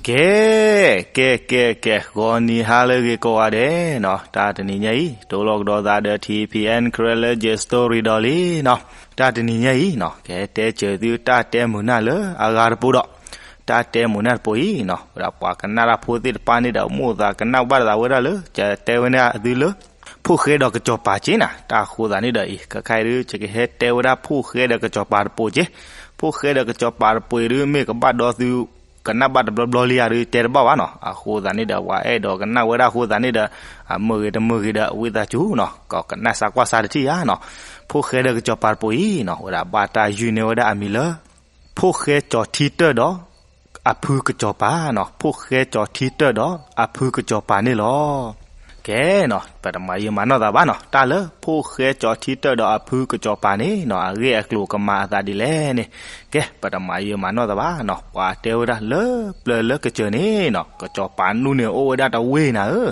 ကဲ, ကဲ ကဲ ကဲ, ဂီၤနံၤဟါလၢအဂ့ၤကိးဂၤဒဲးနီၤ, တၢ်တနံၤညါအံၤ တိလီၤကဒီးသးဒီး ထံဖံအဲၣ် Karen လၢ J Story ဒီးလံနီၤ, တၢ်တနံၤညါအံၤနီၤ, ကဟဲတဲစၢၤသုတၢ်တဲမုာ်နၢ်လၢအဂၤတပိၤဒီး, တၢ်တဲမုာ်နၢ်တပိၤအံၤနီၤ, ဝဲဒၣ်ပှၤကနၣ်တၢ်ဖိသ့ၣ်တဖၣ်န့ၣ်ဒီး မိၣ်သးကနၣ်ဘၣ်တသးဝဲဒၣ်လၢ ကတဲဝဲန့ၢ်သုလၢ ဖိၣ်ဃဲဒီးကစီၤပၤက့နၤ, တၢ်ဃိသးန့ၣ်ဒီးအံၤ ခဲခါအံၤဒုး ယကဟဲတဲဝဲဒၣ်ဖိၣ်ဃဲဒီးကစီၤပၤတပိၤက့, ဖိၣ်ဃဲဒီးကစီၤပၤတပိၤအံၤဒုး မ့ၢ်ကဘၣ်ဒီသု ကနၣ်ဘၣ်တဘျီဘျီလံဧါဒုး တဲတဘၣ်ဘၣ်နီၤ, အဃိသးန့ၣ်ဒီး ပှၤအဲၣ်ဒိးကနၣ်ဝဲဒၣ်အဃိသးန့ၣ်ဒီး အမုာ်ဂ့ၤတမုာ်ဂ့ၤဒီး ဝံသးစူၤနီၤ ကကနၣ်စၢ်ကွၢ်စၢ်တထံၣ်ဧါနီၤ, ဖိၣ်ဃဲဒီးကစီၤပၤတပိၤအံၤနီၤ, ဝဲဒၣ်ဘၣ်တၢ်ယုၢ်န့ၢ်ဝဲဒၣ်အမံၤလၢ ဖိၣ်ဃဲကၠီၤထံတၢၢ်ဒီး အဖုကစီၤပၤနီၤ, ဖိၣ်ဃဲကၠီၤထံတၢၢ်ဒီးအဖုကစီၤပၤန့ၣ်လီၤ. ကဲနီၤ, ပတမၤယံာ်မၤနီၢ်သးဘၣ်နီၤ, တၢ်လၢဖိၣ်ဃဲကၠီၤထံတၢၢ်ဒီးအဖုကစီၤပၤန့ၣ်နီၤ အဂ့ၢ်အကျိၤကမၤအသးဒ်လဲၣ်န့ၣ်, ကဲ ပတမၤယံာ်မၤနီၢ်သးဘၣ်နီၤ, ပှၤတဲဝဲဒၣ်လၢပျၢၤလၢကစၢၤန့ၣ်နီၤ, ကစီၤပၤနူၢ်န့ၣ်အိၣ်ဝဲဒၣ်တဝ့ၢ်နၤဧၢ,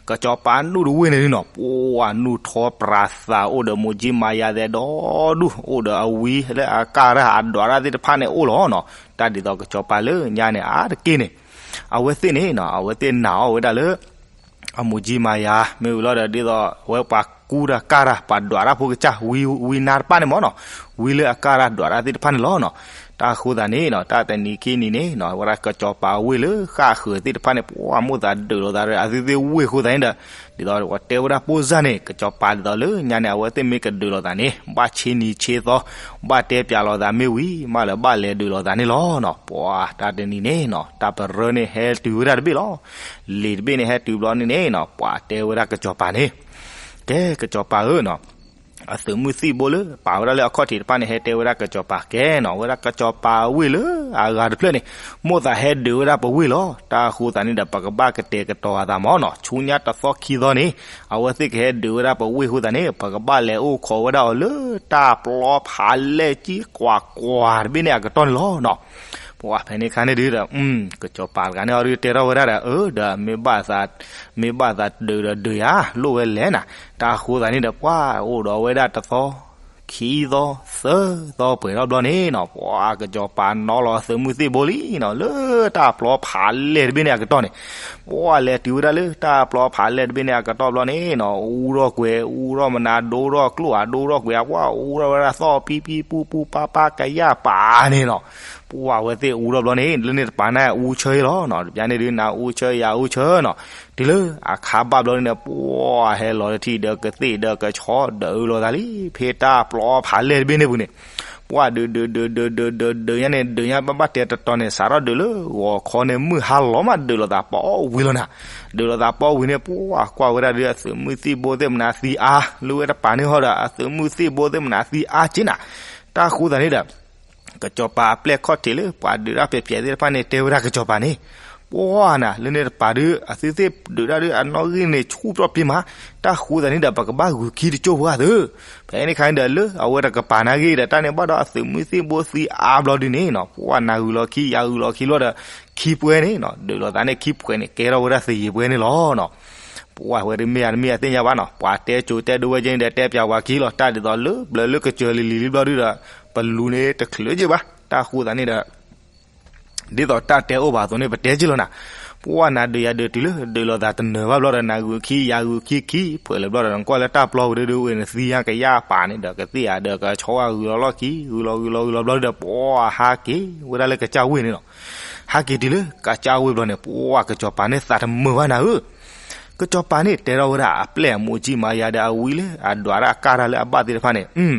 ကစီၤပၤနူၢ်တဝ့ၢ်န့ၣ်နီၤ, ပှၤနူၢ်ထီပြးသးအိၣ်ဒီးမိၢ်ကၠံမၤယၤသဲးဒီဒူၣ်, အိၣ်ဒီးအဝံလၢအကၢ်တၢ်အဒွးတၢ်သ့ၣ်တဖၣ်န့ၣ်အိၣ်လီၤနီၤ, တၢ်ဒ်သိးကစီၤပၤလၢညါန့ၣ် အါတက့ၢ်န့ၣ် အဝဲသ့ၣ်န့ၣ်နီၤ, အဝဲသ့ၣ်နာ်အီၤဝဲဒၣ်လၢ အမိၢ်ကၠံမၤယၤ မ့ၢ်ဝံၤလီၤဒီး ဒ်သိးအဝဲပှၤကူတၢ်ကၢ်တၢ် ပှၤဒွးတၢ်ဖိကစၢ် ဝံနါတဖၣ်န့ၣ်မ့ၢ်နီၤ, ဝံလၢအကၢ်တၢ်ဒွးတၢ်သ့ၣ်တဖၣ်န့ၣ်လီၤနီၤ, တၢ်ဃိသးန့ၣ်နီၤ, တၢ်တနံၤခံနံၤန့ၣ်နီၤ, ဝဲဒၣ်ကစီၤပၤဝ့ၢ်လၢဃၣ်ဃၢၤသ့ၣ်တဖၣ်န့ၣ် ပှၤမိၣ်သးဒုးလိာ်သးဒီး အသုသ့ၣ်ဝ့ၢ်ဃိသးန့ၣ်ဒီး ဒ်သိးပှၤတဲဝဲဒၣ်ပိၢ်စၢ်န့ၣ် ကစီၤပၤဒ်သိးလၢညါန့ၣ် အဝဲသ့ၣ်မ့ၢ်ကဒုးလိာ်သးန့ၣ် ဘၣ်ဆ့နံၤဆ့သီ, ဘၣ်တဲပၠးလိာ်သးမ့ၢ်ဝံၤ မ့ၢ်လၢဘၣ်လဲၤဒုးလိာ်သးန့ၣ်လီၤနီၤ, ပှၤတၢ်တနံၤန့ၣ်နီၤ, တၢ်ပရၢန့ၣ်ဟဲတုၤဝဲဒၣ်တဘ့ၣ်လီၤ. လံာ်တဘ့ၣ်န့ၣ်ဟဲတုၤဘျီန့ၣ်န့ၣ်နီၤ, ပှၤတဲဝဲဒၣ်ကစီၤပၤန့ၣ်, ကဲ ကစီၤပၤဧၢနီၤ, အသုးမုၢ်သံၣ်ဘိလၢပာ်ဝဲဒၣ်လၢအခီၣ်ထံးတဖၣ်န့ၣ် ဟဲတဲဝဲဒၣ်ကစီၤပၤကဲနီၤ, ဝဲဒၣ်ကစီၤပၤဝ့ၢ်လၢအဂၤတဖျၢၣ်န့ၣ် မိၣ်သးဟဲဒုးဝဲဒၣ်ပဝ့ၢ်လီၤ. တၢ်ဃိသးန့ၣ်ဒီး ပကဘၣ်ကတဲာ်ကတီၤအသးမ့ၢ်နီၤ, ဆူညါတသီခံသီန့ၣ် အဝဲသ့ၣ်ကဟဲဒုးဝဲဒၣ်ပဝ့ၢ်ဃိသးန့ၣ် ပကဘၣ်လဲၤအိၣ်ခိးဝဲဒၣ်အီၤလၢတၢ်ပျီဖးလဲၢ်ကံကွၢ်ကွၢ်တဘ့ၣ်န့ၣ်အကတီၢ်န့ၣ်လီၤနီၤ. ပှၤဖဲန့ၣ်အခါန့ၣ်ဒုးဒီး ကစီၤပၤတဂၤန့ၣ်အီၤဒုးတဲထီၣ်ဝဲဒၣ်ဒီး အၢ ဒီးမ့ၢ်ဘၣ်သး မ့ၢ်ဘၣ်သးဒုးဒီးဒုးယၤ လိၣ်ဝဲလဲၣ်နၤ. တၢ်ဃိသးန့ၣ်ဒီး ပှၤအိၣ်ဒီးဝဲဒၣ်တသီ ခံသီ သၢသီပှဲၤထီၣ်ဘျီန့ၣ်နီၤ, ပှၤကစီၤပၤနီၤလီၤအသုးမုၢ်သံၣ်ဘိလံနီၤ, လၢတၢ်ပျီဖးလဲၢ်တဘ့ၣ်န့ၣ်အကတီၢ်န့ၣ်, ပှၤလဲၤတုၤဝဲဒၣ်လၢတၢ်ပျီဖးလဲၢ်တဘ့ၣ်န့ၣ်အကတီၢ်ဘျီန့ၣ်နီၤ, အူထီၣ်ကွဲၤ အူထီၣ်မနၤ ဒိထီၣ်ကျိၣ်ဧါ ဒိထီၣ်ကွဲၤဧါ, ပှၤအူထီၣ်ဝဲဒၣ်သီၣ်ပံပံပူပူပၢ်ပၢ်ကယၢ်ပာ်န့ၣ်နီၤ, ပှၤအဝဲသ့ၣ်အူထီၣ်ဘျီန့ၣ် လၢန့ၣ်တပၤန့ၣ်အူဆၢအံၤလီၤနီၤ, တပျၢ်န့ၣ်ဒုးနၤအူဆၢယၤအူဆၢနီၤ, တုၤလၢအခါဘၣ်ဘျီန့ၣ် ပှၤဟဲလီၤတထံၣ်ဒီးကသ့ၣ်ဒီးကဆီဒီးအုးလိာ်သးလံ ဖဲတၢ်ပျီဖးလဲၢ်တဘ့ၣ်န့ၣ်ပူၤန့ၣ်, ပှၤဒုးဒုးဒုးဒုးဒုးဒုးညါန့ၣ် ဒုးညါဘၣ်ဘၣ်တဲတတီၤန့ၣ် စးထီၣ်ဒုးလၢဂီၤခီန့ၣ် မုၢ်ဟါလီၤမးဒုးလိာ်သးပီဝံၤလီၤနၤ, ဒုးလိာ်သးပီဝံၤန့ၣ် ပှၤကွၢ်ဝဲဒၣ်ဒုးအသုးမုၢ်သံၣ်ဘိသ့ၣ်မနၤသံအါ, လၢဝဲတပၤန့ၣ်ဟီဒီး အသုးမုၢ်သံၣ်ဘိသ့ၣ်မနၤသံအါက့နၤ, တၢ်ဃိသးန့ၣ်ဒီး ကစီၤပၤအပျဲၢ်ခီၣ်ထံးလၢပှၤဒုးတၢ်ဖျဲးဖျဲးသ့ၣ်တဖၣ်န့ၣ် တဲဝဲဒၣ်ကစီၤပၤန့ၣ်, ပှၤနၤ လၢန့ၣ်တပၤဒုး အသုသ့ၣ်ဒုးတၢ်ဒုးအနီၣ်ဂံၢ်န့ၣ် ဆူၣ်ပျီပ့မး, တၢ်ဃိသးန့ၣ်ဒီး ပကဘၣ်ဂုာ်ခံတကၠိၢ်ဖိသၢ, ဖဲန့ၣ်အခါန့ၣ်ဒီး လၢအဝဲတကပၤနာ်ဂ့ၢ်ဒီး တၢ်န့ၣ်ဘၣ်ဒီးအသုးမုၢ်သံၣ်ဘိသံအါဘျီဒုးန့ၣ်နီၤ, ပှၤနၤဂုာ်လီၤခံယၤဂုာ်လီၤခံဘျီဒီး ခံပှဲၤန့ၣ်နီၤ, ဒုးလိာ်သးန့ၣ်ခံပှဲၤန့ၣ် ကဲထီၣ်ဝဲဒၣ်သယံၤပှဲၤန့ၣ်လီၤနီၤ. ပှၤဝဲဒၣ်မ့ၢ်ယၤတမ့ၢ်ယၤသ့ၣ်ညါဘၣ်နီၤ, ပှၤတဲကၠိတဲဒိဝဲက့န့ၣ်ဒီး တဲပၠးဝဲခံလီၤ, တၢ်ဒ်သိးလၢပျၢၤလၢကစၢၤလံၤလံၤလံၤဘျီဒုးဒီး ပလူၤန့ၣ်တချုးက့ဘၣ်, တၢ်ဃိသးန့ၣ်ဒီး ဒ်သိးတၢ်တဲအိၣ်ဘၣ်အသိးန့ၣ် ပတဲက့လီၤနၤ, ပှၤနၤဒုးယၤဒုးတုၤလၢ ဒုးလိာ်သးတနၢၤဘၣ်ဘျီဒီး နၤဂုာ်ခံယၤဂုာ်ခံခံ ပှဲၤလၢဘျီဒီး နကွၢ်လၢတၢ်ပျီဝံၤဒုးဒုးဝဲန့ၣ် သံညါကယၢ်ပာ်န့ၣ်ဒီး ကသ့ၣ်ယၤဒီးကဆီဂုာ်လီၤလီၢ်ခံ ဂုာ်လီၤဂုာ်လီၤဂုာ်လီၤဘျီဒီး ပှၤဟးက့ၤဝဲဒၣ်လၢကစၢ်ဝ့ၢ်န့ၣ်လီၤ. ဟးက့ၤတုၤလၢကစၢ်ဝ့ၢ်ဘျီန့ၣ် ပှၤကစီၤပၤန့ၣ်သးတမုာ်ဘၣ်နၤဧၢ, ကစီၤပၤန့ၣ်တဲထီၣ်ဝဲဒၣ်အပျဲၢ်အမိၢ်ကၠံမၤယၤဒီးအဝံလၢအဒွးတၢ်အကၢ်တၢ်လၢအဘၣ်သ့ၣ်တဖၣ်န့ၣ်,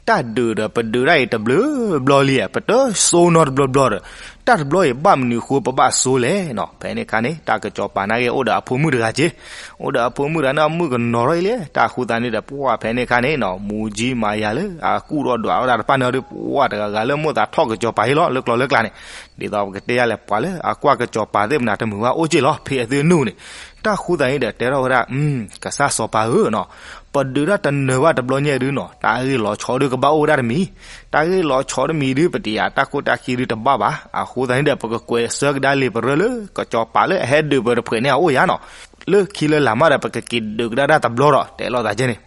တၢ်ဒုးဒီးပဒုးတၢ်အံၤတဘျုးဘျီလံ, ပတစိနီတဘျီဘျီဒီး တၢ်တဘျီအံၤဘၣ်မနုၤအဃိပဘၣ်စိလဲၣ်နီၤ. ဖဲန့ၣ်အခါန့ၣ် တၢ်ကစီၤပၤနာ်က့အိၣ်ဒီးအဖိမုၣ်တဂၤက့, အိၣ်ဒီးအဖိမုၣ်တဂၤန့ၣ် အမုၣ်ကနီၤထီၣ်အံၤလဲၣ်, တၢ်ဃိသတးန့ၣ်ဒီး ပှၤဖဲန့ၣ်အခါန့ၣ်နီၤ မိၢ်ကၠံမၤယၤလၢအကူၣ်ထီၣ်ဒွးဝဲဒၣ်တဖၣ်န့ၣ်ဒီး ပှၤတဂၤဂၤလၢမိၣ်သးထီၣ်ကစီၤပၤအံၤလီၤ လၢကျိၤလၢကျါန့ၣ်, ဒ်သိးပကတဲယၤလဲၣ် ပှၤလၢအကွၢ်ကစီၤပၤသ့ၣ်မနၤတမုာ်ဘၣ်အိၣ်က့လီၤ ဖဲအသုနုၢ်န့ၣ်, တၢ်ဃိသတးန့ၣ်ဒီး တဲထီၣ်ဝဲဒၣ် ကစၢ်စီၤပၤဧၢနီၤ, ပဒုးတၢ်တနၢၤဘၣ်တဘျီညါဒုနီၤ တၢ်ဂ့ၢ်လီၤဆီဒုကဘၣ်အိၣ်ဝဲဒၣ်တမံၤ, တၢ်ဂ့ၢ်လီၤဆီတမံၤဒု ပတယၤတၢ်ခိၣ်တၢ်ခံဒုတဘၣ်ဘၣ်, အဃိသတးန့ၣ်ဒီး ပကကွဲးဆၢကဒါလံာ်ပရၢလၢ ကစီၤပၤလၢအဟဲဒုးပှၤတဖှဲးန့ၣ်အအိၣ်ယၤနီၤ, လၢခံလၢလာ်မးဒီး ပကက့ၤဒုးကဒါတၢ်တဘျီဒီး တဲလိာ်သးကဲန့ၣ်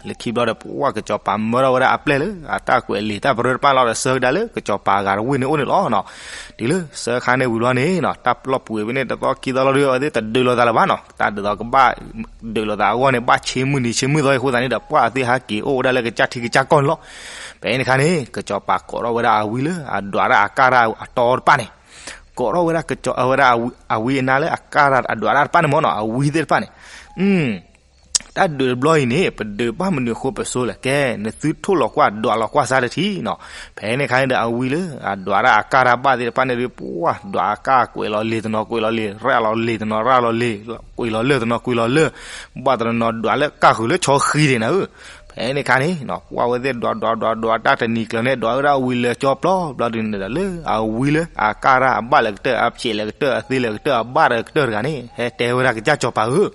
လၢခံဘျီဒီး ပှၢ်ကစီၤပၤမၢထီၣ်ဝဲဒၣ်အပျဲၢ်လၢ အတၢ်ကွဲးလံာ်တၢ်ပရၢတဖၣ်လီၤဒီး ဆှၢကဒါလၢကစီၤပၤအဂၤတဝ့ၢ်န့ၣ်အိၣ်န့ၣ်လီၤနီၤ. တုၤလၢဆှၢခါန့ၣ်ဝံၤဘျီန့ၣ်နီၤ တၢ်ပျီၢ်ပှဲၤဝဲန့ၣ် တသီခံသီလီၤဒီး အဝဲသ့ၣ်တဒုးလိာ်သးလၢၤဘၣ်နီၤ. တၢ်ဒ်သိးကဘၣ်ဒုးလိာ်သးအဂီၢ်န့ၣ် ဘၣ်ဆ့မုၢ်နံၤဆ့မုၢ်သီအဃိသတးန့ၣ်ဒီး ပှၢ်အဝဲသ့ၣ်ဟဲက့ၤအိၣ်ဝဲဒၣ်လၢကစၢ်ထံကစၢ်ကီၢ်န့ၣ်လီၤ. ဖဲန့ၣ်အခါန့ၣ် ကစီၤပၤကိးထီၣ်ဝဲဒၣ်အဝံလၢအဒွးတၢ်အကၢ်တၢ်အတီတဖၣ်န့ၣ် ကိးထီၣ်ဝဲဒၣ်ကစီၤ အဝဲဒၣ်အဝံအနါလၢအကၢ်တၢ်အဒွးတၢ်တဖၣ်န့ၣ်မ့ၢ်နီၤ အဝံသ့ၣ်တဖၣ်န့ၣ်, တၢ်ဒုးတဘျီအံၤန့ၣ် ပဒုးဘၣ်မနုၤအဃိပစိလဲၣ်, ကဲ နသုထိၣ်လီၤကွၢ်ဒွးလီၤကွၢ်စၢ်တထံၣ်နီၤ. ဖဲန့ၣ်အခါန့ၣ်ဒီး အဝံလၢအဒွးတၢ်အကၢ်တၢ်ဘၣ်သ့ၣ်တဖၣ်န့ၣ်ဒီး ပှၢ်ဒွးအကၢ်ကွဲးလီၤလ့ၤတနီၤ ကွဲးလီၤလ့ၤ ရၣ်လီၤလ့ၤတနီၤ ရၣ်လီၤလ့ၤ ကွဲးလီၤလၢတနီၤ ကွဲးလီၤလၢ ဘၣ်တနီၤနီၤဒွးလၢကၢ်ဃုာ်လၢဆီဃံဒံးနၤဧၢ. ဖဲန့ၣ်အခါန့ၣ် ပှၢ်ဝဲသ့ၣ်ဒွးဒွးဒွးဒွးတၢ်တနံၤကျၢၤန့ၣ် ဒွးဝဲဒၣ်ဝံလၢကၠီပျီဘျီဒုးန့ၣ်ဒီး လၢအဝံလၢအကၢ်တၢ်အဘၣ်လၢကတၢၢ် အဖျဲးလၢကတၢၢ် အသ့လၢကတၢၢ် အဘၣ်လၢကတၢၢ်တဂၤန့ၣ် ဟဲတဲဝဲဒၣ်ကစၢ်စီၤပၤဧၢ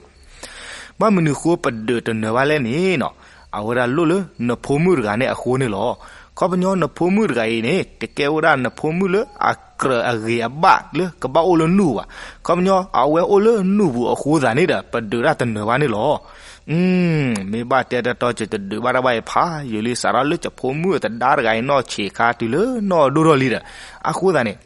ဘၣ်မနုၤဃိပဒုးတနၢၤဘၣ်လဲၣ်န့ၣ်နီၤ, အဝဲဒၣ်လိၣ်လၢနဖိမုၣ်တဂၤန့ၣ်အဃိန့ၣ်လီၤ. ခီပညီနဖိမုၣ်တဂၤအံၤန့ၣ် တကဲဝဲဒၣ်နဖိမုၣ်လၢအကြၢးအဂ့ၤအဘၣ်လၢကဘၣ်အိၣ်လၢနူၢ်ပူၤဘၣ်. ခီပညီအဝဲအိၣ်လၢနူၢ်ပူၤအဃိသတးန့ၣ်ဒီး ပဒုးတၢ်တနၢၤဘၣ်န့ၣ်လီၤ. မ့ၢ်ဘၣ်တဲတတီ ယတဒုးဘၣ်တၢ်ဘၣ်အံၤဖးယံာ်လံ စးထီၣ်လၢယဖိမုၣ်အတဒါတဂၤအံၤနီၢ်ဆံးခါတုၤလၢနီၢ်အဒိၣ်ထီၣ်လံဒီး အဃိသတးန့ၣ်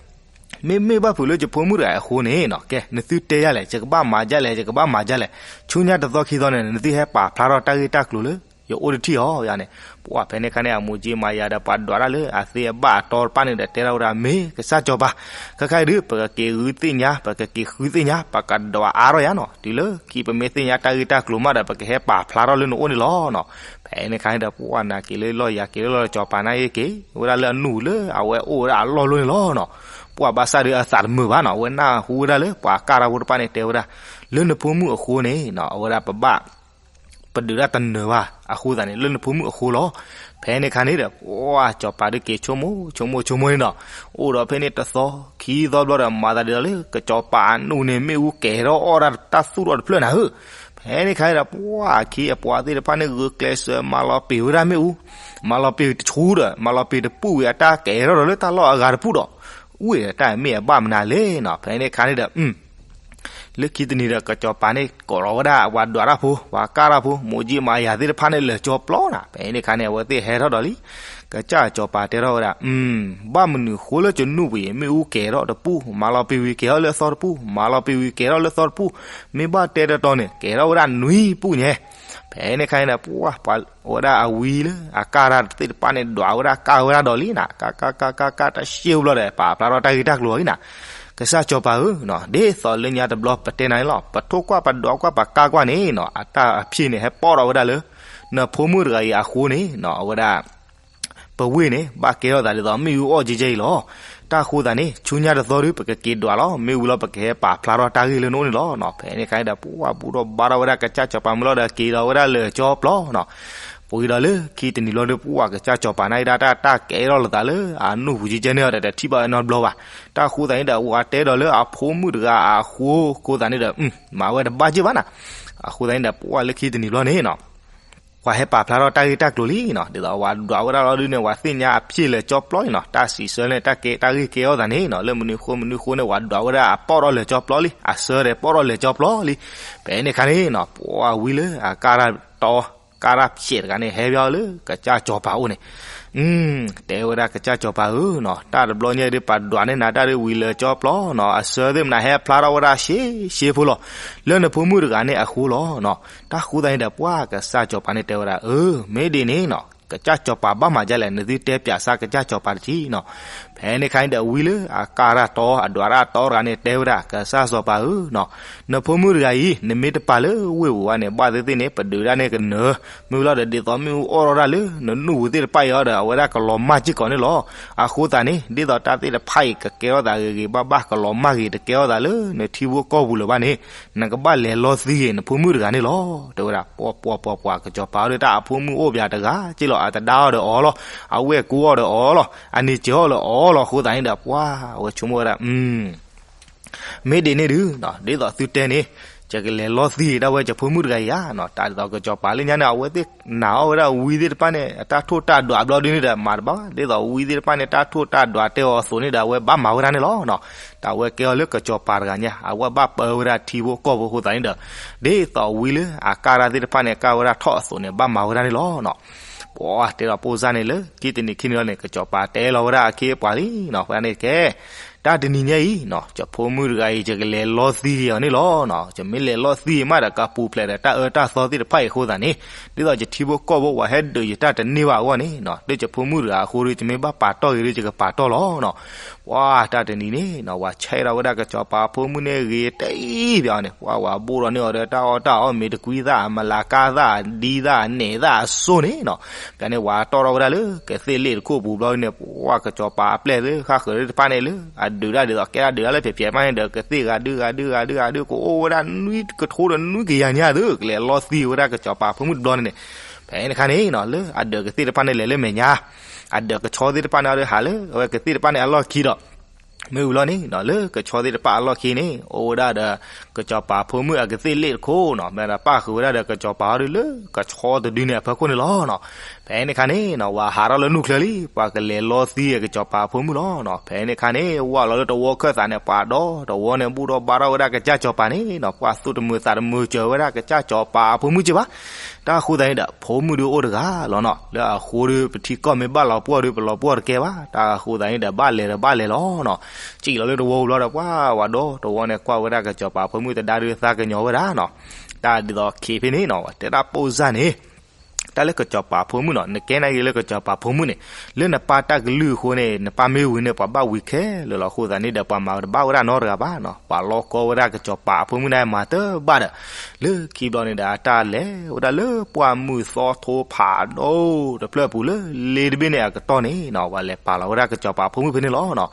မ့မ့ၢ်ဘၣ်ဖုးလၢယဖိမုၣ်တဂၤအံၤအဃိန့ၣ်နီၤ ကဲ နသုတဲယၤလဲၣ် ယကဘၣ်မၤဒ်လဲၣ် ယကဘၣ်မၤဒ်လဲၣ်, ဆူညါတသီခံသီန့ၣ် နသုဟဲပာ်ဖျါထီၣ်တၢ်ဂ့ၢ်တၢ်ကျိၤလၢ ယအိၣ်တထံၣ်အီၤယၤန့ၣ်. ပှၢ်ဖဲန့ၣ်အခါန့ၣ် အမူးကၠံမၤယၤဒီး ပှၤဒွးတၢ်လၢအသ့အဘၣ်အတီတဖၣ်န့ၣ်ဒီး တဲထီၣ်ဝဲဒၣ် မ့ၢ်ကစၢ်စီၤပၤ, ခဲခါအံၤဒုး ပကက့ၤဂုာ်သ့ၣ်ညါ ပကက့ၤဃုသ့ၣ်ညါ ပကဒွးအါထီၣ်ယၤနီၤ, တုၤလၢခံပမ့ၢ်သ့ၣ်ညါတၢ်ဂ့ၢ်တၢ်ကျိၤမးဒီး ပကဟဲပာ်ဖျါထီၣ်လၢနအိၣ်န့ၣ်လီၤနီၤ. ဖဲန့ၣ်အခါန့ၣ်ဒီး ပှၢ်နၤက့ၤလၢလီၢ်ယၤက့ၤလၢလီၢ် စီၤပၤန့ၣ်က့ၤဝဲဒၣ်လၢအနူၢ်ပူၤလၢ အဝဲအိၣ်ဝဲဒၣ်အလီၢ်လီၢ်န့ၣ်လီၤနီၤ. ပှၢ်ဘၣ်ဆၣ်ဒီးအသးတမုာ်ဘၣ်နီၤ, အဝဲနၢ်ဟူဝဲဒၣ်လၢပှၤကၢ်တၢ်ဖိတဖၣ်န့ၣ်တဲဝဲဒၣ် လၢနဖိမုၣ်အဃိန့ၣ်နီၤ အဝဲဒၣ်ပဘၣ် ပဒုးတၢ်တနၢၤဘၣ်အဃိသတးန့ၣ် လၢနဖိမုၣ်အဃိလီၤ. ဖဲန့ၣ်အခါန့ၣ်ဒီး ပှၢ်စီၤပၤဒုးက့ၤဆိကမိၣ်ဆိကမိၣ်ဆိကမိၣ်န့ၣ်နီၤ, အိၣ်ဒီးဖဲန့ၣ်တသီခံသီဘျီဒီး မၤသးဒ်သိးလၢ ကစီၤပၤအနူၢ်န့ၣ် မ့ၣ်အူကဲၤထီၣ်အီၣ်ဒၣ်တၢ်သူၣ်ထီၣ်တဖျၢၣ်နၤဧၢ. ဖဲန့ၣ်အခါန့ၣ်ဒီး ပှၢ်အခံအပှၤသ့ၣ်တဖၣ်န့ၣ် ဂုာ်ကျဲးစၢးမၤလီၤပံာ်ဝဲဒၣ်မ့ၣ်အူ, မၤလီၤပံာ်တဆူဒီး မၤလီၤပံာ်တပူၣ်ဝံၤအတၢ်ကဲၤထီၣ်ဒီးလၢတၢ်လီၢ်အဂၤတပူၣ်ဒီး ဝံၤတၢ်မ့ၢ်အဘၣ်မနုၤလဲၣ်နီၤ. ဖဲန့ၣ်အခါန့ၣ်ဒီး လၢခံတနံၤဒီး ကစီၤပၤန့ၣ် ကိးထီၣ်ဝဲဒၣ်ပှၤဒွးတၢ်ဖိ ပှၤကၢ်တၢ်ဖိ မူးကၠံမၤယၤသ့ၣ်တဖၣ်န့ၣ် လၢာ်ကၠီပျီနၤ. ဖဲန့ၣ်အခါန့ၣ် အဝဲသ့ၣ်ဟဲထီၣ်ဒီးလံ. ကစၢ်စီၤပၤတဲထီၣ်ဝဲဒၣ် ဘၣ်မနုၤဃိလၢကနူၢ်ပူၤအံၤ မ့ၣ်အူကဲၤထီၣ်တပူၣ် မၤလီၤပံာ်ဝံၤကဲၤထီၣ်လၢအသီတပူၣ် မၤလီၤပံာ်ဝံၤကဲၤထီၣ်လၢသီတပူၣ် မ့ၢ်ဘၣ်တဲတတီန့ၣ် ကဲၤထီၣ်ဝဲဒၣ်နွံပူၣ်ညါ. ဖဲန့ၣ်အခါန့ၣ်ဒီး ပှၤ ပှၤဝဲဒၣ်အဝံလၢအကၢ်တၢ်သ့ၣ်တဖၣ်န့ၣ် ဒွးဝဲဒၣ်ကၢ်ဝဲဒၣ်ဒီးလံနၤ, ကၢ်ကၢ်ကၢ်ကၢ်ကၢ် တၢ်ရှ့ဘျီဒီး ပာ်ဖျါထီၣ်တၢ်ဂ့ၢ်တၢ်ကျိၤအံၤနၤ. ကစၢ်စီၤပၤဧၢ, ဒ်သိးလၢညါတဘျီပတဲနၤန့ၣ်လီၤ, ပထိၣ်ကွၢ်ပဒွးကွၢ်ပကၢ်ကွၢ်န့ၣ်နီၤ အတၢ်အဖျ့ၣ်န့ၣ် ဟဲပိာ်ထီၣ်ဝဲဒၣ်လၢ နဖိမုၣ်တဂၤအံၤအဃိန့ၣ်နီၤ အဝဲဒၣ် ပဝ့ၢ်န့ၣ် ဘၣ်ကဲထီၣ်သးဒ်သိးမ့ၣ်အူအီၣ်ကဲကဲအံၤလီၤ. တၢ်အဃိသတးန့ၣ် ဆူညါတသီဒုး ပကက့ၤဒွးလီၤ. မ့ၢ်ဝံၤလီၤ ပကဟဲပာ်ဖျါထီၣ်တၢ်ဂ့ၢ်လၢနအိၣ်န့ၣ်လီၤနီၤ. ဖဲန့ၣ်အခါန့ၣ်ဒီး ပှၢ်ဘူၣ်ထီၣ်ဘါထီၣ်ဝဲဒၣ်ကစၢ်စီၤပၤမုၢ်လီၤဒီး က့ၤဒီးဝဲဒၣ်လၢာ်ကၠီပျီနီၤ. ပှဲၤဒီးလၢခံတနံၤဘျီဒီး ပှၢ်ကစၢ်စီၤပၤန့ၣ်ဒၣ်တၢ် တၢ်ကဲထီၣ်လီၤသးလၢအနူၢ်ပူၤကဲကဲန့ၣ်ဒီး တထံၣ်ဘၣ်နီတဘျီဘၣ်. တၢ်အဃိသတးန့ၣ်ဒီး ပှၤတဲဒီးလၢအဖိမုၣ်တဂၤအဃိ အဃိသတးန့ၣ်ဒီး မၤဝဲတဘၣ်က့ၢ်ဘၣ်နၤ. အဃိသတးန့ၣ်ဒီး ပှၢ်လၢခံတနံၤဘျီန့ၣ်နီၤ ပှၤဟဲပာ်ဖျါထီၣ်တၢ်ဂ့ၢ်တၢ်ကျိၤလံနီၤ. ဒ်သိးပှၤဒွးဝဲဒၣ်လီၤဒုးန့ၣ် ပှၤသ့ၣ်ညါအဖျ့ၣ်လၢာ်ကၠီပျီလံနီၤ. တၢ်စံးဆၢန့ၣ် တၢ်ကဲတၢ်ဂ့ၢ်ကဲထီၣ်သးန့ၣ်နီၤ လၢမနုၤဃိမနုၤဃိန့ၣ် ပှၤဒွးဝဲဒၣ်အပိာ်ထီၣ်လၢာ်ကၠီပျီလံ, အဆၢဒီးပိာ်ထီၣ်လၢာ်ကၠီပျီလံ. ဖဲန့ၣ်အခါန့ၣ်နီၤ ပှၢ်ဝံလၢအကၢ်တၢ်တီ ကၢ်တၢ်ဖျဲးတဂၤန့ၣ် ဟဲဘၣ်လၢကစၢ်စီၤပၤအိၣ်န့ၣ် တဲဝဲဒၣ်ကစၢ်စီၤပၤဧၢနီၤ, တၢ်တဘျီညါဒုး ပှၤဒွးန့ၢ်နၤတၢ်ဒုးဝံၤလၢာ်ကၠီပျီနီၤ, အဆၢသ့ၣ်မနၤဟဲဖျါထီၣ်ဝဲဒၣ်ရှဲရှဲဖိလီၤ. လၢနဖိမုၣ်တဂၤန့ၣ်အဃိလီၤနီၤ. တၢ်ဃိသတးန့ၣ်ဒီး ပှၢ်ကစၢ်စီၤပၤန့ၣ်တဲဝဲဒၣ် အၢ မ့ၢ်ဒ်န့ၣ်နီၤ ကစၢ်စီၤပၤဘၣ်မၤဒ်လဲၣ် နသုတဲပၠးစၢ်ကစၢ်စီၤပၤတထံၣ်နီၤ. ဖဲန့ၣ်အခါန့ၣ်ဒီး ဝံလၢအကၢ်တၢ်တီ အဒွးတၢ်တီတဂၤန့ၣ် တဲဝဲဒၣ် ကစၢ်စီၤပၤဧၢနီၤ, နဖိမုၣ်တဂၤအံၤ နမ့ၢ်တပာ်လၢဝ့ၢ်ပူၤဘၣ်န့ၣ် ဘၣ်သ့ၣ်သ့ၣ်န့ၣ် ပဒုးဒၣ်န့ၢ်ကနၢၤ, မ့ၢ်ဝံၤလီၤဒီး ဒ်သိးမ့ၣ်အူအီၣ်ထီၣ်ဒၣ်လၢနနူၢ်ပူၤသ့ၣ်တဖၣ်အံၤဒီး အဝဲဒၣ်ကလီၤမၢ်စ့ၢ်ကီးန့ၣ်လီၤ. အဃိသတးန့ၣ် ဒ်သိးတၢ်သ့ၣ်တဖၣ်အံၤ ကကဲထီၣ်သးဂ့ၤဂ့ၤဘၣ်ဘၣ် ကလီၤမၢ်ဂ့ၤ တကဲထီၣ်သးလၢနထံဖိကီၢ်ပူၤလၢၤဘၣ်န့ၣ် နကဘၣ်လဲၤလီသံဂ့ၤ နဖိမုၣ်တဂၤန့ၣ်လီၤ တဲဝဲဒၣ်. ပှၤပှၤပှၤပှၤ ကစီၤပၤဒီး တၢ်အဖိမုၣ်အိၣ်ပၠးတဂၤက့ၢ်လီၤ, အတဒါအီၤဒီးအီၤလီၤ, အဝဲၢ်ကိအီၤဒီးအီၤလီၤ, အန့ၢ်စၢၤအီၤလၢအီၤလီၤ. အဃိသတးန့ၣ်ဒီး ပှၤဝဲဆိကမိၣ်ဝဲဒၣ် မ့ၢ်ဒ်န့ၣ်ဒုး ဒ်သိးသုတဲန့ၣ် ယကလဲၤလီသံဒၣ်ဝဲ ယဖိမုၣ်တဂၤအံၤဧါနီၤ. တၢ်ဒ်သိးကစီၤပၤလၢညါန့ၣ် အဝဲသ့ၣ်နာ်အီၣ်ဝဲဒၣ်ဝံသ့ၣ်တဖၣ်န့ၣ် အတၢ်ထိၣ်တၢ်ဒွးဘျီဒုန့ၣ်ဒီး မၤတဘၣ်ဘၣ်. ဒ်သိးဝံသ့ၣ်တဖၣ်န့ၣ် တၢ်ထိၣ်တၢ်ဒွးတဲအီၤအသိးန့ၣ်ဒီး အဝဲဘၣ်မၤဝဲဒၣ်န့ၣ်လီၤနီၤ. တၢ်ဝဲကဲအီၤလၢကစီၤပၤတဂၤညါ အဝဲဘၣ်ပၢဝဲဒၣ်ထံဖိကီၢ်ဖိအဃိသတးန့ၣ်ဒီး ဒ်သိးဝံလၢအကၢ်တၢ်သ့ၣ်တဖၣ်န့ၣ် ကၢ်ဝဲဒၣ်ထီၣ်အသိးန့ၣ် ဘၣ်မၤဝဲဒၣ်န့ၣ်လီၤနီၤ. ပှၤတဲဒီးပိၢ်စၢ်န့ၣ်လၢ ခံတနံၤခံနံၤလီၤန့ၣ် ကစီၤပၤတဲလီၤဝဲဒၣ်အခ့အပှၤလံနီၤ. ဖဲန့ၣ်ကဲ တၢ်တနံၤညါအံၤနီၤ ယဖိမုၣ်တဂၤအံၤ ယကလဲၤလီသံက့ၤအီၤန့ၣ်လီၤနီၤ. ယမ့ၢ်လဲၤလီသံက့ၤမးဒီး ကပူၤဖျဲးဒီးတၢ်အၢတၢ်သီသ့ၣ်တဖၣ်အံၤအဃိသတးန့ၣ် ဒ်သိးယထံဖိကီၢ်ဖိပှၤဟဲဒုးယတၢ်တန့ၢ်ဘၣ်အဂီၢ်န့ၣ်နီၤ လၢယဖိမုၣ်တဂၤအဃိဒီး ယမ့ၢ်ဘၣ်ပာ်တီၢ်ဂ့ၤဒီး ယကပာ်တီၢ်လီၤနီၤ. ပှၤတၢ်တနံၤန့ၣ်နီၤ ပှၤဆဲးထီၣ်ဝဲဒၣ်ကစီၤပၤဖိမုၣ်န့ၣ်ဂ့ၤတအံၤပၠီန့ၣ် ပှၤဝဲဘိၣ်ထီၣ်န့ၢ်အီၤဒီး တၢ်အီၣ်တၢ်အီ မ့ၤတကွံသၣ် မလၤကါသၣ် ဒံသၣ် နဲၣ်သၣ်အစိန့ၣ်နီၤ. ကန့ၣ်ပှၤတီၢ်ထီၣ်ဝဲဒၣ်လၢ ကသ့ၣ်လ့ၣ်တခိၣ်ပူၤဘျီန့ၣ် ပှၤကစီၤပၤအပျဲၢ်သ့ၣ်ဃၣ်ဃၢၤသ့ၣ်တဖၣ်န့ၣ်လၢ အဒုးတၢ်ဒ်သိးကဲဒၣ်ဒုးတၢ်လၢဖျဲးဖျဲးမးန့ၣ်ဒီး ကသ့ၣ်ဂၤဒုးဂၤဒုးဂၤဒုးဂၤဒုး ကအိၣ်ဝဲဒၣ်နွံကထိဒီးနွံကယၤညါသု ကလဲၤလီသံဝဲဒၣ်ကစီၤပၤဖိမုၣ်တဘျီန့ၣ်န့ၣ်. ဖဲန့ၣ်အခါန့ၣ်နီၤ လၢအဒၢးကသ့ၣ်တဖၣ်န့ၣ်လဲၤလၢမဲာ်ညါ အဒၢးကဆီသ့ၣ်တဖၣ်န့ၣ်အီၤဒီး ဟးလၢအဝဲကသ့ၣ်တဖၣ်န့ၣ်အလီၢ်ခံဒီး မ့ၢ်ဝံၤလီၤန့ၣ်နီၤ လၢကဆီသ့ၣ်တဖၣ်အလီၢ်ခံန့ၣ် အိၣ်ဝဲဒၣ်ဒီး ကစီၤပၤဖိမုၣ်အကသ့ၣ်လ့ၣ်တခိၣ်နီၤ မ့ၢ်ဒီးပၣ်ဃုာ်ဝဲဒၣ်ဒီးကစီၤပၤအီၤဒီး လၢကဆီတဒုန့ၣ်အဖီခိၣ်န့ၣ်လီၤနီၤ. ဖဲန့ၣ်အခါန့ၣ်နီၤ ပှၤဟးထီၣ်လၢနူၢ်ချၢလံ ပှၤကလဲၤလီသံကစီၤပၤဖိမုၣ်လီၤနီၤ. ဖဲန့ၣ်အခါန့ၣ် ဝၢ်လီၤလၢတဝီခၢၣ်သးန့ၣ် ပှၤဒီတဝီန့ၣ် ဘူၣ်ထီၣ်ဘါထီၣ်ဝဲဒၣ်ကစၢ်စီၤပၤန့ၣ်နီၤ ပှၤသူၣ်တမုာ်သးတမုာ်စၢၤဝဲဒၣ်ကစၢ်စီၤပၤအဖိမုၣ်က့ဘၣ်. တၢ်အဃိသတးန့ၣ်ဒီး ဖိမုၣ်ဒုးအိၣ်တဂၤလီၤနီၤ လၢအဃိဒီး ပထံကီၢ်မ့ၢ်ဘၣ်လီၤပှီၢ်ဒီး ပလီၤပှီၢ်တကဲဘၣ်. တၢ်အဃိသတးန့ၣ်ဒီး ဘၣ်လဲၤဒီးဘၣ်လဲၤလီၤနီၤ. စံၣ်လီၤလၢတဝီဘျီဒီး ပှၤဝဲဒီတဝီန့ၣ် ကွၢ်ဝဲဒၣ်ကစီၤပၤဖိမုၣ်တဒါဒုးသးကညီၤဝဲဒၣ်နီၤ. တၢ်ဒ်သိးခံဖဲန့ၣ်နီၤ တဲဒၣ်ပိၢ်စၢ်န့ၣ် တၢ်လၢကစီၤပၤဖိမုၣ်နီၤ နကဲနာ်က့ၤလၢကစီၤပၤဖိမုၣ်န့ၣ် လၢနပၢ်တၢ်ကလုၢ်အဃိန့ၣ် နပၢ်မ့ၢ်ဝံၤန့ၣ် ပှၤဘၣ်ဝံၤခဲလၢာ်လီၤ. အဃိသတးန့ၣ်ဒီး ပှၤမၤတဘၣ်ဝဲဒၣ်နီတဂၤဘၣ်နီၤ. ပှၤလီၤကီဝဲဒၣ်ကစီၤပၤအဖိမုၣ်န့ၣ်မၤတဘၣ်ဒီး လၢခံဘျီန့ၣ်ဒီး အတၢ်လဲၤဝဲဒၣ်လၢပှၢ်မုၢ်သီထိဖးဒိၣ်တဖျၢၣ်ပူၤလၢလ့တဘ့ၣ်န့ၣ်အကတီၢ်န့ၣ်နီၤ ပှၤလဲၤပာ်လီၤဝဲဒၣ်ကစီၤပၤဖိမုၣ်ဖဲန့ၣ်လီၤနီၤ.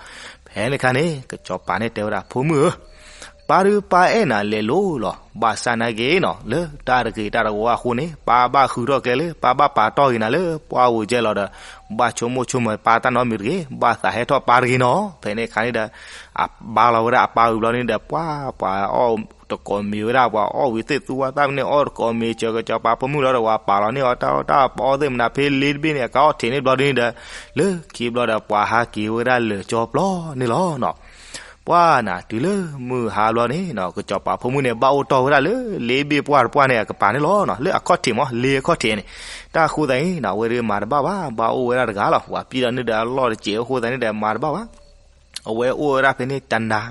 ဖဲန့ၣ်အခါန့ၣ် ကစီၤပၤန့ၣ်တဲဝဲဒၣ် ဖိမုၣ်ဧၢ ပၢ်ဒုးပၢ်အဲၣ်နၤလဲၤလိၤလီၤ. ဘၣ်ဆၣ်နာ်က့ၤနီၤ လၢတၢ်တဂ့ၤတၢ်တဝါအဃိန့ၣ် ပၢ်ဘၣ်ဃုထီၣ်ကျဲလၢ ပၢ်ဘၣ်ပာ်တီၢ်က့ၤနၤလၢပှၢ်ဝံၤကဲလီၤဒီး ဘၣ်ဆိကမိၣ်ဆိကမးပၢ်တၢ်နီတမံၤတဂ့ၤ, ဘၣ်သးဟဲထီၣ်ပၢ်တဂ့ၤနီၤ. ဖဲန့ၣ်အခါန့ၣ်ဒီး အဘါလီၤဝဲဒၣ်အပၢ်ဝံၤဘျီန့ၣ်ဒီး ပှၤ ပှၤအီၣ်တကိးမ့ၤဝဲဒၣ် ပှၤအီၣ်ဝံၤသ့ၣ်သူဝၣ်သၣ်ဖဲန့ၣ် အီၣ်တကိးမ့ၤစၢၤကစီၤပၤဖိမုၣ်လီၤဒီး ပှၤပာ်လီၤန့ၢ်အီၤတၢ်အီၣ်တၢ်အီ ပအီၣ်သ့ၣ်မနုၤဖဲလ့တဘ့ၣ်န့ၣ် အကအီၣ်ထံးန့ၢ်ဘျီဒုန့ၣ်ဒီး လၢခံဘျီဒီး ပှၤဟးက့ၤဝဲဒၣ်လၢာ်ကၠီပျီန့ၣ်လီၤနီၤ. ပှၤနၤ တုၤလၢမုၢ်ဟါဘျီန့ၣ်နီၤ ကစီၤပၤဖိမုၣ်န့ၣ် ဘၣ်အိၣ်တီၢ်ဝဲဒၣ်လၢ လ့ဘ့ၣ်ပှၢ်တပှၢ်န့ၣ် အကပၤန့ၣ်လီၤနီၤ. လၢအခီၣ်ထံးမး လ့အခီၣ်ထံးန့ၣ် တၢ်အဃိသတးန့ၣ်နီၤ အဝဲဒၣ်မၤတဘၣ်ဘၣ်, ဘၣ်အိၣ်ဝဲဒၣ်တဂၤလီၤ. ပှၤပျံၢ်ဒီးန့ၢ်ဒီးအလီၢ်တစဲးအဃိသတးန့ၣ်ဒီး မၤတဘၣ်ဘၣ်. အဝဲအိၣ်ဝဲဒၣ်ဖဲန့ၣ်တနၤ,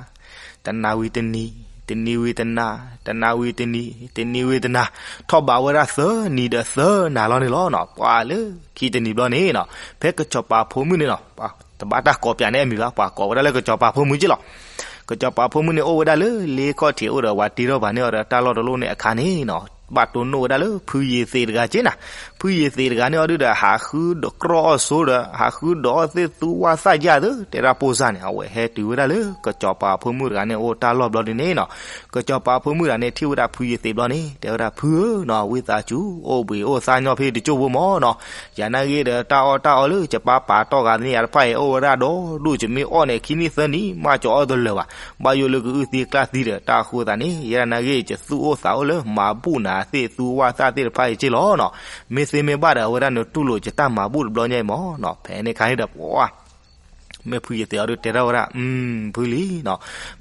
တနၤဝံၤတနံၤ, တနံၤဝံၤတနၤ, တနၤဝံၤတနံၤ, တနံၤဝံၤတနၤ, ထီၣ်ဘးဝဲဒၣ်သၢနံၤဒီးသၢနၤလီၤန့ၣ်လီၤနီၤ. ပှၤလၢခံတနံၤဘျီန့ၣ်နီၤ ဖဲကစီၤပၤဖိမုၣ်န့ၣ်နီၤ တဘၣ်တၢ်ကိးပၠးန့ၢ်အမံၤဘၣ်, ပှၤကိးဝဲဒၣ်လၢကစီၤပၤဖိမုၣ်က့လီၤ. ကစီၤပၤဖိမုၣ်န့ၣ် အိၣ်ဝဲဒၣ်လၢလ့ခီၣ်ထံးအိၣ်ဒီး ပှၤတ့ထီၣ်ဘၣ်န့ၢ်အီၤဒီးတၢ်လီၢ်တလီၢ်န့ၣ်အခါန့ၣ်နီၤ ဘၣ်တိၢ်နီၣ်ဝဲဒၣ်လၢဖုယ့ၤသ့းတဂၤက့နၤ. ဖုယ့ၤသ့းတဂၤန့ၣ်အီၤဒုဒီး ဟးဃုဒီးကြီအီၣ်ဆိဒီး ဟးဃုဒီးအီၣ်သ့ၣ်သူဝၣ်သၣ်ယၢ်သ့ၣ် တဲဒၣ်ပိၢ်စၢ်န့ၣ် အဝဲဟဲတုၤဝဲဒၣ်လၢကစီၤပၤဖိမုၣ်တဂၤန့ၣ် အိၣ်တၢ်လီၢ်ဘျီဒုန့ၣ်နီၤ ကစီၤပၤဖိမုၣ်တဂၤန့ၣ် ထံၣ်ဝဲဒၣ်ဖုယ့ၤသ့းဘျီန့ၣ် တဲဝဲဒၣ် ဖုဧၢနီၤ ဝံသးစူၤ အိၣ်ဘှံးအိၣ်သါညီဖဲတကၠိၢ်ဖိမၢ်နီၤ. ယၤနာ်ဂ့ၤဒီး တၢ်အီၣ်တၢ်အီလၢယပၢ်ပာ်တီၢ်ဂၤန့ၣ် ယၤတဖၣ်အံၤ အိၣ်ဝဲဒၣ်ဒီဒူၣ် ယမ့ၢ်အီၣ်န့ၣ် ခံနံၣ်သၢနံၣ် မ့ၢ်ကအီၣ်တလၢာ်ဘၣ်. ဘၣ်ယိၣ်လၢကအုၣ်သံကျၢ်သံဒီး တၢ်အဃိသတးန့ၣ် ယဲဒၣ်နာ်ဂ့ၤ ယသူၣ်အိၣ်သးအိၣ်လၢမၤဘူၣ်နၤသ့ၣ်သူဝၣ်သၣ်သ့ၣ်တဖၣ်အံၤက့လီၤနီၤ. မ့ၢ်သ့မ့ၢ်ဘၣ်ဒီး အဝဲဒၣ်နတူၢ်လိာ်ယတၢ်မၤဘူၣ်တဘျီညါအံၤမၢ်နီၤ. ဖဲန့ၣ်အခါန့ၣ်ဒီး ပှၤ မ့ၢ်ဖုယ့ၤသ့းအီၤဒုတဲထီၣ်ဝဲဒၣ် ဖုလံနီၤ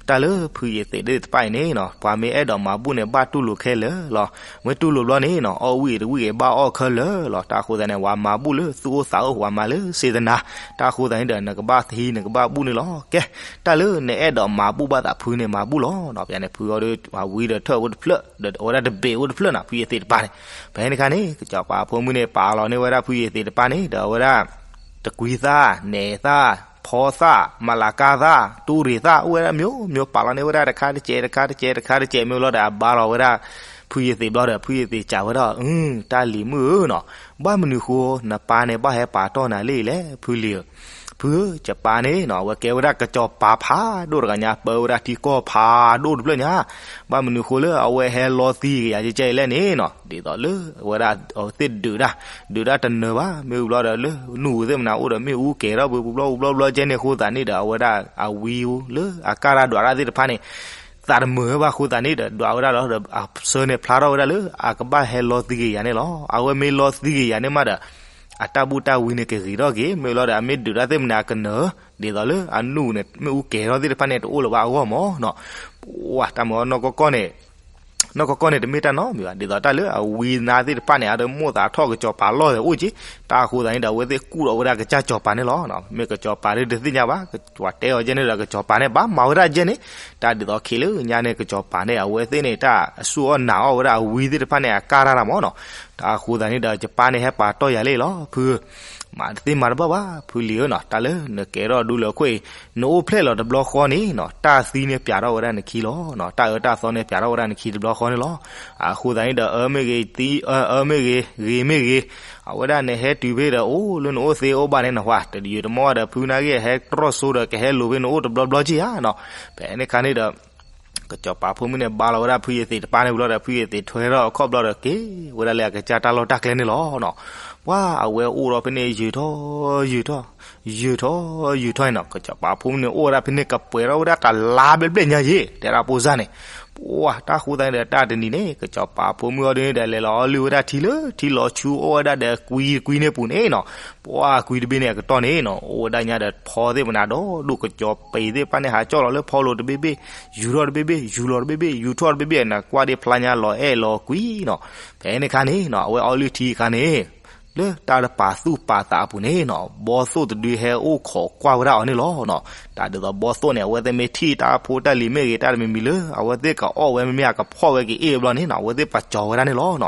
တၢ်လၢဖုယ့ၤသ့းသ့ၣ်တဖၣ်အံၤန့ၣ်နီၤ ပှၤမ့ၢ်အဲၣ်ဒိးမၤဘူၣ်န့ၣ် ဘၣ်တူၢ်လိာ်ခဲလၢာ်လီၤ. မ့ၢ်တူၢ်လိာ်ဘျီန့ၣ်နီၤ အီၣ်ဝံၣ်တဝံၣ်ဂ့ၤ ဘၣ်အီၣ်ခဲလၢာ်လီၤ. တၢ်အဃိသတးန့ၣ် ပှၤမၤဘူၣ်လၢသူၣ်အိၣ်သးအိၣ် ပှၤမၤလၢစေတနာ တၢ်အဃိသတးန့ၣ်ဒီး နကဘၣ်သဟံး နကဘၣ်ဘူၣ်န့ၣ်လီၤ. ကဲ တၢ်လၢနအဲၣ်ဒိးမၤဘူၣ်ဘၣ်သးဖုန့ၣ် မၤဘူၣ်လီၤနီၤ. ပှၤန့ၣ် ဖုအီၤဒု ပှၤဝံဒီးထၢၣ်အိၣ်တဖျၢၣ် ဒီးအဝဲဒၣ်တဘ့ၣ်အိၣ်တဖျၢၣ်နီၤ ဖုယ့ၤသ့းတပၤန့ၣ်. ဖဲန့ၣ်အခါန့ၣ် ကစီၤပၤဖိမုၣ်န့ၣ် ပာ်လီၤန့ၢ်ဝဲဒၣ်ဖုယ့ၤသ့းတပၤန့ၣ် ဒီးအဝဲဒၣ် တကွံသၣ် နဲၣ်သၣ် ဖီသၣ် မလၤကါသၣ် တူၢ်ရ့ၣ်သၣ် အိၣ်ဝဲဒၣ် မျိုးမျိုး ပာ်လီၤန့ၢ်ဝဲဒၣ်တခါတကဲး တခါတကဲး တခါတကဲး မ့ၢ်လီၤဒီး အဘါလီၤဝဲဒၣ် ဖုယ့ၤသ့းဘျီဒီး ဖုယ့ၤသ့းစံးဝဲဒၣ် အု တၢ်လံၤမုၣ်ဧၢနီၤ ဘၣ်မနုၤဃိ နပၢ်န့ၣ် ဘၣ်ဟဲပာ်တီၢ်နၤလၢအံၤလဲၣ် ဖုလံၤဧၢ. ဖုဧၢ ယပၢ်န့ၣ်နီၤ အဝဲကဲဝဲဒၣ်ကစီၤပၤဖးဒိၣ်တဂၤညါ ပၢဝဲဒၣ်ထံကီၢ်ဖးဒိၣ်တဖျၢၣ်ညါ ဘၣ်မနုၤဃိလၢအဝဲဟဲလီသံကယၤကဲကဲအံၤလဲၣ်န့ၣ်နီၤ ဒ်သိးလၢအဝဲဒၣ်သ့ၣ်ဒုးတၢ် ဒုးတၢ်တနၢၤဘၣ် မ့ၢ်ဝံၤဘျီဒီးလၢနူၢ်သ့ၣ်မနုၤအိၣ်ဒီး မ့ၣ်အူကဲၤထီၣ်ပူၤပူၤဘျီပူၤဘျီဘျီကဲန့ၣ်အဃိသတးန့ၣ်ဒီး အဝဲဒၣ်အဝံလၢအကၢ်တၢ်ဒွးတၢ်သ့ၣ်တဖၣ်န့ၣ် သးတမုာ်ဘၣ်အဃိသတးန့ၣ်ဒီး ဒွးဝဲဒၣ်လီၤဒီး အဆၢန့ၣ်ဖျါထီၣ်ဝဲဒၣ်လၢ အကဘၣ်ဟဲလီသံက့ၤယၤန့ၣ်လီၤ. အဝဲမ့ၢ်လီသံက့ၤယၤန့ၣ်မးဒီး အတၢ်ဘူၣ်တၢ်ဝံန့ၣ်ကဂ့ၤထီၣ်က့ၤ မ့ၢ်လီၤဒီး အမ့ၢ်ဒုးတၢ်သ့ၣ်မနုၤအကနၢၤ ဒ်သိးလၢအနူၢ်န့ၣ် မ့ၣ်အူကဲၤထီၣ်သ့ၣ်တဖၣ်န့ၣ် တအိၣ်လၢၤဘၣ်အဂီၢ်မးနီၤ. ပှၤတၢ်မၤနီၢ်ကီၢ်ကီၢ်န့ၣ် နီၢ်ကီၢ်ကီၢ်န့ၣ် တမ့ၢ်တၢ်နီတမံၤဘၣ် ဒ်သိးတၢ်လၢအဝံနါသ့ၣ်တဖၣ်န့ၣ် အတမိၣ်သးထီၣ်ကစီၤပၤလီၢ်လၢအိၣ်က့ၤ တၢ်အဃိသတးန့ၣ်ဒီး အဝဲသ့ၣ်ကူၣ်ထီၣ်ဝဲဒၣ်ကစၢ်စီၤပၤန့ၣ်လီၤ. မ့ၢ်ကစီၤပၤဒ်တသ့ၣ်ညါဘၣ် ပှၤတဲအီၤကဲန့ၣ်ဒီး ကစီၤပၤန့ၣ် ဘၣ်မၤဝဲဒၣ်ကဲန့ၣ် တၢ်ဒ်သိးခံးလၢညါန့ၣ် ကစီၤပၤန့ၣ် အဝဲသ့ၣ်န့ၣ် တၢ်အဆူၣ်အီၣ်နၤအီၣ်ဝဲဒၣ်အဝံသ့ၣ်တဖၣ်န့ၣ် အကၢ်တၢ်တၢ်မးနီၤ. တၢ်အဃိသတးန့ၣ်ဒီး ယပၢ်န့ၣ် ဟဲပာ်တီၢ်ယၤလံလီၤ ဖု မၤတသ့မၤတဘၣ်ဘၣ် ဖုလံၤဧၢနီၤ တၢ်လၢနကဲထီၣ်ဒူလၢအခိၣ်အံၤ နအိၣ်ဖျဲၣ်လီၤတဘျီဃီန့ၣ်နီၤ တၢ်သံန့ၣ်ပျးထီၣ်ဝဲဒၣ်နခံလီၤ. တၢ်အၢတၢ်သီန့ၣ်ပျးထီၣ်ဝဲဒၣ်နခံတဘျီဃီန့ၣ်လီၤ. အဃိသတးန့ၣ်ဒီး အၢမ့ၢ်ဂ့ၤသံ အၢမ့ၢ်ဂ့ၤ ဂ့ၤမ့ၢ်ဂ့ၤ အဝဲဒၣ်နဟဲတုၤဖဲဒီး အိၣ်လၢနအိၣ်သ့အိၣ်ဘၣ်န့ၣ်နဟါ တယုာ်တမီၢ်ဒီး ဖုနာ်ဂ့ၢ်ဟဲတြီၢ်စိဒီး ကဟဲလိာ်ဖဲနအိၣ်တဘျီဘျီက့ဧါနီၤ. ဖဲန့ၣ်ခါန့ၣ်ဒီး ကစီၤပၤဖိမုၣ်န့ၣ် ဘါလီၤဝဲဒၣ်ဖုယသံးတပၢ်န့ၣ်ဘျီဒီး ဖုယသံးထွဲထီၣ်အခီၣ်ဘျီဒီး က့ၤဝဲဒၣ်လၢအကစၢ်တၢ်လီၢ်တၢ်ကျဲန့ၣ်လီၤနီၤ. ပှၤအဝဲအိၣ်ဒီးဖဲန့ၣ် ယုာ်ထီၣ် ယုာ်ထီၣ် ယုာ်ထီၣ် ယုာ်ထီၣ်နီၤ ကစီၤပၤဖိမုၣ်န့ၣ် အိၣ်ဝဲဒၣ်ဖဲန့ၣ် ကပှဲၤထီၣ်ဝဲဒၣ်တလါဘျဲၣ်ဘျဲၣ်ညါယ့ၣ် တဲဒၣ်ပိၢ်စၢ်န့ၣ်. ပှၤတၢ်ဃိသတးန့ၣ်ဒီး တၢ်တနံၤန့ၣ် ကစီၤပၤဖိမုၣ်အီၤဒ်န့ၣ်ဒီး လဲၤလီၤအီလုၢ်ဝဲဒၣ်ထံလၢထံလီၤဆူအိၣ်ဝဲဒၣ်ဒီးကွံကွံန့ၣ်ပူၤန့ၣ်နီၤ. ပှၤကွံတဘ့ၣ်န့ၣ်အကတီၢ်န့ၣ်နီၤ အိၣ်ဝဲဒၣ်ညါဒီးဖီသ့ၣ်မနၤဒီး ဒိၣ်ကစီၤပၤသ့ၣ်တဖၣ်န့ၣ် ဟးကၠီၣ်လီၤလၢဖီလိၤတဘ့ၣ်ဘ့ၣ် ယူၤထီၣ်တဘ့ၣ်ဘ့ၣ် ယူၤလီၤတဘ့ၣ်ဘ့ၣ် ယူၤထီၣ်တဘ့ၣ်ဘ့ၣ် နကွၢ်ဒ်ဖျါညါလီၤအဲၣ်လီၤကွံနီၤ. ဖဲန့ၣ်ခါန့ၣ်နီၤ အဝဲအီလုၢ်ထံအခါန့ၣ် လၢတၢ်တပာ်သူၣ်ပာ်သးအပူၤန့ၣ်နီၤ ဘီသိၣ်တဒုဟဲအိၣ်ခိးကွၢ်ဝဲဒၣ်အီၤန့ၣ်လီၤနီၤ. တၢ်ဒ်သိးဘီသိၣ်န့ၣ် အဝဲသ့ၣ်မ့ၢ်ထံၣ်တၢ်ဖိတၢ်လံၤမ့ၢ်ဂ့ၤ တၢ်တမံၤမံၤလၢ အဝဲသ့ၣ်ကအီၣ်ဝဲမ့မ့ၢ်အကဖီၣ်ဝဲကအ့ၣ်ဘျီန့ၣ်နီၤ အဝဲသ့ၣ်ပာ်စီၤဝဲဒၣ်န့ၣ်လီၤနီၤ.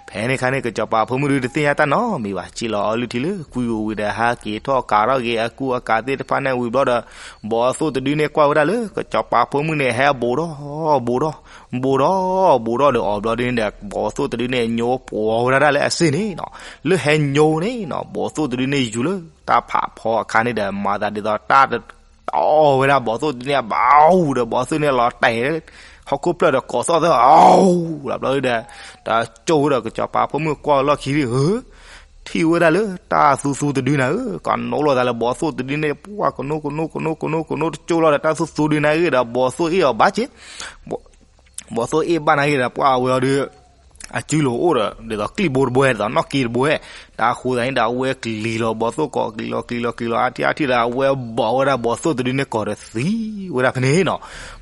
ဖဲန့ၣ်ခါန့ၣ် ကစီၤပၤဖိမုၣ်ဒုတသ့ၣ်ညါတၢ်နီတမံၤဘၣ် စံၣ်လီၤအီလုၢ်ထံလၢကွံာ်ဝံၤဒီး ဟးက့ၤထီၣ်ကးထီၣ်က့ၤအကူအကးသ့ၣ်တဖၣ်န့ၣ်ဝံၤဘျီဒီး ဘီသိၣ်တဒုန့ၣ်ကွၢ်ဝဲဒၣ်လၢ ကစီၤပၤဖိမုၣ်န့ၣ် ဟဲဘူးထီၣ် ဘူးထီၣ် ဘူးထီၣ် ဘူးထီၣ်ဒီးအီၤဘျီဒုန့ၣ်ဒီး ဘီသိၣ်တဒုန့ၣ် ညိပှီၤဝဲဒၣ်လၢအစ့ၢ်န့ၣ်နီၤ. လၢဟဲညိန့ၣ်နီၤ ဘီသိၣ်တဒုန့ၣ် ယူၤလၢတၢ်ဖးဖီအခါန့ၣ်ဒီး မၤသးဒ်သိးတၢ် တအီၣ်ဝဲဒၣ်ဘီသိၣ်တဒုန့ၣ် ဘၣ်အူဒီးဘီသိၣ်န့ၣ်လီၤတဲာ် ဟီၣ်ခိၣ်ဖျၢၣ်ဒီးကိးသီၣ်သၢ အီၣ်လီၤဘျီဒီး တကၠိဒီးကစီၤပၤဖိမုၣ်ကွၢ်လီၢ်ခံဒ်ဧၢ ထံၣ်ဝဲဒၣ်လၢတၢ်သူသူတဒုနၤဧၢ ကနိလိာ်သးလၢဘီသိၣ်တဒုန့ၣ် ပှၤကနိကနိကနိကနိကနိတကၠိလီၤဒီး တၢ်သူသူဒုနၤဂ့ၤဒီးဘီသိၣ်အ့ၣ်အီၤဘၣ်က့ ဘီသိၣ်အ့ၣ်ဘၣ်နၤဂ့ၤဒီး ပှၤအဝဲအီၤဒု အစုလိၤအိၣ်ဒီး ဒ်သိးကျံၣ်ဘိတဘိဝဲ ဒ်သိးနီၣ်က့တဘိဝဲ တၢ်ဃိသးန့ၣ်ဒီး အဝဲကလံၤလီၤဘီသိၣ်ကိး ကလံၤလီၤကလံၤလီၤအါထံၣ်အါထံၣ်ဒီး အဝဲဘီဝဲဒၣ်ဘီသိၣ်တဒုန့ၣ်ကိးဒီးသံဝဲဒၣ်ဖဲန့ၣ်နီၤ.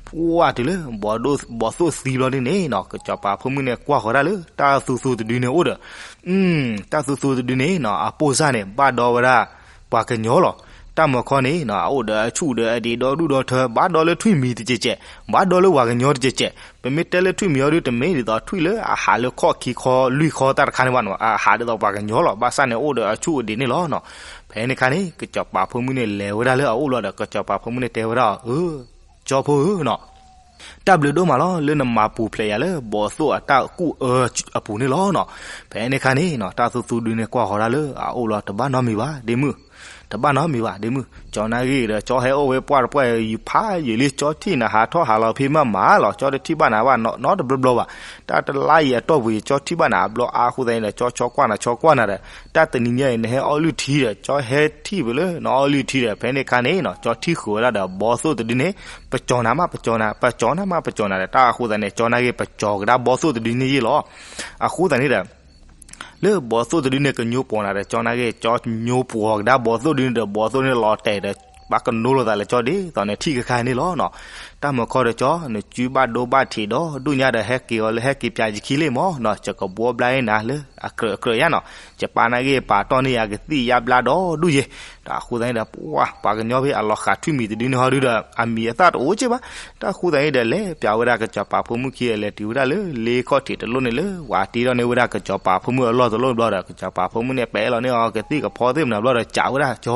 ပှၤတုၤလၢ ဘီသိၣ်သံဘျီဒုန့ၣ်နီၤ ကစီၤပၤဖိမုၣ်န့ၣ် ကွၢ်ဃီၤဒၣ်လၢ တၢ်သူသူတဒုန့ၣ်အိၣ်ဒီး တၢ်သူသူတဒုန့ၣ်နီၤ အပိၢ်စၢ်န့ၣ် ဘၣ်ဒီဝဲဒၣ် ပှၤကညီလီၤ. တၢ်မီၤခီန့ၣ်နီၤ အအိၣ်ဒီးအဆူၣ်ဒီးအဒံးဒီဒူၣ်ဒီထၢ ဘၣ်ဒီလၢထွံၣ်မံၤတကဲးကဲး ဘၣ်ဒီလၢပှၤကညီတကဲးကဲး ပမ့ၢ်တဲလၢထွံၣ်မံၤအီၤဒု တမ့ၢ်ဒ်သိးထွံၣ်လၢအဟးလၢခီၣ်ခံခီလွံၢ်ခီတၢ်တခါန့ၣ်ဘၣ်နီၤ အဟးဒ်သိးပှၤကညီလီၤ. ဘၣ်ဆၣ်န့ၣ်အိၣ်ဒီးအဆူၣ်အဒံးန့ၣ်လီၤနီၤ. ဖဲန့ၣ်ခါန့ၣ် ကစီၤပၤဖိမုၣ်န့ၣ်လဲၤဝဲဒၣ်လၢအအိၣ်ဘျီဒီး ကစီၤပၤဖိမုၣ်န့ၣ်တဲဝဲဒၣ်အီၤ အၢ ကၠီဖိဧၢနီၤ တၢ်ဘျုးဒိၣ်မးလီၤ လၢနမၤပူၤဖျဲးယၤလၢဘီသိၣ်အတၢ်ကူၣ်အၢအပူၤန့ၣ်လီၤနီၤ. ဖဲန့ၣ်ခါန့ၣ်နီၤ တၢ်သူသူဒုန့ၣ်ကွၢ်ဃီၤဒၣ်လၢအအိၣ်လီၤ တဘၣ်နီတမံၤဘၣ် ဒ့မုၣ် တဘၣ်နီတမံၤဘၣ် ဒ့မုၣ် ကၠီနာ်ဂ့ၤဒီး ကၠီဟဲအိၣ်ဝဲပှၢ်တပှၢ် ယဖးယံာ်လံ ကၠီထံၣ်နၤဟးထီၣ်ဟးလီၤဖဲမးမးလီၤ ကၠီတထံၣ်ဘၣ်နၤဘၣ်နီတဘျီဘျီဘၣ် တၢ်တလါအံၤအတီၢ်ပူၤ ကၠီထံၣ်ဘၣ်နၤအဘျီအါအဃိသတးန့ၣ်ဒီး ကၠီဆီကွၢ်နၤဆီကွၢ်နၤဒီး တၢ်တနံၤညါအံၤ နဟဲအီလုၢ်ထံဒီး ကၠီဟဲထံၣ်ပလၢနအီလုၢ်ထံဒီး ဖဲန့ၣ်ခါန့ၣ်နီၤ ကၠီထံၣ်ဃုာ်ဝဲဒၣ်ဒီး ဘီသိၣ်တဒုန့ၣ် ပကၠီနၤမး ပကၠီနၤ ပကၠီနၤမး ပကၠီနၤဒီး တၢ်အဃိသတးန့ၣ် ကၠီနာ်ဂ့ၤ ပကၠီကဒါဘီသိၣ်တဒုန့ၣ်ယ့ၢ်လီၤ. အဃိသတးန့ၣ်ဒီး လၢဘီသိၣ်တဒုန့ၣ် ကညိပှီၤနၤဒီး ကၠီနာ်ဂ့ၤ ကၠီညိပှီၤကဒါဘီသိၣ်တဒုန့ၣ်ဒီး ဘီသိၣ်န့ၣ်လီၤတဲာ်ဒီး ဘၣ်ကနိလိာ်သးလၢကၠီဒ်သိးန့ၣ်ထံၣ်ခါခါန့ၣ်လီၤနီၤ. တၢ်မီၤခီဒီးကၠီ နစုဘၣ်ဒိဘၣ်ထံးဒီး ဒူၣ်ညါဒီး ဟဲက့ၤအီၤလၢဟဲက့ၤပၠးယခံလံမးနီၤ ယကဘှီဘျါအ့ၣ်နၤလၢ အကြၢးအကြၢးယါနီၤ ယပၢ်နာ်ဂ့ၤ ပာ်တီၢ်န့ၢ်ယၤကသံၣ်ယါဘျါဒီးဒူၣ်ယဲ တၢ်အဃိသတးန့ၣ်ဒီး ပှၤ ပှၤကညီဖဲအလီၤဃာ်ထွံၣ်မံၤတဒုန့ၣ်ဟီဒုဒီး အမံၤအသၣ်တအိၣ်က့ဘၣ်. တၢ်အဃိသတးန့ၣ်ဒီး လဲၤပၠးဝဲဒၣ်ကစီၤပၤဖိမုၣ်ခံဂၤ လဲၤတုၤဝဲဒၣ်လၢလ့ခီၣ်ထံးတလိၣ်န့ၣ်လၢ ဝၤတ့ထီၣ်န့ၢ်ဝဲဒၣ်ကစီၤပၤဖိမုၣ်အလီၢ်တလိၣ်ဘျီဒီး ကစီၤပၤဖိမုၣ်န့ၣ် ပဲာ်လီၤန့ၢ်အီၤကသံၣ်ကဖီသ့ၣ်မနၤဘျီဒီး စံးဝဲဒၣ်ကၠီ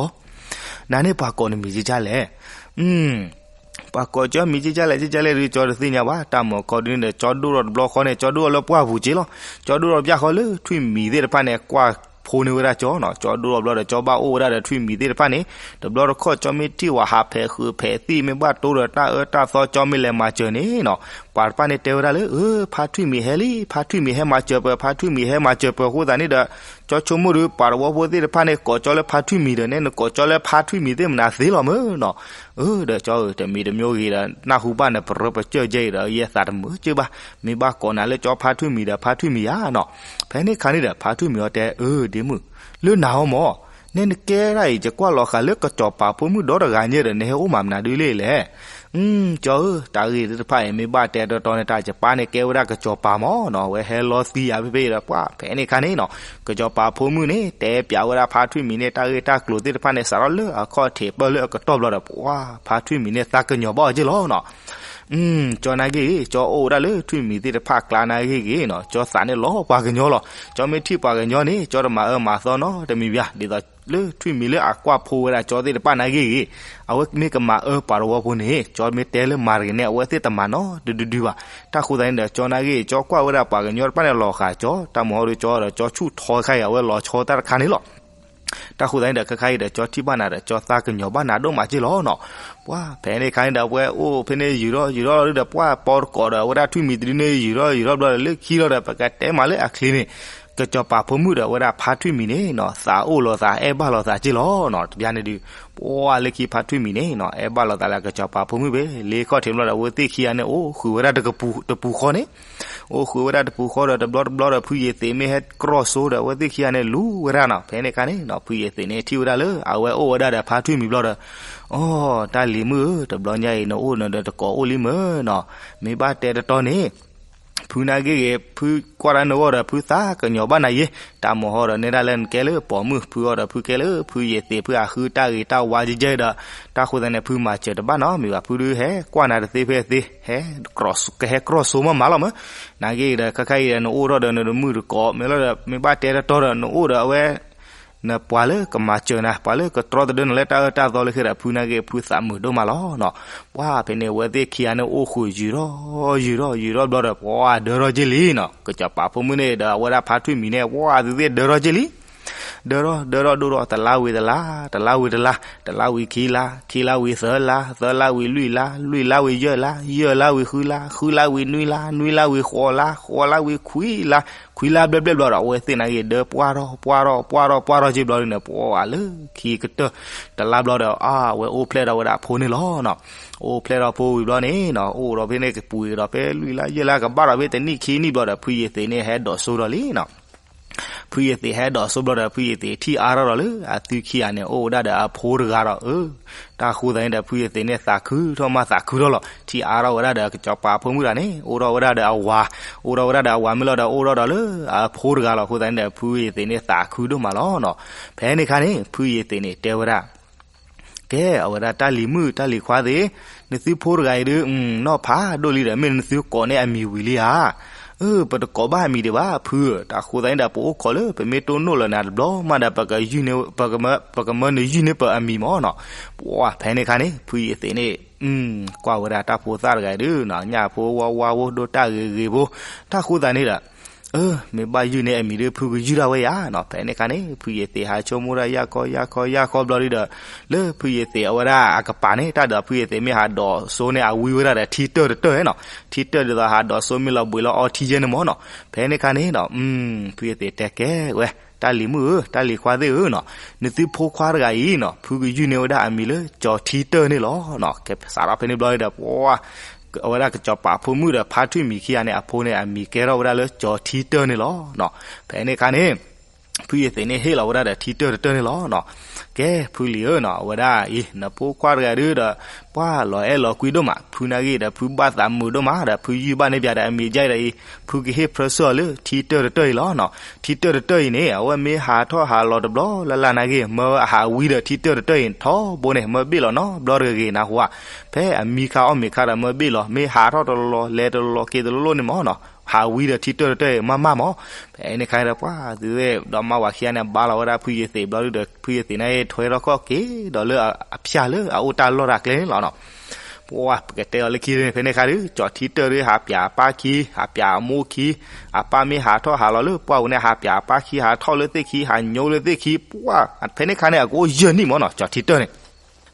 နၤန့ၣ်ပှၤကိးနမံၤက့ဒ်လဲၣ် ပှၤကိးကၠီမံၤက့ဒ်လဲၣ်က့ဒ်လဲၣ်ဒုး ကၠီတသ့ၣ်ညါဘၣ်. တၢ်မီၤခီဒုန့ၣ်ဒီး ကၠီဒိၣ်ထီၣ်တဘျီဃီန့ၣ် ကၠီဒိၣ်ထီၣ်လၢပှၢ်ပူၤက့လီၤ. ကၠီဒိၣ်ထီၣ်ဘၣ်ဃီလၢထွံၣ်မံၤသ့ၣ်တဖၣ်န့ၣ် ကွၢ်ဖိန့ၢ်ဝဲဒၣ်ကၠီနီၤ. ကၠီဒိၣ်ထီၣ်ဘျီဒီး ကၠီဘၣ်အိၣ်ဝဲဒၣ်ဒီးထွံၣ်မံၤသ့ၣ်တဖၣ်န့ၣ် တဘျီတခီၣ် ကၠီမ့ၢ်ထံၣ်ဝဲဟးဖဲးဃုာ်ဖဲးသံၣ် မ့ၢ်ဘၣ်တိဒီးတၢ်အၢတၢ်သီ ကၠီမ့ၢ်လဲၤမၤစၢၤန့ၣ်နီၤ ပှၤတဖၣ်န့ၣ်တဲဝဲဒၣ်လၢ အၢ ဖါထွံၣ်မံၤဟဲလံ ဖါထွံၣ်မံၤဟဲမၤစၢၤပှၤ ဖါထွံၣ်မံၤဟဲမၤစၢၤပှၤအဃိသတးန့ၣ်ဒီး ကၠီဆိကမိၣ်ဒီး ပှၤတဝီဖိသ့ၣ်တဖၣ်န့ၣ် ကိးကၠီလၢဖါထွံၣ်မံၤဒီး နဲနကိးကၠီလၢဖါထွံၣ်မံၤသ့ၣ်မနုၤသ့လီၤမ့ၢ်နီၤ. အၢ ဒီးကၠီဧၢ တမံၤတမံၤဂ့ၤဒီး နၢ်ဟူဘၣ်နပရၢပစၢၢ်ကဲအံၤဒီး ယဲသးတမုာ်ကၢဘၣ်, မ့ၢ်ဘၣ်ကိးနၤလၢကၠီဖါထွံၣ်မံၤဒီး ဖါထွံၣ်မံၤဧါနီၤ. ဖဲန့ၣ်ခါန့ၣ်ဒီး ဖါထွံၣ်မံၤအီၤတဲ အၢ ဒ့မုၣ်, လၢနၤအီၤမၢ်, နဲနကဲဒၣ်အံၤ ယကွၢ်လီၤဃာ်လၢကစီၤပၤဖိမုၣ်ဒီတဂၤညါဒီး နဟဲအိၣ်မၤမနုၤဒုလဲၣ်လဲၣ်. အၢ ကၠီဧၢ တၢ်ဂ့ၢ်သ့ၣ်တဖၣ်အံၤ မ့ၢ်ဘၣ်တဲတီတီန့ၣ် တၢ်ယပၢ်န့ၣ်ကဲဝဲဒၣ်ကစီၤပၤမၢ်နီၤ, အဝဲဟဲလီၤသံယၤဖဲဖဲဒီး ပှၢ် ဖဲန့ၣ်ခါန့ၣ်နီၤ ကစီၤပၤဖိမုၣ်န့ၣ် တဲပျးဝဲဒၣ်ဖါထွံၣ်မံၤန့ၣ် တၢ်ဂ့ၢ်တၢ်ကျိၤသ့ၣ်တဖၣ်န့ၣ် စးထီၣ်လၢအခီၣ်ထံးပၢၢ်လၢအကတီၢ်ဘျီဒီး ပှၢ် ဖါထွံၣ်မံၤန့ၣ် သးကညီၤဘၣ်အီၤက့ၢ်လီၤနီၤ. အၢ ကၠီနာ်က့ဂ့ၤ ကၠီအိၣ်ဝဲဒၣ်လၢထွံၣ်မံၤသ့ၣ်တဖၣ်ကျါနာ်က့ဂ့ၤနီၤ, ကၠီသးန့ၣ်လီၤပှၤကညီလီၤ. ကၠီမ့ၢ်ထံၣ်ပှၤကညီန့ၣ် ကၠီတမၤအၢမၤသီနီတမံၤဘၣ်, ဒ်သိးလၢထွံၣ်မံၤလၢအကွၢ်ဖိဝဲဒၣ်ကၠီသ့ၣ်တဖၣ်နာ်က့ဂ့ၤ, အဝဲမ့ၢ်ကမၤအၢပှၤတဝီဖိန့ၣ် ကၠီမ့ၢ်တဲလၢမၤတဂ့ၤန့ၣ် အဝဲသ့ၣ်တမၤနီတဒုဒုဘၣ်. တၢ်ဃိသတးန့ၣ်ဒီး ကၠီနာ်က့ဂ့ၤ ကၠီကွၢ်ဝဲဒၣ်ပှၤကညီတဖၣ်န့ၣ်လီၤဃာ်ကၠီ, တၢ်မၤဟီဒီးကၠီဒီး ကၠီဆူၣ်ထီခါအံၤ အဝဲလီၤဆီတၢ်တခါန့ၣ်လီၤ. တၢ်ဃိသတးန့ၣ်ဒီး ခဲခါအံၤဒီး ကၠီထံၣ်ဘၣ်နၤဒီး ကၠီသးကညီၤဘၣ်နၤဒိၣ်မးက့ၢ်လီၤနီၤ. ပှၢ် ဖဲန့ၣ်ခါန့ၣ်ဒီး အဝဲအိၣ်ဖဲန့ၣ်ယုာ်ထီၣ်ယုာ်ထီၣ်ဒီး ပှၢ် ပီတကိးဒီး အဝဲဒၣ်ထွံၣ်မံၤတဒုန့ၣ် ယုာ်ထီၣ်ယုာ်ထီၣ်ဘျီဒီး လၢခံလီၤဒီး ပကတဲမးလၢအချ့န့ၣ် ကစီၤပၤဖိမုၣ်ဒီးအဝဲဒၣ်ဖါထွံၣ်မံၤန့ၣ်နီၤ သးအိၣ်လိာ်သးအဲၣ်ဘၣ်လိာ်သးက့ၢ်လီၤနီၤ. တဘျီန့ၣ်ဒုး ပှၢ် လၢခံဖါထွံၣ်မံၤန့ၣ်နီၤ အဲၣ်ဘၣ်လိာ်သးလၢကစီၤပၤဖိမုၣ်ဖဲ လ့ခီၣ်ထံးဘျီဒီး အဝဲသ့ၣ်ခံဂၤန့ၣ် အိၣ်ဃုာ်ဝဲဒၣ်တပူၤဃီန့ၣ် အိၣ်ဃုာ်ဝဲဒၣ်တပူၤဃီဒီး တဘျီတဘျီဒီး ဖုယ့ၤသ့းမ့ၢ်ဟဲကြီၢ်စိဒီး အဝဲသ့ၣ်ခံဂၤန့ၣ် လူၤဝဲဒၣ်နီၤ. ဖဲန့ၣ်ခါန့ၣ်နီၤ ဖုယ့ၤသ့းန့ၣ် ထံၣ်ဝဲဒၣ်လၢ အဝဲအိၣ်ဝဲဒၣ်ဒီးဖါထွံၣ်မံၤဘျီဒီး အိ တၢ်လံၤမုၣ်ဧၢ, တဘျီညါအံၤ နအိၣ်နဒီးတကိးအိၣ်လံမ့ၢ်နီၤ. မ့ၢ်ဘၣ်တဲတတီန့ၣ် ဖုနာ်က့ဂ့ၤ ဖုကွၢ်တၢ်နဂီၢ်ဒီး ဖုသးကညီၤဘၣ်နၤယ့, တၢ်မၤဟီဒီး နဲဒၣ်လၢနကဲလၢပိာ်မုၣ်, ဖုအီၤဒီး ဖုကဲလၢဖုယ့ၤသ့း ဖုအဃုတၢ်ဂ့ၤတၢ်ဝါကဲကဲဒီး တၢ်ဃိသတးန့ၣ် ဖုမၤစၢၤတဘၣ်နီတမံၤဘၣ်, ဖုဒုးဟဲကွၢ်နၤတသ့ဖဲသ့, ဟဲ ကဟဲကြီၢ်စိမးမးလီၤမ့ၢ်. နာ်က့ဂ့ၤဒီး ခဲခါအံၤဒီး နအိၣ်ထီၣ်ဒီးနတမုၣ်တကိး မ့ၢ်လီၤဒီး မ့ၢ်ဘၣ်တဲတတီဒီး နအိၣ်ဒီးအဝဲ နပှၤလၢကမၤစၢၤနၤ ပှၤလၢကတြီတဒၢနၤလၢတၢ်အၢတၢ်သီလၢခံဒီး ဖုနာ်က့ ဖုသးမုာ်ဒိၣ်မးလီၤနီၤ. ပှၢ် ဖဲန့ၣ် အဝဲသ့ၣ်ခံဂၤန့ၣ် အိၣ်ဃုာ်ယုာ်ထီၣ်ယုာ်ထီၣ်ယုာ်ထီၣ်ဘျီဒီး ပှၢ် ဒၢထီၣ်က့ၤလံနီၤ. ကစီၤပၤဖိမုၣ်န့ၣ်ဒီး အဝဲဒၣ်ဖါထွံၣ်မံၤန့ၣ် ပှၢ် အဝဲသ့ၣ်ဒၢထီၣ်က့ၤလံ ဒၢထီၣ်ဒၢထီၣ်ဒိၣ်ထီၣ် တလါဝံၤတလါ တလါဝံၤတလါ တလါဝံၤခံလါ ခံလါဝံၤသၢလါ သၢလါဝံၤလွံၢ်လါ လွံၢ်လါဝံၤယဲၢ်လါ ယဲၢ်လါဝံၤဃုလါ ဃုလါဝံၤနွံလါ နွံလါဝံၤဃိးလါ ဃိးလါဝံၤခွံလါ ခွံလါဘျဲၣ်ဘျဲၣ်ဘျီဒီး အဝဲသ့ၣ်နာ်က့ ဒၢပှၢ်ထီၣ်ပှၢ်ထီၣ်ပှၢ်ထီၣ်ပှၢ်ထီၣ်က့ၤဘျီဒုန့ၣ် ပှၢ်လၢခံကတၢၢ် တလါဘျီဒီး အါ အဝဲအိၣ်ဖျဲၣ်ထီၣ်ဝဲဒၣ်အဖိန့ၣ်လီၤနီၤ. အိၣ်ဖျဲၣ်ထီၣ်ဖိဝံၤဘျီန့ၣ်နီၤ အိၣ်ဒီးဖဲန့ၣ်ကပူၤဒီး ဖဲလွံၢ်လါယဲၢ်လါကဘၣ်ဒီး ဖဲတနံၣ်ခံနံၣ်ဘျီဒီး ဖုယ့ၤသ့းန့ၣ် ဟဲဒိးစိဒီးလံနီၤ. ဖုယ့ၤသ့းဟဲဒိးစိဘျီဒီး ဖုယ့ၤသ့းထံၣ်အါထီၣ်ဒီးလၢအသုခံဂၤန့ၣ် အိၣ်ဝဲဒၣ်ဒီးအဖိတဂၤဒီး အၢ တၢ်ဃိသတးန့ၣ်ဒီး ဖုယ့ၤသ့းန့ၣ် သးခုထီၣ်မးသးခုထီၣ်လီၤ. ထံၣ်အါထီၣ်ဝဲဒၣ်ဒီး ကစီၤပၤဖိမုၣ်တဂၤန့ၣ် အိၣ်ထီၣ်ဝဲဒၣ်ဒီးအဝၤ အိၣ်ထီၣ်ဝဲဒၣ်ဒီးအဝၤမ့ၢ်လီၤဒီး အိၣ်ထီၣ်ဒီးလၢအဖိတဂၤလီၤ. အဃိသတးန့ၣ်ဒီး ဖုယ့ၤသ့းန့ၣ် သးခုဒိၣ်မးလီၤနီၤ. ဖဲန့ၣ်အခါန့ၣ် ဖုယ့ၤသ့းန့ၣ် တဲဝဲဒၣ် ကဲ အဝဲဒၣ်တၢ်လံၤမုၣ်တၢ်လံၤခွါသ့ၣ်, နသုဖိတဂၤအံၤဒုး နီၢ်ဖးဒိၣ်လံဒီး မ့ၢ်နသုကိးန့ၢ်အမံၤဝံၤလံဧါ. အၢ ပတကိးဘၣ်အမံၤဒံးဘၣ် ဖုဧၢ, တၢ်ဃိသတးန့ၣ်ဒီး ပအိၣ်ခိးလၢ ပမ့ၢ်တိၢ်နီၣ်လၢၤနၤတဘျီမးဒီး ပကမၢနယုၢ်န့ၢ်ပအမံၤမၢ်နီၤ. ပှၢ် ဖဲန့ၣ်အခါန့ၣ် ဖုယ့ၤသ့းန့ၣ် ကွၢ်ဝဲဒၣ်တၢ်ဖိသၣ်တဂၤအံၤဒုး ညၣ်ဖိဝါဝါဖိဒိၣ်တၢ်ဂ့ၤဂ့ၤဖိ, တၢ်ဃိသတးန့ၣ်ဒီး အၢ မ့ၢ်ဘၣ်ယုၢ်န့ၢ်အမံၤဒုး ဖုကယုၢ်ဒၣ်ဝဲယၤနီၤ. ဖဲန့ၣ်အခါန့ၣ် ဖုယ့ၤသ့းဟးဆိကမိၣ်ဒၣ်ယၢ်ခီယၢ်ခီယၢ်ခီဘျီဒုးဒီး လၢဖုယ့ၤသ့းအဝဲဒၣ်အကပၤန့ၣ် တၢ်ဒီးဖုယ့ၤသ့းမ့ၢ်ဟးဒိးစိန့ၣ် အဝံဝဲဒၣ်ဒီးထံတၢၢ်တတၢၢ်နီၤ. ထံတၢၢ်ဒ်သိးဟးဒိးစိမ့ၢ်လီၤဘှံးလီၤအီထံယဲၢ်န့ၣ်မၢ်နီၤ. ဖဲန့ၣ်အခါန့ၣ်ဒီး ဖုယ့ၤသ့းတဲကဲဝဲ တၢ်လံၤမုၣ်ဧၢ တၢ်လံၤခွါသ့ၣ်ဧၢနီၤ, နသုဖိခွါတဂၤအံၤနီၤ ဖုကယုၢ်န့ၢ်ဝဲဒၣ်အမံၤလၢ ကၠီၤထံတၢၢ်န့ၣ်လီၤနီၤ. ကဲ စးထီၣ်ဖဲန့ၣ်ဘျီဒီး ပှၢ် အဝဲဒၣ်ကစီၤပၤဖိမုၣ်ဒီး ဖါထွံၣ်မံၤခံဂၤန့ၣ် အဖိန့ၣ် အမံၤကဲထီၣ်ဝဲဒၣ်လၢ ကၠီၤထံတၢၢ်န့ၣ်လီၤနီၤ. ဖဲန့ၣ်အခါန့ၣ် ဖုယ့ၤသ့းန့ၣ် ဟ့ၣ်လီၤဝဲဒၣ်ဒီးထံတၢၢ်တတၢၢ်န့ၣ်လီၤနီၤ. ကဲ ဖုလံၤဧၢနီၤ အဝဲဒၣ်အံၤ နဖိခွါတဂၤဒုးဒီး ပှၢ်လီၤအဲၣ်လီၤကွံဒိၣ်မး ဖုနာ်ဂ့ၤဒီး ဖုဘၣ်သးမုာ်ဒိၣ်မးဒီး ဖုယုၢ်ဘၣ်န့ၢ်ပၠးဒီး အမံၤဒ်အံၤဒီးအံၤ ဖုကဟ့ၣ်ဖြၢဆှၢအီၤလၢ ထံတၢၢ်တတၢၢ်အံၤလီၤနီၤ. ထံတၢၢ်တတၢၢ်အံၤန့ၣ် အဝဲမ့ၢ်ဟးထီၣ်ဟးလီၤတဘျီလၢ်လၢ်နာ်ဂ့ၤ မၢအဟးဝံဒီးထံတၢၢ်တတၢၢ်အံၤ ထီဘိန့ၣ် မၢဘ့ၣ်လီၤနီတဘျီတဂ့ၤဂ့ၤနၢ်ဟူဧါ. ဖဲအမံခါအီၣ်မ့ၤခါဒီးမၢဘ့ၣ်လီၤ မ့ၢ်ဟးထီၣ်တလီၤလီၤ လဲၤတလီၤလီၤ က့ၤတလီၤလီၤန့ၣ်မၢ်နီၤ ဟးဝံဒီးထံတၢၢ်တတၢၢ်အံၤ မးမးမၢ်. ဖဲန့ၣ်ခါဒီး ပှၤသုဝဲဒီးမါဝၤခံဂၤန့ၣ် ဘါလီၤဝဲဒၣ်ဖုယ့ၤသ့းဘျီဒုးဒီး ဖုယ့ၤသ့းန့ၣ် ထွဲထီၣ်ခီၣ်က့ၤဒီးလၢအဖၠၣ်လၢအအိၣ်တၢ်လီၢ်တၢ်ကျဲန့ၣ်လီၤနီၤ. ပှၤပကတဲအီၤလၢခံန့ၣ် ဖဲန့ၣ်ခါဒီး ကၠီၤထံတၢၢ်ဒီး ဟးပၠးအပၢ်ခံ ဟးပၠးအမိၢ်ခံ အပၢ်မ့ၢ်ဟးထီၣ်ဟးလီၤလၢပှၢ်ပူၤန့ၣ် ဟးပၠးအပၢ်ခံ ဟးထီၣ်လၢသ့ၣ်ခံ ဟးညိလၢသ့ၣ်ခံ ပှၤ ဖဲန့ၣ်ခါန့ၣ် အကအိၣ်ယဲၢ်နံၣ်မၢ်နီၤ ကၠီၤထံတၢၢ်န့ၣ်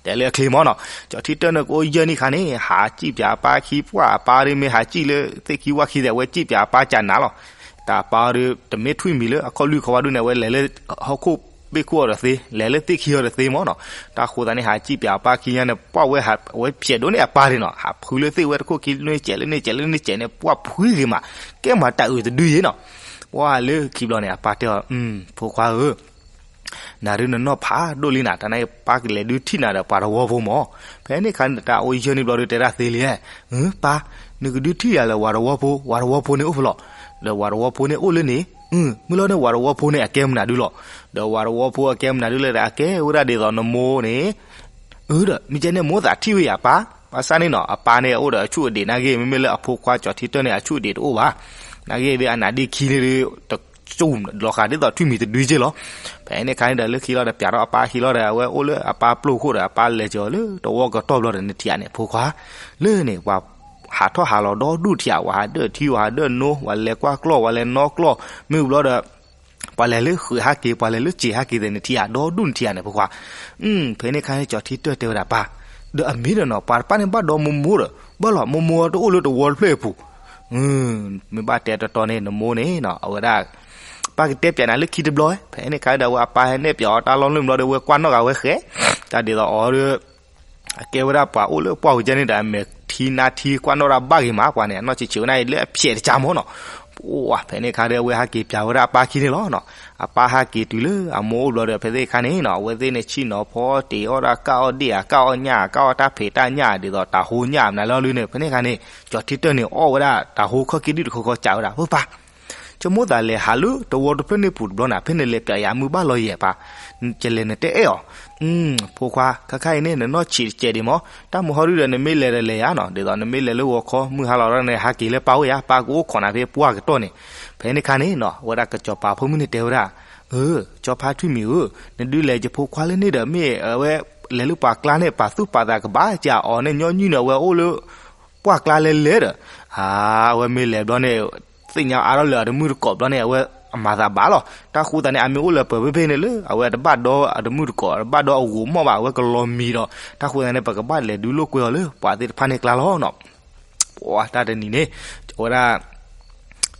တဲလၢအချ့မၢ်နီၤ ကၠီၤထံတၢၢ်န့ၣ် ကအိၣ်ယဲၢ်နံၣ်ခါန့ၣ် ဟးစံၣ်ပၠးအပၢ်ခံ ပှၤအပၢ်ဒီး မ့ၢ်ဟးစံၣ်လၢသ့ၣ်ခံဝၣ်ခံသ့ၣ် အဝဲစံၣ်ပၠးအပၢ်ကနၤလီၤ. တၢ်ပၢ်ဒီး တမ့ၢ်ထွံၣ်မံၤလၢအခီၣ်လွံၢ်ခီဝါဒုးန့ၣ် အဝဲလဲၤလၢဟီၣ်ခိၣ် ပ့ၣ်ခိၣ်အီၤဒီးသ့, လဲၤလၢသ့ၣ်ခံအီၤဒီးသ့မၢ်နီၤ. တၢ်ဃိသတးန့ၣ် ဟးစံၣ်ပၠးအပၢ်ခံညါန့ၣ် ပှၢ်ဝဲဟးဝဲဖျဲးဒိၣ်န့ၢ်အပၢ်ဒၣ်နီၤ, ဟးဖုလၢသ့ၣ်ဝဲတခိၣ်ခံ န့ၢ်စဲးလၢန့ၢ်စဲးလၢန့ၢ်စဲးန့ၣ် ပှၢ်ဖုဂ့ၤမး, ကဲမၤတၢ်အုးတဒုယ့ၣ်နီၤ. ပှၢ်လၢခံဘျီန့ၣ် အပၢ်တဲအီၤ, ဖိခွါဧၢ, နၤဒုးနနီၢ်ဖးဒိၣ်လံနၤ, တၢ်န့ၣ်ပၢ်ကလဲၤဒုးထံၣ်နၤဒီးပှၤတဝီဖိမၢ်. ဖဲန့ၣ်ခါန့ၣ် တၢ်အိၣ်ယၢၢ်န့ၣ်ဘျီဒုးတဲဒၣ်သ့လံ, ပၢ်, နကဒုးထံၣ်ယၤလၢပှၤတဝီဖိ, ပှၤတဝီဖိန့ၣ်အိၣ်ဖဲလဲၣ်. ဒီးပှၤတဝီဖိန့ၣ်အိၣ်လၢန့ၣ်, မုၢ်လီၤန့ၣ် ပှၤတဝီဖိန့ၣ် အကဲမနုၤဒုလီၤ. ဒီးပှၤတဝီဖိအကဲမနုၤဒုလဲၣ်ဒီး အကဲဝဲဒၣ်ဒ်သိးနမိၢ်န့ၣ်, ဒီးမ့ၢ်ကဲန့ၣ်မိၢ်သးထံၣ်ဝဲယၤပၢ်, ဘၣ်ဆၣ်န့ၣ်နီၤ အပၢ်န့ၣ်အိၣ်ဒီးအဆူၣ်အဒံးနာ်က့, မ့မ့ၢ်လၢအဖိခွါကၠီၤထံတၢၢ်န့ၣ် အဆူၣ်အဒံးတအိၣ်ဘၣ်. နာ်က့ဒ်အနါဒ့ခံန့ၣ်ဒုး တစူၣ်လီၤဃာ်ဒ်သိးထွံၣ်မံၤတဒုက့လီၤ. ဖဲန့ၣ်ခါန့ၣ်ဒီး လၢခံလီၤဒီး ပၠးထီၣ်အပၢ်ခံလီၤဒီး အဝဲအိၣ်လၢအပၢ်ပျိၢ်ခိၣ်ဒီး အပၢ်လဲၤစၢၤအီၤလၢတဝီကတီၢ်ဘျီဒီး နထံၣ်ဧါန့ၣ် ဖိခွါ, လၢန့ၣ် ပှၤဟးထီၣ်ဟးလီၤဒီဒူၣ်ထံဧါ, ပှၤဟးဒၢၣ်ထံ ပှၤဟးဒၢၣ်နိ, ပှၤလဲၤကွၢ်ကျီၢ် ပှၤလဲၤနီကျီၢ်, မ့ၢ်ဘျီဒီး ပှၤလဲၤလၢဃုာ်ဟဲက့ၤ ပှၤလဲၤလၢစံာ်ဟဲက့ၤသ့ၣ် နထံၣ်ဧါ, ဒီဒူၣ်နထံၣ်ဧါန့ၣ် ဖိခွါ. ဖဲန့ၣ်ခါန့ၣ် ကၠီၤထံတၢၢ်တဲဝဲဒၣ်ပၢ်, ဒီးအမ့ၢ်ဒီးနီၤ ပှၤတဖၣ်န့ၣ်ဘၣ်ဒီမိၢ်မိၢ်ဒီး ဘၣ်လီၤမိၢ်မိၢ်တအိၣ်လၢတဝီတဖျၢၣ်အပူၤ မ့ၢ်ဘၣ်တဲတတီန့ၣ် နမိၢ်န့ၣ်နီၤ အဝဲဒၣ် ပၢ်ကတဲပၠးနၤလၢခံတဘျီ. ဖဲန့ၣ်ခါဒီး အဝဲအပၢ်ဟဲနဲၣ်ပၠးအီၤတၢ်လီၢ်လၢဘျီဒီး ဝဲကွၢ်နီၣ်ဂၤဝဲဃဲ, တၢ်ဒ်သိးအီၤဒီး အကဲဝဲဒၣ်ပှၤအိၣ်လၢပှၢ်ဝံၤကဲန့ၣ်ဒီး အမဲာ်ထံနါထံကွၢ်နီၣ်တၢ်ဘၣ်ဂ့ၤမး ပှၤန့ၣ် အနီၢ်ဆံးဆံးဝဲန့ၣ်လၢအဖျဲးတကါမၢ်နီၤ. ပှၢ် ဖဲန့ၣ်ခါဒီး အဝဲဟဲက့ၤပၠးဝဲဒၣ်အပၢ်ခံန့ၣ်လီၤ. အပၢ်ဟဲက့ၤတုၤလၢအမိၢ်အိၣ်ဘျီဒီး ဖဲသ့ၣ်ခါန့ၣ်နီၤ အဝဲသ့ၣ်န့ၣ် ဆ့ၣ်နီၤဖီတ့ၢ်အီၣ်ဒၣ်ကၣ်အီၣ်ဒ့ၣ်ဧါ ကၣ်အီၣ်ညၣ်ဧါ ကၣ်အီၣ်တၢ်ဖံးတၢ်ညၣ် ဒ်သိးတၢ်ဟိညၣ်မနုၤလၢအီၤဒုန့ၣ် ဖဲန့ၣ်ခါန့ၣ် ကၠီၤထံတၢၢ်န့ၣ် အီၣ်ဝဲဒၣ်တၢ်ဟိခီၣ်က့ဒံၣ်တခီခီကးဝဲဒၣ် ပၢ်ပၢ် ဆိကမိၣ်သးလဲၤဟးလၢတဝီတဖျၢၣ်န့ၣ်ပူၤတဘျီန့ၣ် ဖဲန့ၣ်လဲၤပၠးယၤမုၢ်ဘၣ်လီၤယဲၢ်ပၢ်, ကလဲၤနတဲအဲၣ်အီၤ, ဖိခွါ ခါခါအံၤန့ၣ် နနီၢ်ဆံးတကဲးဒံးမၢ်, တၢ်မုၢ်ဟီဒုဒီး နမ့ၢ်လဲၤဒီးလဲၤယၤနီၤ ဒ်သိးနမ့ၢ်လဲၤလၢဂီၤခီ မုၢ်ဟါလီၤဒီးန့ၣ် ဟဲက့ၤလၢပၢ်အိၣ်ယၤ ပၢ်ကအိၣ်ခိးနၤဖဲပှၢ်ကတီၢ်န့ၣ်. ဖဲန့ၣ်ခါန့ၣ်နီၤ အဝဲဒၣ်ကစီၤပၤဖိမုၣ်န့ၣ်တဲဝဲဒၣ်, အၢ ကၠီၤဖါထွံၣ်မံၤဧၢ, နဒုးလဲၤယဖိခွါလၢန့ၣ်ဒီး မ့ၢ်အဝဲလဲၤလၢပှၤကျါန့ၣ် ပာ်သူၣ်ပာ်သးကဘၣ်ကးအီၤန့ၣ် ညီနုၢ်န့ၣ် အဝဲအိၣ်လၢ ပှၢ်ကျါလဲၤလဲၤဒီး, အဝဲမ့ၢ်လဲၤဘျီန့ၣ် သ့ၣ်ညါအါထီၣ်လၢအတမုၢ်တကိးဘျီန့ၣ် အဝဲအမၤသးဘၣ်လီၤ. တၢ်ဃိသတးန့ၣ် အမ့ၢ်အိၣ်လၢပှၢ်ဖဲဖဲန့ၣ်လၢ အဝဲတဘၣ်ဒီအတမုၢ်တကိး တဘၣ်ဒီအဂိာ်မီၢ်ဘၣ် အဝဲကလီၤမံၤဒီး တၢ်ဃိသတးန့ၣ် ပကဘၣ်လဲၤဒုးလိာ်ကွဲအီၤလၢပှၤသ့ၣ်တဖၣ်န့ၣ်ကျါလီၤနီၤ. ပှၢ်တၢ်တနံၤန့ၣ် အဝဲဒၣ်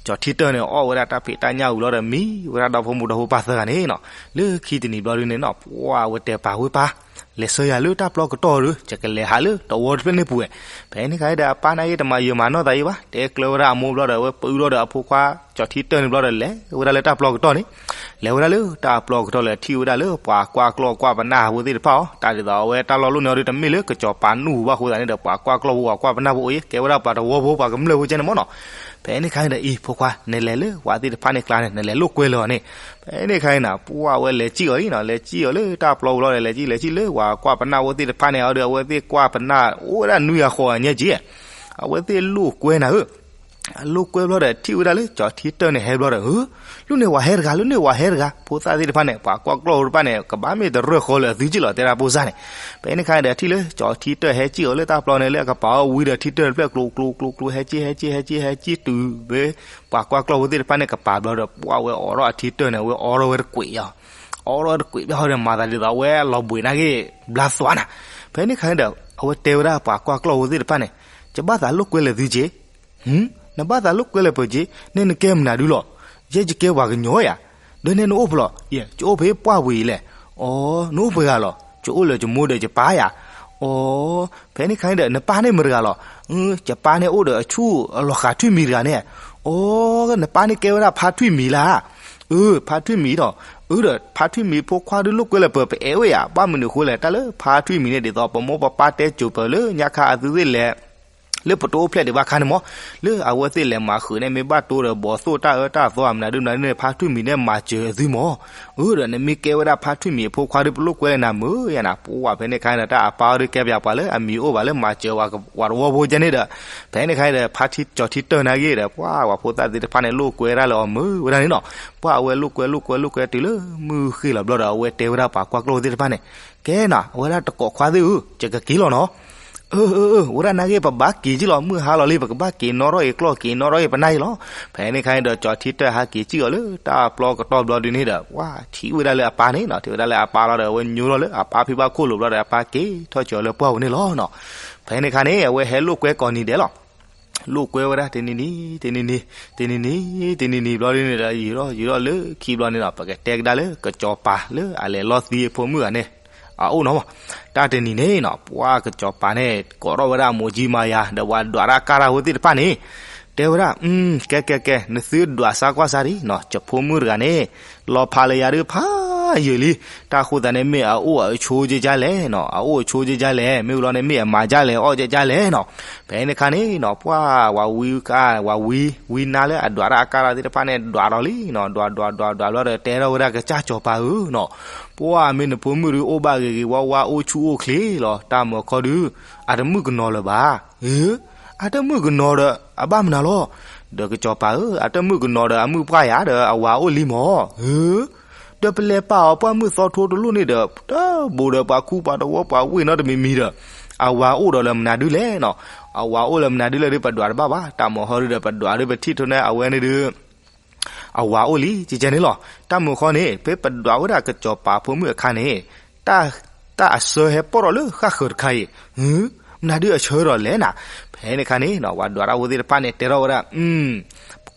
ကၠီၤထံတၢၢ်န့ၣ် အီၣ်ဝဲဒၣ်တၢ်ဖံးတၢ်ညၣ်ဝံၤလီၤဒီး မံဝဲဒၣ်ဒီဖိမိၢ်ဒီဖိပၢ်သၢဂၤန့ၣ်နီၤ. လၢခံတနံၤဘျီဒုန့ၣ်နီၤ ပှၢ်အဝဲတဲပၢ်ဝဲပၢ် လဲၤဆှၢယၤလၢတၢ်ပျီကတီၢ်ဒီး ယကလဲၤဟးလၢတဝီတဖျၢၣ်န့ၣ်ပူၤဝဲ. ဖဲန့ၣ်ခါဒီး အပၢ်နာ်က့တမၤယၢၤမၤနီၢ်သးအံၤဘၣ် တဲကျၢၤဝဲဒၣ်အမိၢ်ဘျီဒီး အဝဲပၢအုၣ်ထီၣ်ဒီးအဖိခွါ ကၠီၤထံတၢၢ်န့ၣ်ဘျီဒီး လဲၤဝဲဒၣ်လၢတၢ်ပျီကတီၢ်န့ၣ် လဲၤဝဲဒၣ်လၢတၢ်ပျီကတီၢ်လၢထံၣ်ဝဲဒၣ်လၢပှၤကွၢ်ကျီၢ်ကွၢ်ပနၢ်အဝဲသ့ၣ်တဖၣ်အီၤ တၢ်ဒ်သိးအဝဲတၢ်လီၢ်လီၢ်န့ၣ်အီၤဒီး တမ့ၢ်လၢကစီၤပၤနူၢ်ဘၣ်အဃိသတးန့ၣ်ဒီး ပှၤကွၢ်ကျီၢ်ဖိ ပှၤကွၢ်ပနၢ်ဖိအိၣ်အံၤ ကဲဝဲဒၣ်ပှၤတဝီဖိ ပှၤကမျၢၢ်ဖိကဲန့ၣ်မၢ်နီၤ. ဖဲန့ၣ်ခါန့ၣ်ဒီး အံၤဖိခွါ နလဲၤလၢပှၤသ့ၣ်တဖၣ်န့ၣ်ကျါန့ၣ် နလဲၤလိာ်ကွဲလၢၤအီၤန့ၣ်. ဖဲန့ၣ်ခါန့ၣ် ပှၢ်ဝဲလဲၤစံၣ်အီၤအံၤနီၤ လဲၤစံၣ်အီၤလၢတၢ်ပျီဝံၤလီၤဒီး လဲၤစံၣ်လဲၤစံၣ်လၢပှၤကွၢ်ပနၢ်ဖိသ့ၣ်တဖၣ်န့ၣ်အီၤဒီး အဝဲသ့ၣ်ကွၢ်ပနၢ်အိၣ်ဝဲဒၣ်နွံဂၤဃိးဂၤညါက့ အဝဲသ့ၣ်လိာ်ကွဲနၤဧၢ အလိာ်ကွဲဘျီဒီး ထံၣ်ဝဲဒၣ်လၢကၠီၤထံတၢၢ်န့ၣ်ဟဲဘျီဒီး ဧၢ, လၢန့ၣ်ဝဲဟဲတဂၤ လၢန့ၣ်ဝဲဟဲတဂၤ ဖိသၣ်သ့ၣ်တဖၣ်န့ၣ် ပှၤကွၢ်ကျီၢ်ဖိတဖၣ်န့ၣ် ကဘၣ်မ့ၢ်တရၢၢ်ဃီလၢအသုက့ၢ်လီၤ တဲဒၣ်ပိၢ်စၢ်န့ၣ်. ဖဲန့ၣ်ခါဒီး ထံၣ်လၢကၠီၤထံတၢၢ်ဟဲစံၣ်အီၤလၢတၢ်ပျီန့ၣ် လၢအကပၤအီၤဝံၤဒီး ထံတၢၢ်တဖျၢၣ်ကျိၤကျိၤကျိၤကျိၤ ဟဲစံၣ်ဟဲစံၣ်ဟဲစံၣ်ဟဲစံၣ်တုၤဖဲ ပှၤကွၢ်ကျီၢ်ဖိသ့ၣ်တဖၣ်န့ၣ် ကပၤဘျီဒီး ပှၢ်ဝဲအိးထီၣ်အထံတၢၢ်န့ၣ် အဝဲအိးထီၣ်ဝဲတကွံာ်အီၤ အိးထီၣ်ဝဲတကွံာ်ဘျီဒီး မၤသးဒ်သိးအဝဲလီၤဘှံးနာ်က့ ဘျါသွါနၤ. ဖဲန့ၣ်ခါန့ၣ်ဒီး အဝဲတဲဝဲဒၣ်ပှၤကွၢ်ကျီၢ်ဖိသ့ၣ်တဖၣ်န့ၣ် ယဘၣ်သးလိာ်ကွဲလၢာ်သုက့ၢ်. နဘၣ်သးလိာ်ကွဲလၢာ်ပက့ၢ်, နဲနကဲမနုၤဒုလီၤ. ယဲယကဲပှၤကညီယၤ, ဒီးနဲနအိၣ်ဖဲလဲၣ်. ယဲ ယအိၣ်ဖဲပှၢ်ဝံၤအံၤလဲၣ်. အိ နအိၣ်ပှဲၤဂၤလီၤ. ယအိၣ်လၢယမိၢ်ဒီးယပၢ်ယၤ. အိ ဖဲန့ၣ်ခါန့ၣ်ဒီး နပၢ်န့ၣ်မတၤတဂၤလီၤ. ယပၢ်န့ၣ်အိၣ်ဒီးအဆူၣ်အလီၤဃာ်ထွံၣ်မံၤတဂၤန့ၣ်. အိ နပၢ်န့ၣ်ကဲဝဲဒၣ်ဖါထွံၣ်မံၤလၢ်. အၢ ဖါထွံၣ်မံၤဒီး, အၢ ဒီးဖါထွံၣ်မံၤဖိခွါဒုးလိာ်ကွဲလၢာ်ပက့ၢ် ပအဲၣ်ဝဲယၤ, ဘၣ်မနုၤအဃိလဲၣ်, တၢ်လၢဖါထွံၣ်မံၤန့ၣ် ဒ်သိးပမိၢ်ပပၢ်တဲစိၤပၤလၢညါခါအသုသ့ၣ်လဲၤ လၢပတအိၣ်ဖျဲၣ်ဒံးဘၣ်ခါန့ၣ်မး, လၢအဝဲသ့ၣ်လဲၤမၤဃုာ်န့ၣ် မ့ၢ်ဘၣ်တိဒီးဘီၣ်သိၣ်တၢ်အၢတၢ်သီအမနုၤဒုမနုၤန့ၣ် ဖါထွံၣ်မံၤန့ၣ်မၤစၢၤအသုမး. အၢ ဒီးနမ့ၢ်ကဲဝဲဒၣ်ဖါထွံၣ်မံၤအဖိခွါဒီး ပလိာ်ကွဲလၢနၤမုာ်ယၤနၤ, ပှၢ်ဖဲန့ၣ်ခါန့ၣ်ဒီး တၢ်အပၢ်အီၤဒုးကဲပၠးပှၤလၢအမံၤအိၣ်ဘၣ်လၢမၤစၢၤဝဲတဝီဖိကဲန့ၣ်ဒီး, ဖဲန့ၣ်ခါန့ၣ်ဒီး ဖါထံကၠီၤထံတၢၢ်နာ်က့ဒီး ပှၢ်ပှၤဖိသၣ်သ့ၣ်တဖၣ်န့ၣ် လိာ်ကွဲဒၣ်လၢအီၤမုာ်ဝဲဒၣ်န့ၣ်နီၤ. ပှၢ်အဝဲလိာ်ကွဲလိာ်ကွဲလိာ်ကွဲတုၤလၢမုၢ်ဃ့ၢ်လီၤဘျီဒီး အဝဲတဲဝဲဒၣ်ပှၤကွၢ်ကျီၢ်ဖိသ့ၣ်တဖၣ်န့ၣ်, ကဲနီၤ အဝဲဒၣ်တကိးခွါသ့ၣ်ဧၢ, ယကက့ၤလီၤနီၤ. အၢ အၢ အၢ ဝဲဒၣ်နာ်က့ ပဘၣ်က့ၤက့လီၤ, မုၢ်ဟါလီၤလံ ပကဘၣ်က့ၤနီၣ်ထီၣ်အံၤကျီၢ် က့ၤနီၣ်ထီၣ်အံၤပနၢ်အံၤလီၤ. ဖဲန့ၣ်ခါန့ၣ်ဒီး ကၠီၤထံတၢၢ်ဟဲက့ၤစံၣ်အီၤလၢတၢ်ပျီကတီၢ်ဘျီဒုန့ၣ်ဒီး ပှၢ်ထံၣ်ဝဲဒၣ်လၢအပၢ်န့ၣ်နီၤ, ထံၣ်ဝဲဒၣ်လၢအပၢ်လီၤဒီး အဝဲညိလီၤလၢအပၢ်ဖံဘၣ်ခိၣ်လိၤဘျီဒီး အပၢ်က့ၤထီၣ်ကၠီၤလၢပှၢ်ပူၤန့ၣ်လီၤနီၤ. ဖဲန့ၣ်ခါန့ၣ် အဝဲဟဲလိာ်ကွဲကိးနံၤဒဲးလီၤ. လိာ်ကွဲဝဲဒၣ်တနံၤနံၤ တနံၤနံၤ တနံၤနံၤ တနံၤနံၤဘျီဒ်န့ၣ်ဒီး ယံာ်ထီၣ်ယံာ်ထီၣ်လၢခံဘျီန့ၣ်ဒီး ပကတဲကဒါလၢကစီၤပၤလၢအလဲၤလီၤသံအဖိမုၣ်ဂၤန့ၣ် အအိၣ်နီၤမး. တၢ်တနံၤန့ၣ်နီၤ ပှၤကစီၤပၤန့ၣ် ကိးထီၣ်ဝဲဒၣ်အမိၢ်ကၠံမၤယၤ ဒီးပှၤဒွးတၢ်ကါတၢ်ဖိသ့ၣ်တဖၣ်န့ၣ် တဲဝဲဒၣ်, ကဲကဲကဲ နသုဒွးစါကွၢ်စါဒံးနီၤ ယဖိမုၣ်တဂၤန့ၣ် လီၤဖးလၢယၤဒုးဖးယံာ်လံ. တၢ်ဃိသးန့ၣ်မ့ၢ်အအိၣ်အဆိကကလဲၣ်နီၤ အအိၣ်အဆိကကလဲၣ် မ့ၢ်ဝံၤလီၤန့ၣ်မ့ၢ်အမၤကလဲၣ်အီၣ်ကကလဲၣ်နီၤ. ဖဲန့ၣ်ခါန့ၣ်နီၤ ပှၤဝၤဝံကါ ဝၤဝံ ဝံနါလၢအဒွးတၢ်အကါတၢ်သ့ၣ်တဖၣ်န့ၣ် ဒွးဒီးလံနီၤ ဒွးဒွးဒွးဒွးဘျီဒီး တဲထီၣ်ဝဲဒၣ်ကစၢ်စီၤပၤဧၢနီၤ ပှၤမ့ၢ်နဖိမုၣ်ဒုး အိၣ်ဘၣ်ဂ့ၤဂ့ၤဝါဝါ အိၣ်ဆူၣ်အိၣ်ချ့လီၤ တၢ်မၤခီဒုး အတမုၣ်ကနီၤလၢၤဘၣ်. အတမုၣ်ကနီၤဒီး အဘၣ်မနုၤလီၤ. ဒီးကစီၤပၤဧၢ အတမုၣ်ကနီၤဒီး အမုၣ်ပှၢ်ယၤဒီး အဝၤအိၣ်လံမၢ်. ဒီးပလဲၤပာ်အီၤပှၢ်မုၢ်သီထိတလိၣ်န့ၣ်ဒီး တဘိးဒီးပှၤခူပှၤတဝီပှၤဝ့ၢ်နီတမံၤမံၤဒီး အဝၤအိၣ်ဒီးလၢမနုၤဒုလဲၣ်နီၤ. အဝၤအိၣ်လၢမနုၤဒုလဲၣ်ဒုး ပဒွးတဘၣ်ဘၣ် တၢ်မၤခီဒုးဒီး ပဒွးဒုးပထံၣ်ထီၣ်န့ၣ် အဝဲန့ၣ်ဒုး အဝၤအိၣ်လံ ကကဲန့ၣ်လီၤ. တၢ်မၤခီန့ၣ် ဖဲပဒွးဝဲဒၣ်ကစီၤပၤဖိမုၣ်အခါန့ၣ် တၢ်အဆၢဟဲပီၢ်ထီၣ်လၢဃၣ်ဃၢၤတခါအံၤ မနုၤဒုးအဆၢထီၣ်လဲၣ်နၤ. ဖဲန့ၣ်ခါန့ၣ်နီၤ ပှၤဒွးတၢ်ဖိသ့ၣ်တဖၣ်န့ၣ် တဲထီၣ်ဝဲဒၣ်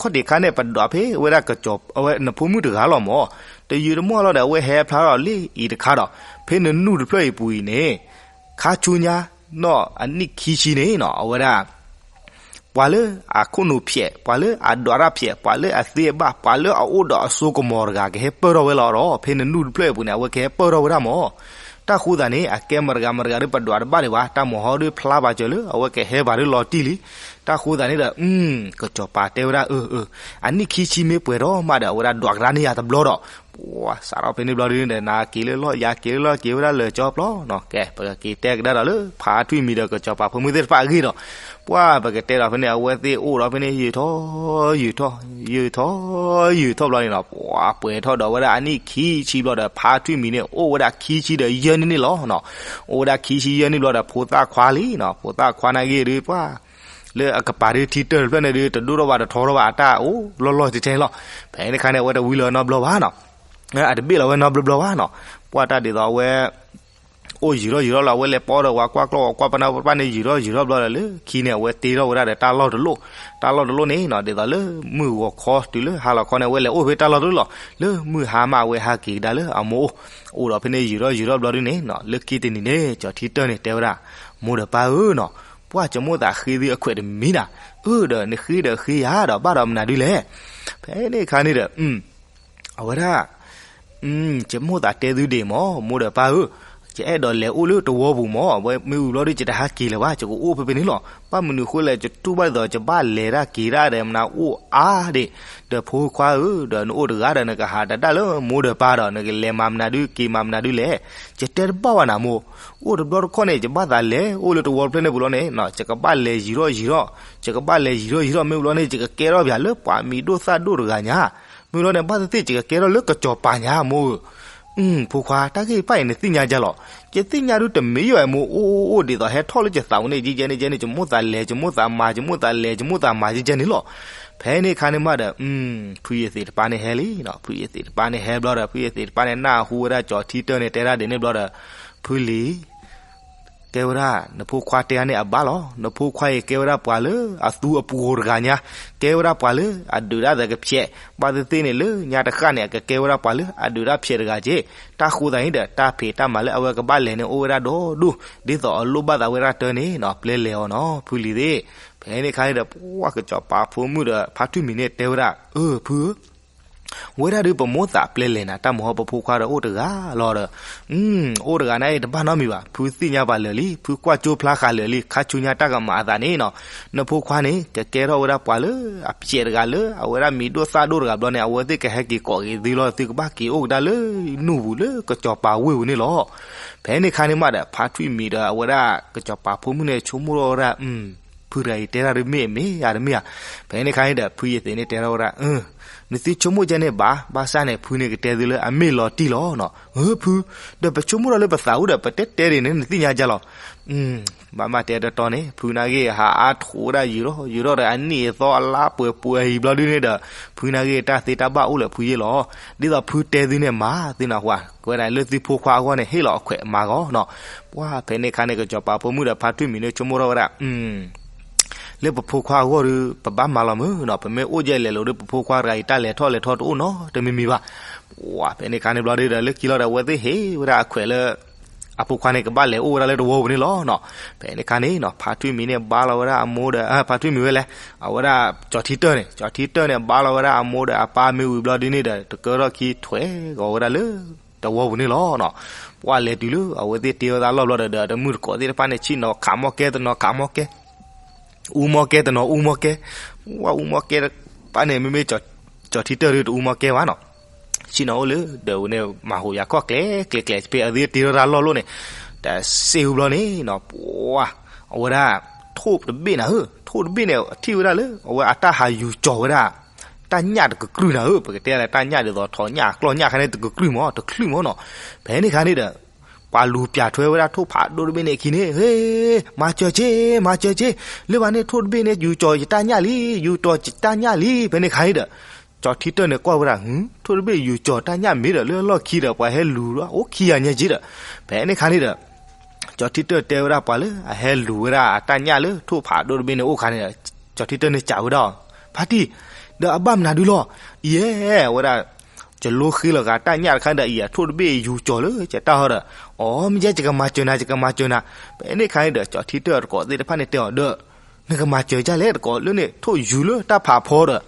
ခီၣ်ထံးခါန့ၣ် ပဒွးဖဲဝဲဒၣ်ကစီၤ အဝဲနဖိမုၣ်တဂၤလီၤမၢ်. တယုာ်တမီၢ်လီၤဒီး အဝဲဟဲဖျါထီၣ်လၢအံၤတခါဒီး ဖဲနနုၢ်တဖျၢၣ်အံၤပူၤအံၤန့ၣ် ခါဆူညါ နီၢ်အနံၣ်ခံဆံန့ၣ်နီၤ အဝဲဒၣ် ပှၤလၢအခိၣ်နူာ်ဖျဲး ပှၤလၢအဒွးတၢ်ဖျဲး ပှၤလၢအသ့အဘၣ် ပှၤလၢအအိၣ်ဒီးအစိကမီၤတဂၤ ကဟဲပၢၢ်ထီၣ်ဝဲလီၤဒီး ဖဲနနုၢ်တဖျၢၣ်အံၤပူၤန့ၣ် အဝဲကဟဲပၢၢ်ထီၣ်ဝဲဒၣ်မၢ်. တၢ်ဃိသးန့ၣ် အကဲမတဂၤမတဂၤဒုး ပဒွးတဘၣ်ဒံးဘၣ် တၢ်မၤဟီဒုးဖျါဘၣ်စၢၤလၢ အဝဲကဟဲဘၣ်ဒုးလီၤတံၢ်လံ. တၢ်ဃိသးန့ၣ်ဒီး ကစီၤပၤတဲဝဲဒၣ် အၢ အၢ အနံၣ်ခံဆံမ့ၢ်ပှဲၤထီၣ်မးဒီး အဝဲဒၣ်ဒွးကဒါန့ၢ်ယၤတဘျီဒီး ပှၤစးထီၣ်ဖဲန့ၣ်ဘျီဒုးန့ၣ်ဒီး နၤက့ၤလၢလီၢ် ယၤက့ၤလၢလီၢ် က့ၤဝဲဒၣ်လၢာ်ကၠီပျီနီၤ. ကဲ ပကက့ၤတဲကဒါဒီးလၢ ဖါထွံၣ်မံၤဒီးကစီၤပၤဖိမုၣ်သ့ၣ်တဖၣ်အဂ့ၢ်ဒီး ပှၤပကတဲဒီးဖဲန့ၣ် အဝဲသ့ၣ်အိၣ်ဒီးဖဲန့ၣ် ယုာ်ထီၣ် ယုာ်ထီၣ် ယုာ်ထီၣ် ယုာ်ထီၣ်ဘျီန့ၣ်နီၤ ပှၤပှဲၤထီၣ်ဒီးဝဲဒၣ်အနံၣ်ခံဆံဘျီဒီး ဖါထွံၣ်မံၤန့ၣ် အိၣ်ဝဲဒၣ်ခံဆံဒီးယဲၢ်နံၣ်န့ၣ်လီၤနီၤ. အိၣ်ဝဲဒၣ်ခံဆံယဲၢ်နံၣ်ဘျီဒီး ဖိသၣ်ခွါလံနီၤ. ဖိသၣ်ခွါန့ၣ်ဂ့ၤဒုး ပှၤ လၢအကပၤဒုးထံတၢၢ်တဖျၢၣ်န့ၣ်ဒုး တဒိၣ်ထီၣ်ဘၣ်တထီထီၣ်ဘၣ် အတၢ်အိၣ်လီၢ်လီၢ်ထဲထဲန့ၣ်လီၤ. ဖဲန့ၣ်ခါန့ၣ် အဝဲတဝံလၢၤနီတဘျီဘၣ်နီၤ. အတဘ့ၣ်လီၤဝဲနီတဘျီဘျီဘၣ်နီၤ. ပှၤတၢ်ဒ်သိးအဝဲ အိၣ်ယုာ်ထီၣ်ယုာ်ထီၣ်လီၤ အဝဲလဲၤပိာ်ဒီးဝၤကွၢ်ကျီၢ်ဝၤကွၢ်ပနၢ်ပၢ်န့ၣ် ယုာ်ထီၣ်ယုာ်ထီၣ်ဘျီဒီး လၢခံန့ၣ် အဝဲတ့ထီၣ်ဝဲဒၣ်ဒီးတၢ်လီၢ်တလီၢ်. တၢ်လီၢ်တလီၢ်န့ၣ်နီၤ ဒ်သိးလၢမုၢ်ဂီၤခီတုၤလၢဟါလီၤခီန့ၣ် အဝဲလဲၤအိၣ်ဖဲတၢ်လီၢ်တလီၢ်လီၤ. လၢမုၢ်ဟါမး အဝဲဟးက့ၤကဒါလၢအမိၢ်အိၣ် အိၣ်ဒီးဖဲန့ၣ် ယုာ်ထီၣ်ယုာ်ထီၣ်ဘျီဒုးန့ၣ်နီၤ လၢခံတနံၤန့ၣ် ကၠီၤထံတၢၢ်န့ၣ်တဲဝဲဒၣ် မိၢ်ဒီးပၢ်ဧၢနီၤ ပှၤကမိၣ်သးဃ့သုအခွဲးတမံၤနၤ. အၢ ဒီးနဃ့ဒီးဃ့ယၤဒီး ဘၣ်ဒီးမနုၤဒုလဲၣ်. ဖဲန့ၣ်အခါန့ၣ်ဒီး အဝဲဒၣ် ယမိၣ်သးတဲသုဒံးမၢ် မိၢ်ဒီးပၢ်ဧၢ, ယအဲၣ်ဒိးလဲၤအိၣ်လၢတဝီပူၤမၢ်, ဝဲမ့ၢ်ဝံၤဘျီဒီး ယတဟးက့ၤလၢၤဘၣ်, ယကအိၣ်ဖဲဖဲန့ၣ်လီၤ. ဘၣ်မနုၤဃိလဲၣ် ယတူၢ်ဘၣ်ဒ်သိး ယဘၣ်လဲၤတၢ်က့ၤတၢ်ဒီးမနုၤအိၣ်အါဒံး, ဒီးဖိခွါဧၢ, ဒီးနအိၣ်တဂၤဒီး နကဟးတၢ်တၢ်လၢမိၢ်ဒီးပၢ်ဒီး နကလဲၤမၤမနုၤဒုး က့ၤမၤမနုၤဒုးလဲၣ်. ယတဲတဘၣ်ဝဲနၤမိၢ်, အိၣ်တဘျီတခီၣ်န့ၣ် ယဘၣ်သးလဲၤအိၣ်လၢတဝီတဖျၢၣ်န့ၣ်ပူၤလီၤန့ၣ်, ယကဘၣ်လဲၤယံာ်ထီၣ်ယံာ်ထီၣ်, ယကဘၣ်လဲၤယံာ်ထီၣ်ယံာ်ထီၣ် မ့ၢ်ဝံၤလီၤန့ၣ် ယကကဲထီၣ်ပၠးလၢပှၤမံၤဒိၣ်သၣ်ဒိၣ်တဂၤညါ မ့ၢ်လီၤန့ၣ် ဘၣ်သ့ၣ်သ့ၣ် ယကကဲထီၣ်လၢကစီၤပၤညါမိၢ်ဧၢ. ဖိခွါ တၢ်ဂ့ၢ်တဖၣ်အံၤ နသ့ၣ်ညါဒ်လဲၣ်. ယသ့ၣ်ညါဒုးတမ့ၢ်ယိာ်အမိၢ် အိၣ်အိၣ်အိၣ်ဒ်သိး ဟဲထီၣ်လၢယသးပူၤန့ၣ် ယဲန့ၣ်ယဲန့ၣ် ယမိၣ်သးလဲၤ ယမိၣ်သးမၤ ယမိၣ်သးလဲၤ ယမိၣ်သးမၤ ယဲန့ၣ်လီၤ. ဖဲန့ၣ်အခါန့ၣ်မးဒီး ဖုယသံးတပၤန့ၣ်ဟဲလံ, ဖုယသံးတပၤန့ၣ်ဟဲဘျီဒီး ဖုယသံးတပၤန့ၣ် နၢ်ဟူဝဲဒၣ်ကၠီထံတၢၢ်န့ၣ် တဲဒၣ်ဒ်န့ၣ်ဘျီဒီး ဖုလံၤ ကဲဝဲဒၣ် နဖိခွါတဲအါန့ၣ်အဘၣ်လီၤ. နဖိခွါအံၤကဲဝဲဒၣ်ပှၤလၢအသူအပှိၤတဂၤညါ, ကဲဝဲဒၣ်ပှၤလၢအဒုးတၢ်သကဖျဲး, ဘၣ်သ့ၣ်သ့ၣ်န့ၣ် လၢညါတဃၣ်န့ၣ် အကကဲဝဲဒၣ်ပှၤလၢအဒုးတၢ်ဖျဲးတဂၤက့. တၢ်ဃိသးန့ၣ်ဒီး တၢ်ဖံးတၢ်မၤလၢအဝဲကဘၣ်လဲၤန့ၣ် အိၣ်ဝဲဒၣ်ဒီဒူၣ်, ဒ်သိးအလိၣ်ဘၣ်သးဝဲဒၣ်တၢ်န့ၣ်နီၤ ပျဲလဲၤအီၤနီၤ ဖုလံၤသ့ၣ်. ဖဲန့ၣ်အခါန့ၣ်ဒီး ပှၤကစီၤပၤဖိမုၣ်ဒီး ဖါထွံၣ်မံၤန့ၣ်တဲဝဲဒၣ် အၢ ဖုဧၢ ဝဲဒၣ်ဒုးပမိၣ်သးပျဲလဲၤနၤ တၢ်မဟီပဖိခွါဒီးအိၣ်တဂၤလီၤဒီး, အိၣ်တဂၤန့ၣ်တဘၣ်နီတမံၤဘၣ်, ဖုသ့ၣ်ညါပှၤလၢာ်လံ, ဖုကွၢ်ကၠိဖျါဃာ်လၢာ်လံ, ခါဆူညါတၢ်ကမၤအသးန့ၣ်နီၤ, နဖိခွါန့ၣ် ကကဲထီၣ်ဝဲဒၣ်ပှၤလၢအဖျဲးတဂၤလၢ အဝဲဒၣ်မံၤဒိၣ်သၣ်ဒိၣ်တဂၤဘျီန့ၣ် အဝဲသ့ၣ်ကဟဲက့ၤကိးက့ၤသုလီၤ, သုကဘၣ်က့ၤအိၣ်ကဒါလၢနူၢ်ပူၤလၢကစီၤပၤဝ့ၢ်ပူၤန့ၣ်လီၤ. ဖဲန့ၣ်အခါန့ၣ်မးဒီး ဖါထွံၣ်မံၤဒီးအဝဲဒၣ်ကစီၤပၤဖိမုၣ်န့ၣ် ဆိကမိၣ်ထီၣ်ဝဲဒၣ် ဖုတဂၤအံၤတဲတၢ်ဒုးမ့ၢ်အမ့ၢ်ဧါတမ့ၢ်ဧါ. ဖဲန့ၣ်အခါန့ၣ်ဒီး ဖုယသံးန့ၣ်တဲထီၣ်ဝဲဒၣ် နသုဆိကမိၣ်ကဲန့ၣ်ဘၣ်, ဘၣ်ဆၣ်န့ၣ် ဖုန့ၣ်ကတဲသုလၢအမ့ၢ်လီၤတံၢ်လီၤနီၤ. အၢ ဖု, ဒီးပဆိကမိၣ်ထီၣ်လၢပသးအိၣ်ဒီး ပတဲတဲဒ်န့ၣ် နသ့ၣ်ညါဒ်လဲၣ်. ဘၣ်မးတဲတတီန့ၣ် ဖုနာ်က့ ဟးအါထီၣ်ဝဲဒၣ်ယံာ်ထီၣ်ယံာ်ထီၣ်ဒီး အနံၣ်အသီအလါပှဲၤပှဲၤအံၤဘျီဒုးန့ၣ်ဒီး ဖုနာ်က့ တၢ်သ့တၢ်ဘၣ်အိၣ်လၢဖုယ့ၢ်လီၤ. ဒ်သိးဖုတဲသုန့ၣ်မၤသုနၢ်ဟူဧါ, ကဲဝဲဒၣ်လၢသုဖိခွါအဂီၢ်န့ၣ် ဟ့ၣ်လီၤအခွဲးမၤဂီၢ်နီၤ. ပှၤဖဲန့ၣ်အခါန့ၣ် ကစီၤပၤဖိမုၣ်ဒီးဖါထွံၣ်မံၤန့ၣ် ဆိကမိၣ်ထီၣ်ဝဲဒၣ် လၢပဖိခွါအဂီၢ်ဒီး ပဘၣ်မၤလီၤမုၢ်နီၤ, ပမ့ၢ်အိၣ်ယဲၢ်လဲၤလိၤဒီး ပဖိခွါတဂၤအံၤ တၢ်လဲၤထီၣ်လဲၤထီတအိၣ်နီတမံၤမံၤဘၣ်. ပှၤ ဖဲန့ၣ်ခါန့ၣ်ဘျီဒုဒီး လၢခံလီၤဒီး အဝဲသ့ၣ်ဟ့ၣ်ဝဲဒၣ်အခွဲးလၢ အဖိခွါန့ၣ် ကဘၣ်လဲၤအိၣ်ဝဲဒၣ်လၢတဝီပူၤန့ၣ်လီၤနီၤ. ဖဲန့ၣ်ခါန့ၣ်နီၤ ဖါထွံၣ်မံၤန့ၣ် ဘါလီၤဝဲဒၣ်အမိၢ်ဒီး ဖါထွံၣ်မံၤဝဲလဲၣ်, အဝဲဒၣ် ကၠီၤထံတၢၢ်န့ၣ်, ကၠီၤထံတၢၢ်န့ၣ် ဘါလီၤဝဲဒၣ်အမိၢ်ဒီးအပၢ်မ့ၢ်ဝံၤဘျီဒုန့ၣ်ဒီး တကၢထီၣ်ခံထွဲဂီၤဝဲဒၣ်လၢ တဝီပူၤန့ၣ်လီၤနီၤ. ပှၤလဲၤတုၤလၢ အဝဲသ့ၣ်တ့ဝဲသးလီၢ်ဘျီဒီး ဒီးတမုၢ်တကိးသ့ၣ်တဖၣ်န့ၣ် ဆ့ၣ်နီၤခးမီၢ်ကဲ တနီၤခးမီၢ်ကဲ အူမီၢ်ကဲ တနီၤအူမီၢ်ကဲ, ပှၤအူမီၢ်ကဲတဖၣ်န့ၣ် မ့မ့ၢ် ကၠီၤထံတၢၢ်ဒုတအူမီၢ်ကဲဘၣ်နီၤ. ဆ့ၣ်နီၤအိၣ်လၢ ဒီးဝဲန့ၣ် မၤဟူးယၤခီၣ်ကျဲၤကျဲၤကျဲၤ ဖဲအဝဲသ့ၣ်တ့ထီၣ်တၢ်လီၢ်လိၣ်န့ၣ်, တစ့ဝံၤဘျီန့ၣ်နီၤ ပှၤ အဝဲဒၣ် ထိၣ်တဘ့ၣ်နၤဧၢ, ထိၣ်တဘ့ၣ်န့ၣ် ထံၣ်ဝဲဒၣ်လၢ အဝဲအတၢ်ဟးယူၤကၠီၤဝဲဒၣ် တၢ်ညၣ်တကကြုၢ်နၤဧၢ, ပကတဲလၢတၢ်ညၣ်ဒ်သိး ထိးညၣ်ကျီၢ်ညၣ်ခါန့ၣ် တကကြုၢ်မး တချုးမးနီၤ. ဖဲန့ၣ်ခါန့ၣ်ဒီး ပှၤလူၤပျၢ်ထွဲဝဲဒၣ်ထိၣ်ဖးဒိၣ်တဘ့ၣ်န့ၣ်အခံန့ၣ်, ဟ့, မၤစၢၤက့ၤ မၤစၢၤက့ၤ, လၢဘၣ်န့ၣ် ထိၣ်တဘ့ၣ်န့ၣ် ယူၤကၠီၤယတၢ်ညၣ်လံ, ယူၤကၠီၤယတၢ်ညၣ်လံ. ဖဲန့ၣ်ခါန့ၣ်ဒီး ကၠီၤထံတၢၢ်န့ၣ်ကွၢ်ဝဲဒၣ် ထိၣ်တဘ့ၣ်ယူၤကၠီၤတၢ်ညၣ်မ့ၢ်ဒီး လၢလီၢ်ခံဒီး ပှၤဟဲလူၤလီၤ အိၣ်ခံဂၤညါက့ဒီး, ဖဲန့ၣ်ခါန့ၣ်ဒီး ကၠီၤထံတၢၢ်တဲဝဲဒၣ်ပှၤလၢအဟဲလူၤဝဲဒၣ်အတၢ်ညၣ်လၢထိၣ်ဖးဒိၣ်တဘ့ၣ်န့ၣ်အိၣ်ခါန့ၣ်ဒီး ကၠီၤထံတၢၢ်န့ၣ်စံးဝဲဒၣ်အီၤ, ဖါတံၢ်, ဒီးအဘၣ်မနုၤဒုလီၤ, အံၤ ဝဲဒၣ် ယလိဃ့လီၤဂာ်တၢ်ညၣ်တခါဒီး အံၤအထိၣ်တဘ့ၣ်ယူၤကၠီၤလၢယတၢ်ဟီဒီး, အိ မ့ၢ်ယဲ ယကမၤစၢၤနၤ ယကမၤစၢၤနၤ. ဖဲန့ၣ်ခါန့ၣ်ဒီး ကၠီၤထံတၢၢ်အတကိးသ့ၣ်တဖၣ်န့ၣ်တဲအီၤဒီး နကမၤစၢၤဒ်လဲၣ်တကိးလၢန့ၣ် ထိၣ်ယူၤလၢတၢ်ဖးဖီဒီး,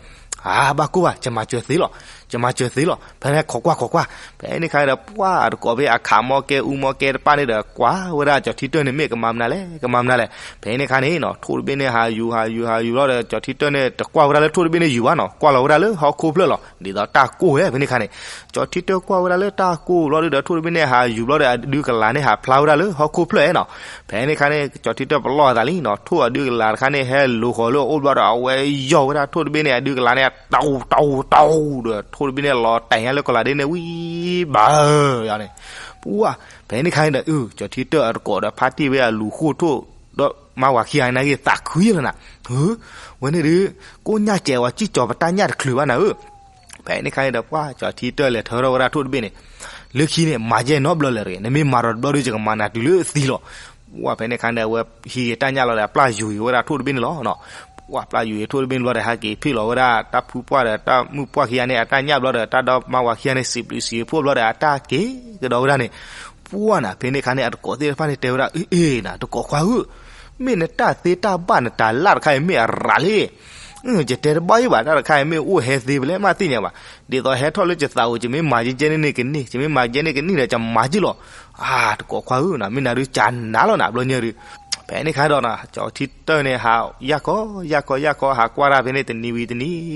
အါ ဘၣ်ကိၢ်ဘၣ် ယမၤစၢၤသ့လီၤ, ယမၤစၢၤသ့လီၤ. ဖဲန့ၣ်ခိးကွၢ်ခိးကွၢ်, ဖဲန့ၣ်ခါန့ၣ်ဒီး ပှၤအတကိးဖဲအခးမီၢ်ကဲအူမီၢ်ကဲတဖၣ်န့ၣ်ဒီး ကွၢ်ဝဲဒၣ်ကၠီၤထံတၢၢ်န့ၣ် မ့ၢ်ကမၤမနုၤလဲၣ် ကမၤမနုၤလဲၣ်. ဖဲန့ၣ်ခါန့ၣ်နီၤ ထိၣ်တဘ့ၣ်န့ၣ်ဟးယူၤဟးယူၤဟးယူၤလီၤဒီး ကၠီၤထံတၢၢ်န့ၣ် တကွၢ်ဝဲဒၣ်လၢထိၣ်တဘ့ၣ်န့ၣ်ယူၤဘၣ်နီၤ, ကွၢ်လီၤဝဲဒၣ်လၢဟီၣ်ခိၣ်ဖျၢၣ်လီၤ. ဒ်သိးတၢ်ကိၢ်ဝဲ ဖဲန့ၣ်ခါန့ၣ် ကၠီၤထံတၢၢ်ကွၢ်ဝဲဒၣ်လၢတၢ်ကိၢ်ဘျီဒုဒီး ထိၣ်တဘ့ၣ်န့ၣ်ဟးယူၤဘျီဒီး အဒုကလၤန့ၣ်ဟးဖျါဝဲဒၣ်လၢဟီၣ်ခိၣ်ဖျၢၣ်နီၤ. ဖဲန့ၣ်ခါန့ၣ် ကၠီၤထံတၢၢ်ပလီၢ်အသးလံနီၤ, ထိၣ်အဒုကလၤတခါန့ၣ် ဟဲလူၤဃီၤလၢအအိၣ်ဘျီဒီး အဝဲယီၢ်ဝဲဒၣ်ထိၣ်တဘ့ၣ်န့ၣ် အဒုကလၤန့ၣ် တဝူတဝူတဝူဒီး ထိၣ်တဘ့ၣ်န့ၣ်လီၤတဲာ်ညါလၢကီၤလၤဒ့န့ၣ် ဝံၤဘၣ်ယၤန့ၣ်. ပှၤ ဖဲန့ၣ်ခါန့ၣ်ဒီး ကၠီၤထံတၢၢ်အတကိးဒီး ဖါတံၢ်ဝဲအလူၤဃိၣ်ထိၣ် ဒီးမါဝၤခံဂၤန့ၣ်ဂ့ၤ သးခုယဲၢ်လီၤနၤ, ဝဲန့ၣ်ဒုး ကိးညၣ်စဲးဝဲ စံၣ်ကၠီၤပတၢ်ညၣ်တချုးဘၣ်နၤဧၢ. ဖဲန့ၣ်ခါန့ၣ်ဒီး ပှၤ ကၠီၤထံတၢၢ်လဲၤထၢထီၣ်ဝဲဒၣ်ထိၣ်တဘ့ၣ်န့ၣ်, လၢခံန့ၣ် မၤယဲၢ်နီတဘျီလၢၤတဂ့ၤ, နမ့ၢ်မၤဒီးတဘျီဒုး ယကမၤနၤတုၤလၢသံလီၤ. ပှၤ ဖဲန့ၣ်ခါန့ၣ် အဝဲဟံးဂ့ၤတၢ်ညၣ်လီၤဒီး အပျၢ်ယူၤဂ့ၤဝဲဒၣ်ထိၣ်တဘ့ၣ်န့ၣ်လီၤ. ပှၤ ပျၢ်ယူၤဂ့ၤထိၣ်တဘ့ၣ်န့ၣ်ဘျီဒီး ဟဲက့ၤဖ့ၣ်လီၤဝဲဒၣ် တၢ်ဖုပှၢ်ဒီးတၢ်မုၣ်ပှၢ်ခံဂၤန့ၣ် အတၢ်ညၣ်ဘျီဒီး တၢ်ဒီမါဝၤခံဂၤန့ၣ် စံးဘျုးစံးဖှိၣ်ဘျီဒီး အတၢ်က့ၤကဒီးဝဲဒၣ်န့ၣ်, ပှၤနၤ ဖဲန့ၣ်ခါန့ၣ် အတကိးသ့ၣ်တဖၣ်န့ၣ်တဲဝဲဒၣ်, အ့ အ့ နၤ တကိးခွါဧၢ, မ့ၢ်နတၢ်သ့တၢ်ဘၣ်နတၢ်လၢ်တခါအံၤ မ့ၢ်အရၤလံ ယတဲတဘၣ်ယံၤဘၣ်, တၢ်တခါအံၤမ့ၢ်အိၣ်ဟဲသ့ ပလဲၤမးသ့ၣ်ညါဘၣ်. ဒ်သိးဟဲထီၣ်လၢယသးအိၣ် ယမ့ၢ်မၤယဲၢ်န့ၣ်ကန့ၢ်, ယမ့ၢ်မၤယဲၢ်န့ၣ်ကန့ၢ်ဒီး ယမၤယံၤလီၤ. အါ တကိးခွါဧၢ, မ့ၢ်နၤဒုး ကနၤလီၤနၤ ဘျီညါဒုး. ဖဲန့ၣ်ခါဒီး ကၠီၤထံတၢၢ်န့ၣ် ဟးယၢ်ခီယၢ်ခီယၢ်ခီ ဟးကွၢ်တၢ်ဖဲန့ၣ် တနံၤဝံၤတနံၤ,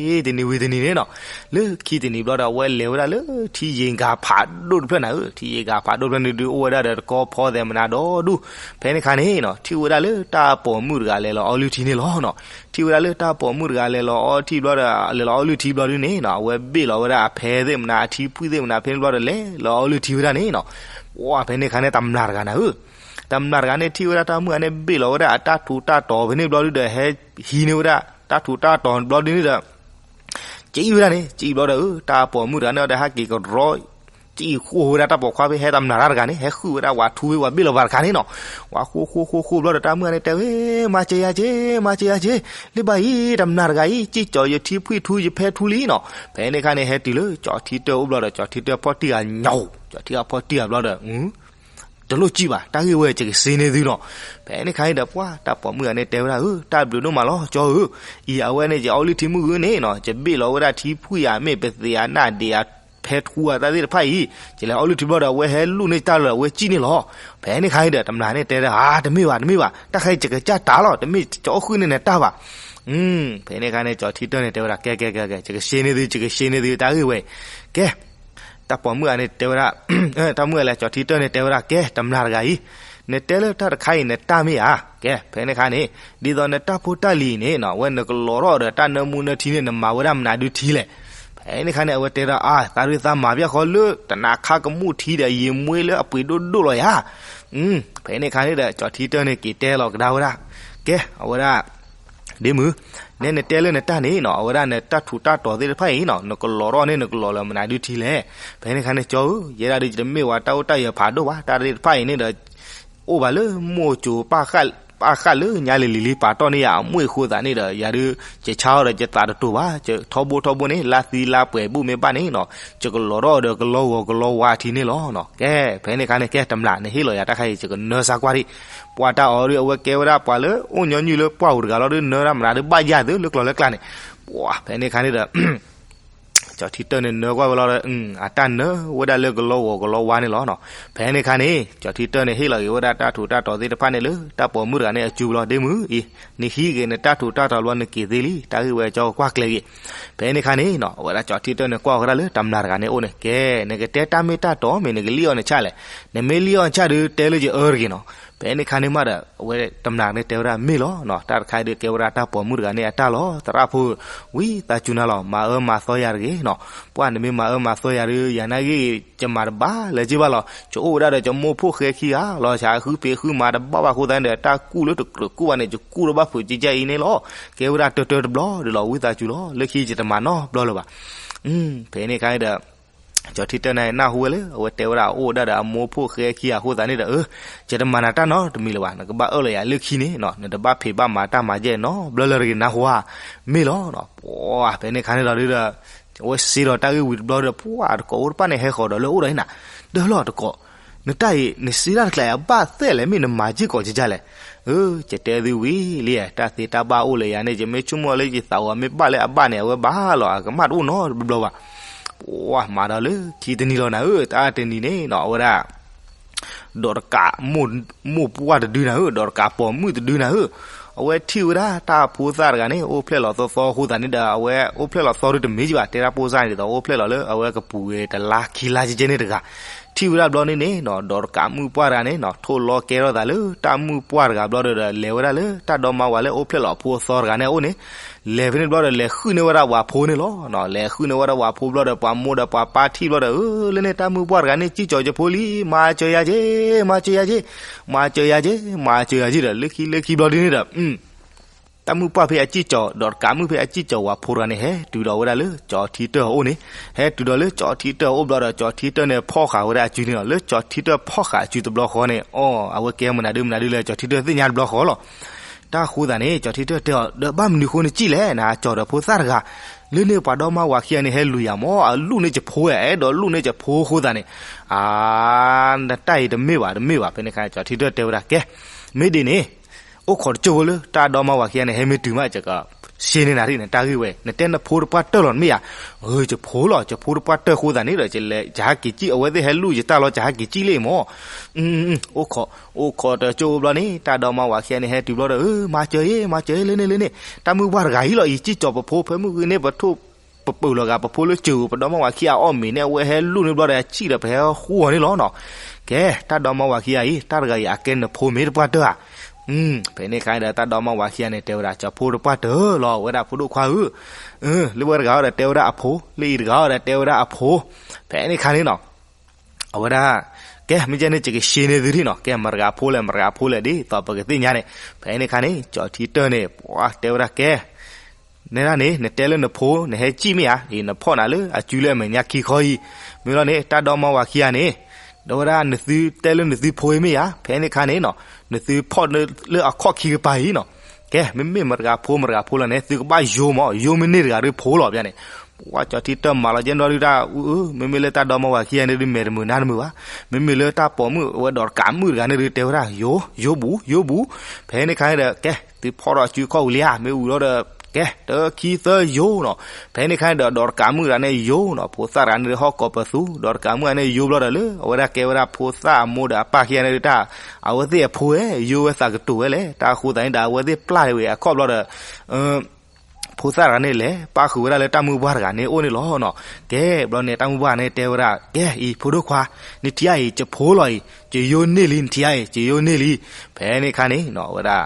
တနံၤဝံၤတနံၤန့ၣ်နီၤ. လၢခံတနံၤဘျီဒီး အဝဲလဲၤဝဲဒၣ်လၢထံယံၤဂၤဖးဒိၣ်တဖျၢၣ်နၤဧၢ, ထံယံၤဂၤဖးဒိၣ်တဖျၢၣ်န့ၣ်ဒုး အိၣ်ဝဲဒၣ်ဒီးတကီၢ်ဖီသဲးမနၤဒီဒူၣ်. ဖဲန့ၣ်ခါန့ၣ်နီၤ ထံၣ်ဝဲဒၣ်လၢတၢ်ပိာ်မုၣ်တဂၤလဲၤလီၤအီလုၢ်ထံန့ၣ်လီၤနီၤ. ထံၣ်ဝဲဒၣ်လၢတၢ်ပိာ်မုၣ်တဂၤလဲၤလီၤအီထံဘျီဒီး လဲၤလီၤအီလုၢ်ထံဘျီဒုန့ၣ်နီၤ အဝဲဘ့ၣ်လီၤဝဲဒၣ်အဖဲသ့ၣ်မနၤ အထံဖှံၣ်သ့ၣ်မနၤ ဖဲန့ၣ်ဘျီဒီး လဲၤလီၤအီလုၢ်ထံဝဲဒၣ်န့ၣ်နီၤ. ပှၤ ဖဲန့ၣ်ခါန့ၣ် တမျၢ်တဂၤနၤဧၢ, တမျၢ်တဂၤန့ၣ် ထံၣ်ဝဲဒၣ်တၢ်မုၣ်ဂၤန့ၣ် ဘ့ၣ်လီၤဝဲဒၣ်အတၢ်ထူးတၢ်တီၤဖဲန့ၣ်ဘျီဒုဒီး ဟဲဟံးန့ၢ်ဝဲဒၣ်တၢ်ထူးတၢ်တီၤဘျီဒုန့ၣ်ဒီး ကအံၣ်ဝဲဒၣ်န့ၣ်, ကအံၣ်ဘျီဒီး တၢ်ပိာ်မုၣ်တဂၤန့ၣ်ဒီး ဟဲက့ၤကရီ ကအံၣ်ဃိဝဲဒၣ်တၢ်ပိာ်ခွါဖဲ ဟဲတမျၢ်တၢ်တဂၤန့ၣ် ဟဲဃုဝဲဒၣ်ဝၤထူဝ့ဝၤဘ့ၣ်လီၤပှၤတခါန့ၣ်နီၤ. ဝၤဃိဃိဃိဃိဘျီဒီး တၢ်မုၣ်ဂၤန့ၣ်တဲဝဲ, မၤစၢၤယၤက့ၤ, မၤစၢၤယၤက့ၤ, လၢဘၣ်အံၤ တမျၢ်တဂၤအံၤ စံၣ်ကၠီၤယထံဖှံၣ်ထူယဖဲထူလံနီၤ. ဖဲန့ၣ်ခါန့ၣ် ဟဲတုၤလၢကၠီၤထံတၢၢ်အိၣ်ဘျီဒီး ကၠီၤထံတၢၢ်ဖီၣ်တံၢ်ဂၤညီ, ကၠီၤထံတၢၢ်ဖီၣ်တံၢ်ဂၤဘျီဒီး တလိၣ်စံၣ်ဘၣ်, တၢ်ဂ့ၢ်ဝဲ ယကစ့န့ၢ်သုနီၤ. ဖဲန့ၣ်ခါန့ၣ်ဒီး ပှၤ တၢ်ပိာ်မုၣ်ဂၤန့ၣ်တဲဝဲဒၣ်, တၢ်ဘျုးဒိၣ်မးလီၤ ကၠီဧၢ, အံၤအဝဲန့ၣ် ယအီလုၢ်ထံမုၢ်ဂုၢ်န့ၣ်နီၤ ယဘ့ၣ်လီၤဝဲဒၣ်ထံဖှံၣ်ဧါ မ့ၢ်ပသ့ၣ်ဧါ နၢ်ဒ့ၣ်ဧါ ဖဲထူဧါ တၢ်သ့ၣ်တဖၣ်အံၤ ယလဲၤအီလုၢ်ထံဘျီဒီး အဝဲဟဲလူၢ်န့ၢ်တၢ်လီၤ အဝဲစံၣ်န့ၢ်လီၤ. ဖဲန့ၣ်ခါန့ၣ်ဒီး တမျၢ်န့ၣ်တဲဒၣ်, အါ တမ့ၢ်ဘၣ် တမ့ၢ်ဘၣ်, တၢ်ခါအံၤ ယကစၢ်တၢ်လီၤ, တမ့ၢ်ကအိၣ်ဃုာ်န့ၢ်နတၢ်ဘၣ်. ဖဲန့ၣ်ခါန့ၣ် ကၠီၤထံတၢၢ်န့ၣ်တဲဝဲဒၣ်, ကဲ ကဲ ကဲ ကဲ ယကစ့န့ၢ်သု ယကစ့န့ၢ်သု တၢ်ဂ့ၢ်ဝဲအံၤ, ကဲ တၢ်ပိာ်မုၣ်ဂၤန့ၣ်တဲဝဲဒၣ်, တၢ်မုၣ်ဂၤလဲၣ် ကၠီၤထံတၢၢ်န့ၣ်တဲဝဲဒၣ်, ကဲ တမျၢ်တဂၤအံၤ, နတဲလၢတၢ်တခါအံၤ နတၢ်မ့ၢ်ဧါ. ကဲ ဖဲန့ၣ်ခါန့ၣ် ဒ်သိးနတၢ်ဖိတၢ်လံၤအံၤန့ၣ်နီၤ အဝဲနကလီၤထီၣ်ဒီးတၢ်နၢမူနၢထံန့ၣ် နမၤဝဲဒၣ်မနုၤဒုထံလဲၣ်. ဖဲန့ၣ်ခါန့ၣ် အဝဲတဲဒၣ်, အါ သးရ့သးမၤဘၣ်ဃီလၢ တနၤခါကမူၣ်ထံဒီး ယံာ်မှ့လၢအပှ့ၤဒိၣ်ဒိၣ်လီၤယၤ. ဖဲန့ၣ်ခါန့ၣ်ဒီး ကၠီၤထံတၢၢ်န့ၣ်က့ၤတဲလီၤကဒါဝဲဒၣ်, ကဲ အဝဲဒၣ် ဒ့မုၢ်, နဲနတဲလၢနတၢ်န့ၣ်နီၤ အဝဲဒၣ်နတၢ်ထူးတၢ်တီၤသ့ၣ်တဖၣ်အံၤနီၤ နကလီၤထီၣ်န့ၣ် နကလီၤလၢမနုၤဒုထံလဲၣ်. ဖဲန့ၣ်ခါန့ၣ် ကၠီဧၢ, ယဲဒၣ်ဒုး ယတမ့ၢ်ဝဲတၢ်အိၣ်တၢ်ယၢၤဖးဒိၣ်ဘၣ်, တၢ်သ့ၣ်တဖၣ်အံၤန့ၣ်ဒီး အိၣ်ဘၣ်လၢမိၢ်စိၤပၢ်ဃၣ် ပၣ်ဃၣ်လၢညါလံၤလံၤလံ ပာ်တီၢ်န့ၢ်ယၤအမိၢ်အဃိသတးန့ၣ်ဒီး ယၤဒုး ယဆါအီၤဒီးယသးတတိၤဘၣ်, ထီဘိထီဘိန့ၣ် လါသံလါပှဲၤဘူၣ်မ့ၢ်ဘၣ်န့ၣ်နီၤ, ယကလီၤထီၣ်ဒီးကလီၤဝါထံန့ၣ်လီၤနီၤ. ကဲ ဖဲန့ၣ်ခါန့ၣ် ကဲတမျး နဟ့ၣ်လီၤယၤတၢ်ခါအံၤ ယကနၢဆါကွၢ်ဒံး, ပှၤတၢ်အီၤဒုး အဝဲကဲဝဲဒၣ်ပှၤလၢအိၣ်ညီနုၢ်လၢပှၢ်ပူၤတဂၤလီၤဒုး နၢတၢ်မနုၤဒုးဘၣ်ယၢ်သုလၢကျီၤလၢကျါန့ၣ်, ပှၤဖဲန့ၣ်ခါန့ၣ်ဒီး ကၠီၤထံတၢၢ်န့ၣ်နၢကွၢ်ဝဲလီၤဒီး အတၢ်နၢဝဲဒၣ်လၢကလီၤဂီၤကလီၤဝါန့ၣ်လီၤနီၤ. ဖဲန့ၣ်ခါန့ၣ် ကၠီၤထံတၢၢ်န့ၣ် ဟ့ၣ်လီၤက့ၤဝဲဒၣ်တၢ်ထူးတၢ်တီၤသ့ၣ်တဖၣ်န့ၣ်လၢ တၢ်ပိာ်မုၣ်တဂၤန့ၣ်အစုပူၤလီၤ. ဒ့မုၣ်အံၤ နဟံးက့ၤနတၢ်ထူးတၢ်တီၤဘျီ နက့ၤသ့လံ, တၢ်ဂ့ၢ်ဝဲကၠီကကွၢ်ကျဲၤက့ၤ. ဖဲန့ၣ်ခါန့ၣ်နီၤ အဝဲဒၣ်ကၠီၤထံတၢၢ်န့ၣ် ကွၢ်ဃီဒၣ်လၢတမျးတဂၤန့ၣ်အိၣ်န့ၣ်, ကဲ နကတဲတၢ်မ့ၢ်တၢ်တီ မ့ၢ်နကလံၣ်အီၤနဆၣ်လဲၣ်, နမ့ၢ်လံၣ်အီၤနဆၣ်ဒုး တဲလၢယအၢတဂ့ၤနီၤ. ဖဲန့ၣ်ခါန့ၣ်မးဒီး အဝဲတမျးန့ၣ်တဲဝဲဒၣ် မ့ၢ်လီၤနီၤ, တၢ်တခါအံၤဒုးကဲဝဲဒၣ်တၢ်ပိာ်မုၣ်တဂၤန့ၣ်အတၢ်လီၤ. သရၣ်ဖိဧၢ, ဝံသးစူၤနၤလီၤ, မၤအၢမၤသီယၤတဂ့ၤနီၤ. ပှၢ်နမ့ၢ်မၤအၢမၤသီယၤဒုး ယၤနာ်ဂ့ၢ် ယမၤတဘၣ်လၢၤက့ဘၣ်လီၤ. ယအိၣ်ဝဲဒၣ်ဒီးယမိၢ်ဖိၣ်ဃဲခံဂၤလီၤ. ယဃုဖံးဃုမၤတဘၣ်ဘၣ်အဃိသတးန့ၣ်ဒီး တၢ်ကူၣ်လၢတကြၢးကူၣ်ဘၣ်န့ၣ် ယကူၣ်လၢၤဘၣ်ဖုးကကဲအံၤန့ၣ်လီၤ. ကဲဝဲဒၣ်တၢတၢတဘျီဒုးလီၤ, ဝံသးစူၤလီၤ, လၢခံယတမၤနီတဘျီလၢၤဘၣ်. ဖဲန့ၣ်ခါန့ၣ်ဒီး ကၠီၤထံတၢၢ်န့ၣ် နၢ်ဟူဝဲလၢ အဝဲတဲဝဲဒၣ်အအိၣ်ဝဲဒၣ်ဒီးအမိၢ်ဖိၣ်ဃဲခံဂၤအဃိသတးန့ၣ်ဒီး အၢ ယတမၤနၤတၢ်နီတမံၤလၢၤဘၣ်, နကဘၣ်အၢၣ်လီၤယၤလၢခံန့ၣ်နီၤ, နတဘၣ်ဖံးဘၣ်မၤတၢ်မၤယဲၢ်နီတဘျီလၢၤတဂ့ၤ နၢ်ဟူဧါ, မ့ၢ်လီၤနီၤ. ပှၢ်ဖဲန့ၣ်ခါန့ၣ်လီၤဒုးဒီး အဝဲစ့ဒီးတၢ်ဂ့ၢ်ဝံၤတဘျီဒီး ပှၢ်တကိးအိၣ်တဖၣ်န့ၣ် ဟဲဃီၤဒီးလၢအိၣ်ဒီးအံၤနၤ, တၢ်လီၤတကိး နတၢ်အံၤ နစ့တၢ်တကျါအံၤ အဘၣ်သဲလဲၣ် မ့ၢ်နမၤက့ၢ်ကိးကကလဲၣ်. အၢ ယတဲသုဝံၤလံ, တၢ်သ့တၢ်ဘၣ်အိၣ်လၢယၤန့ၣ် ယမ့ၢ်ဆိကမိၣ်လၢယသးအိၣ်မ့ၢ်ဘၣ်လၢအဘၣ်န့ၣ် အဝဲဘၣ်လီၤ, အကမၣ်တအိၣ်နီတဘျီဘၣ်. ပှၢ်မၤဒီးလၢခံတနံၤလီၤနၤဧၢ, တၢ်တနံၤန့ၣ်နီၤ အဝဲဒၣ် ဒီးတကး မိၢ်ပှၢ်တဒုနၤဧၢ, ဒီးတကးပိာ်မုၣ်တဒုနၤဧၢ, အဝဲထံၣ်ဝဲဒၣ်တၢ်ဖိသၣ်တဂၤန့ၣ် အိၣ်ဖျဲၣ်လီၤသီသီအဃိသတးန့ၣ်ဒီး အဝဲအိၣ်ဖျဲၣ်လီၤသီဒုတမ့ၢ်ကဘၣ်, တဲဒၣ်ဖိသၣ်န့ၣ်ဒ်သိး အိၣ်ဖျဲၣ်လီၤလၢအဝဲကပူၤဝဲတလါခံလါကကဲန့ၣ်တဂၤ, ထံၣ်ဝဲဒၣ်ဘျီန့ၣ်န့ၣ်နီၤ ဒီးတကးမုၣ်ပှၢ်တဂၤန့ၣ်နီၤ ထိၣ်လီၤကဲထီၣ်သးလၢတၢ်မုၣ်ပှၢ်တဂၤဘျီဒီး လဲၤဝဲဒၣ်လၢတၢ်ဒီမါဝၤလၢအိၣ်ဖျဲၣ်လီၤအဖိအသီတဂၤန့ၣ်အအိၣ်န့ၣ်, လဲၤဖဲန့ၣ်ဘျီဒီး လဲၤဃုန့ၢ်ဝဲဒၣ်ပှၤဖိန့ၣ်လီၤ. လဲၤဃုန့ၢ်ဝဲဒၣ်ပှၤဖိဘျီဒီး ပှၤမိၢ်ဒီးပှၤပၢ်ထံၣ်ဘျီဒီး အၢ လၢန့ၣ်တၢ်မုၣ်ပှၢ်တဂၤန့ၣ် စံၣ်ကၠီၤယဖိလံ, မၤစၢၤယၤက့, မၤစၢၤယၤက့, မၤစၢၤယၤက့, မၤစၢၤယၤက့ဒီး လၢခံလၢခံဘျီဒ်န့ၣ်ဒီး တၢ်မုၣ်ပှၢ်ဖဲအစံၣ်ကၠီၤ ဒီးတကးမုၣ်ဖဲအစံၣ်ကၠီၤဝၤဖိတဂၤန့ၣ် ဟဲတုၤဒီးဝဲဒၣ်လၢကၠီၤထံတၢၢ်အအိၣ်န့ၣ်, ဟဲတုၤဒီးလၢကၠီၤထံတၢၢ်အအိၣ်ဘျီဒီး ကၠီၤထံတၢၢ်န့ၣ် ဖီၣ်ဃာ်ဝဲဒၣ်အစုန့ၣ်လီၤ. လၢကၠီၤထံတၢၢ်ဖီၣ်ဃာ်အစုတဘျီဃီန့ၣ် အီ အဝဲကဲမနုၤဒုမနုၤဒုလဲၣ် ကၠီၤထံတၢၢ်သ့ၣ်ညါတဘျီဃီလီၤ. တၢ်အဃိသတးန့ၣ် ကၠီၤထံတၢၢ်တဲအီၤ ဒီးဘၣ်မနုၤအဃိနစံၣ်လဲၣ်, နကၠီၤဒီးဖိသၣ်တဂၤ လၢန့ၣ်ပှၤဒီမါဝၤခံဂၤန့ၣ် ဟဲလူၤယၤမၢ်, အလူၣ်န့ၢ်ယဖိဝဲ အဲၣ်ဒိးလူၣ်န့ၢ်ယဖိအဃိသတးန့ၣ်, အ နတၢ်အံၤတမ့ၢ်ဘၣ် တမ့ၢ်ဘၣ်. ဖဲန့ၣ်အခါ ကၠီၤထံတၢၢ်တဲဝဲဒၣ် ကဲ မ့ၢ်ဒ်န့ၣ် အိၣ်ခိးတကၠိဖိလၢတၢ်ဒီမါဝၤခံဂၤန့ၣ် ဟဲမ့ၢ်တုၤမး ယက ရှဲန့ၢ်နၤဒ်န့ၣ် တၢ်ဂ့ၢ်ဝဲ နတဲနဖိတပှၢ်တၢၢ်လီၤတမ့ၢ်ဧါ. ယဖိလီၤ ယဖိတပှၢ်တၢၢ်အဃိသတးန့ၣ်ဒီး ယဟဲက့ၤစံၣ် အဝဲသ့ၣ်ဟဲလူၣ်ယတၢ်လီၤ ယဟဲက့ၤစံၣ်လံမၢ်. အိၣ်ခိး အိၣ်ခိးတကၠိဖိဘျီန့ၣ် တၢ်ဒီမါဝၤခံဂၤန့ၣ် ဟဲတုၤဘျီဒီး မၤစၢၤအံၤ မၤစၢၤအံၤ လၢန့ၣ်လၢန့ၣ် တၢ်မုၣ်ပှၢ်တဂၤအံၤလီၤအံၤ စံၣ်ကၠီၤပဖိ ဖဲမုၢ်ဂ့ၤန့ၣ် ပထိၣ် ပပၢၤလီၤဂာ်ပဖိလၢစၢၤ ပဒီမါဝၤခံဂၤအီၣ်မ့ၤန့ၣ် အဝဲဟဲလူၣ်န့ၢ်ဘျီဒီး အစံၣ်ဒီးပဟဲဃူအီၤန့ၣ်လီၤနီၤ. ကဲ တၢ်ဒီမါဝၤခံဂၤအံၤ တၢ်တဂၤအံၤ အကဲနဖိမ့ၢ်တပှၢ်တၢၢ်ဧါ. ဖဲန့ၣ်အခါဒီး တၢ်ဒီမါဝၤခံဂၤန့ၣ် တဲဝဲဒၣ် ကၠီၤဖိတပှၢ်တၢၢ်လီၤ ဝဲဒၣ်ဖိဒိၣ်ခွါဧၢ, လၢဝဲတဂၤအီၤဒီးတဲဝဲဒၣ်အဖိ လၢအံၤတဂၤအီၤဒီးတဲဝဲဒၣ်အဖိ. ဖဲန့ၣ်အခါန့ၣ်နီၤ အဝဲဒၣ် ကဲ မ့ၢ်ကဲန့ၣ် ယကရှဲန့ၢ်သုဒ်နီၤ ကဲ မတၤတဂၤအဖိလဲၣ် မတၤတဂၤအဖိလဲၣ် ဒ်သိးပကသ့ၣ်ညါန့ၣ်. ဖဲန့ၣ်အခါန့ၣ် ကၠီၤထံတၢၢ်န့ၣ် ပှၤတဲဝဲဒၣ် ကဲ နဲဒၣ်န့ၣ် နတဲလၢနဖိ နဟဲစံၣ်မ့ၢ်ဧါ, အံၤနဖီၣ်နၤလၢအစုလၢအမဲာ်ညါခံခီအံၤ. မ့ၢ်လီၤန့ၣ် တၢ်ဒီမါဝၤခံဂၤန့ၣ် ဒီးဝဲဒၣ်နသုတဲလၢနသုဖိအံၤမ့ၢ်ဧါ, ဖဲန့ၣ်အခါန့ၣ်နီၤ နသုဖီၣ်လၢအခီၣ်ခံကပၤအံၤနီၤ. ကဲ မ့မ့ၢ်မတၤတဂၤဖိမတၤတဂၤဖိလီၤန့ၣ် သုကဘၣ်ယိမၢ် ယိမ့ၢ်န့ၢ်တဂၤဒုးဖိလီၤ ပျၢ်န့ၣ်. ပှၤကၠီၤထံတၢၢ်မၤလီၤကဲဒီဒုးတၢ်အူအၢ, မ့မ့ၢ်လၢတၢ်ဒီမါဝၤခံဂၤန့ၣ်ဒုး မဲာ်တမုာ်နါတမုာ်ဘၣ်. မ့မ့ၢ်လၢတၢ်ပိာ်မုၣ်အဝဲဒီးတကးမုၣ်တဂၤန့ၣ်ဒုးတဲဝဲဒၣ် ယိ ယိဘူး ယိဘူး. ဖဲန့ၣ်အခါန့ၣ်ဒီး ကဲ သုဖီၣ်ထီၣ်အစုခီၣ်ဝံၤလံဧါ, မ့ၢ်ဝံၤလီၤဒီး ကဲ တၢခံသၢယိနီၤ. ဖဲန့ၣ်အခါန့ၣ်ဒီး ဒီးတကးမုၣ်တဂၤန့ၣ်ယိနီၤ, ဖိသၣ်တဂၤန့ၣ်ဒုးဟီၣ်ကိးပသူ, ဒီးတကးမုၣ်တဂၤန့ၣ်ယိဘျီဒီးလၢ အဝဲဒၣ်ကဲဝဲဒၣ်ဖိသၣ်အမိၢ်ဒီးအပၢ်ခံဂၤန့ၣ်ဒုးတၢ် အဝဲသ့ၣ်အဖိဝဲ ယိဝဲသးကတိၤဝဲလဲၣ်. တၢ်အဃိသတးန့ၣ်ဒီး အဝဲသ့ၣ်ပျၢ်ဝဲအခီၣ်ဘျီဒီး ဖိသၣ်တဂၤန့ၣ်လဲၤ ပၣ်ဃုာ်ဝဲဒၣ်လၢတၢ်မုၢ်ပှၢ်တဂၤန့ၣ်အိၣ်န့ၣ်လီၤနီၤ. ကဲ ဘျီန့ၣ် တၢ်မုၢ်ပှၢ်တဂၤန့ၣ်တဲဝဲဒၣ် ကဲအံၤ ဖိဒိၣ်ခွါ, နထံၣ်အံၤ ယဖိလီၤအံၤ, ယယိန့ၢ်လံ နထံၣ်အံၤ ယယိန့ၢ်လံ. ဖဲန့ၣ်အခါန့ၣ် အဝဲဒၣ်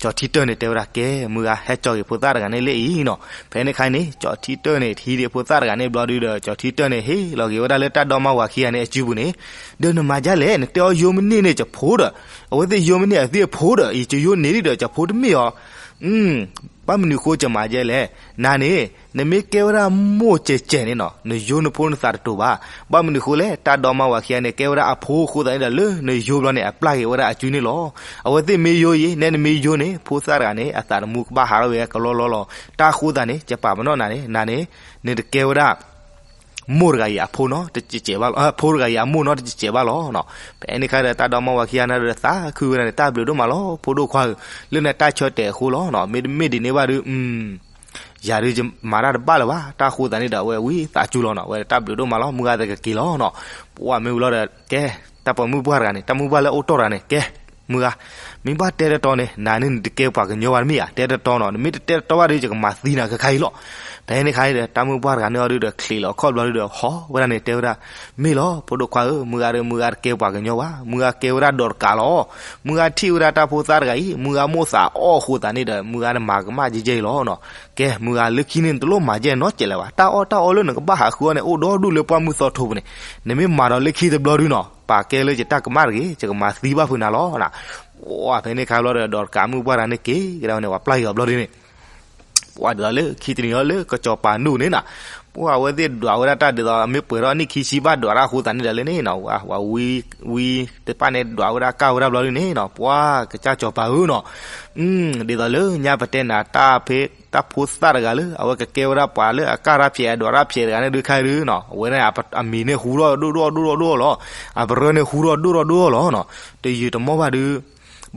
ကၠီၤထံတၢၢ်န့ၣ်တဲဝဲဒၣ် ကဲ မုၢ်ဂၤ ဟဲကၠီက့ၤဖိသၣ်တဂၤန့ၣ်လၢအံၤနီၤ. ဖဲန့ၣ်အခါန့ၣ် ကၠီၤထံတၢၢ်န့ၣ် ထံၣ်ဒံးဖိသၣ်တဂၤန့ၣ်ဘျီဒုးဒီး ကၠီၤထံတၢၢ်န့ၣ် ဟ့ၣ်လီၤက့ၤဝဲဒၣ်လၢတၢ်ဒီမါဝၤခံဂၤန့ၣ်အစုပူၤန့ၣ်, ဒီးနမၤဒ်လဲၣ် နတဲအီၤယိမ့ၢ်န့ၢ်န့ၣ် ယဖိဒီး အဝဲသ့ၣ်ယိမ့ၢ်န့ၢ်အသ့ၣ်အဖိဒီး အံၤ ယယိန့ၢ်လံဒီး ယဖိတမ့ၢ်အီၤ အ ဘၣ်မနုၤဃိကမၤယဲလဲၣ်, နၤန့ၣ် နမ့ၢ်ကဲဝဲဒၣ်မိၢ်ကဲးကဲးန့ၣ်နီၤ နယိနဖိနသးတတိၤဘၣ်. ဘၣ်မနုၤဃိလဲၣ်, တၢ်ဒီမါဝၤခံဂၤန့ၣ် ကဲဝဲဒၣ်အဖိအဃိသတးန့ၣ်ဒီး လၢနယိဘျီန့ၣ် အပျၢ်က့ၤဝဲဒၣ်အစုန့ၣ်လီၤ. အဝဲသ့ၣ်မ့ၢ်ယိအံၤ နဲနမ့ၢ်ယိန့ၣ် ဖိသၣ်တဂၤန့ၣ် အသးသမူကဘၣ်ဟးထီၣ်ဝဲကလီလီလီၤ. တၢ်အဃိသတးန့ၣ် ယပာ်ပနီၣ်နၤန့ၣ် နၤန့ၣ် နတကဲဝဲဒၣ် မိၢ်တဂၤအံၤအဖိနီတကဲးကဲးဘၣ်လီၤ, ဖိတဂၤအံၤအမိၢ်နီတကဲးကဲးဘၣ်လီၤ. ဖဲန့ၣ်အခါဒီး တၢ်ဒီမါဝၤခံဂၤန့ၣ်ဒီး သးခုဝဲဒၣ်န့ၣ် တၢ်ဘျုးဒိၣ်မးလီၤ ဖိဒိၣ်ခွါဧၢ, လၢနတၢ်ဆၢတဲာ်အဃိလီၤ. မ့တမ့ၢ်ဒ်န့ၣ်ဘၣ်ဒီး ယၤဒုးယမၤတၢ်တဘၣ်လၢၤဘၣ်. တၢ်အဃိသတးန့ၣ်ဒီး အဝဲဝံသးစူၤလီၤနီၤ, အဝဲတၢ်ဘျုးဒိၣ်မးလီၤ, မုၢ်ဂၤသကက့ၤလီၤနီၤ. ပှၢ်မ့ၢ်ဝံၤလီၤဒီး ကဲ တၢ်ပိာ်မုၣ်ပှၢ်တဂၤန့ၣ် တၢ်မုၣ်ပှၢ်လၢအိၣ်တီၢ်တဂၤန့ၣ် ကဲ မုၢ်ဂၤ, မ့ၢ်ဘၣ်တဲတတီန့ၣ် နၤန့ၣ်နတကဲပှၤကညီဘၣ်တမ့ၢ်ဧါ, တဲတတီနီၤ, နမ့ၢ်တတဲတတီဘၣ်ဒီး ယကမၤသံနၤခဲခါအံၤလီၤ. ဖဲန့ၣ်အခါန့ၣ်ဒီး တၢ်မုၣ်ပှၢ်တဂၤန့ၣ်အီၤဒုးဒီး ချံးလီၤအခီၣ်ဘျီဒုးဒီး ဟီဝဲဒၣ်န့ၣ် တဲဝဲဒၣ်, မ့ၢ်လီၤ ဖိဒိၣ်ခွါဧၢ, မုၢ်ဂၤဒီး မုၢ်ဂၤတကဲပှၤကညီဘၣ်, မုၢ်ဂၤကဲဝဲဒၣ်ဒီးတကးလီၤ. မုၢ်ဂၤထံၣ်ဝဲဒၣ်တၢ်ဖိသၣ်တဂၤအံၤ မုၢ်ဂၤမိၣ်သးအီၣ်အဃိသတးန့ၣ်ဒီး မုၢ်ဂၤန့ၣ်မၤကမၣ်ယဲၢ်ယဲၢ်အံၤလီၤနီၤ. ကဲ မုၢ်ဂၤ လၢခံန့ၣ် နတလိၣ်မၤယဲၢ်နီတစဲးလၢၤဘၣ်, တၢ်အီၣ်တၢ်အီလၢနကဘၣ်ဟးဃုအီၣ်န့ၣ် အိၣ်ဒီဒူၣ်လၢပှၢ်မုၢ်သီထိပူၤန့ၣ်, နမ့ၢ်မၤဒီးလၢခံတဘျီဒုးနီၤ ပာ်ကဲလၢယတၢ်ကမၣ်တဂ့ၤ, ယကမၤသံဘၣ်ဖုးနၤလီၤ. ပှၢ်ဖဲန့ၣ်အခါဘျီဒီး ဒီးတကးမုၣ်ပှၢ်တဂၤန့ၣ်က့ၤကဒါဝဲန့ၣ် ပှၤပျၢ်ယီၤဘျီဒုးန့ၣ် ပှၢ်ဒ်သိးလၢခံတနံၤလီၤ လၢကစီၤပၤနူၢ်န့ၣ်နီၤ, ပှၢ်အဝဲသ့ၣ်ဒွးဝဲဒၣ်တၢ်ဒ်သိး မ့ၢ်ပှဲၤထီၣ်အနံၣ်ခံဆံဘၣ်ဒွးတၢ်အဃိသတးန့ၣ်ဒီးလၢန့ၣ်နီၤ, ဝံ ဝံသ့ၣ်တဖၣ်န့ၣ် ဒွးဝဲဒၣ်ကၢ်ဝဲဒၣ်ဘျီဒုးန့ၣ်နီၤ, ပှၢ်ကစၢ်စီၤပၤဧၢနီၤ, ဒ်သိးလၢညါပတဲနၤတၢ်ဖဲ တၢ်ဖိသၣ်တဂၤလၢ အဝဲကကဲဝဲဒၣ်ပှၤလၢအကၢ်တၢ်ဖျဲးအဒွးတၢ်ဖျဲးတဂၤန့ၣ်ဒုးခါဒုးနီၤ, အဝဲဒၣ်အမံၤန့ၣ်ဟူထီၣ်ဒိၣ်ဒိၣ်ဒိၣ်ဒိၣ်ဒိၣ်လီၤ, အပရၢန့ၣ်ဟူထီၣ်ဒိၣ်ထီၣ်ဒိၣ်ထီၣ်လီၤနီၤ, တယုာ်တမီၢ်ဘၣ်ဒုး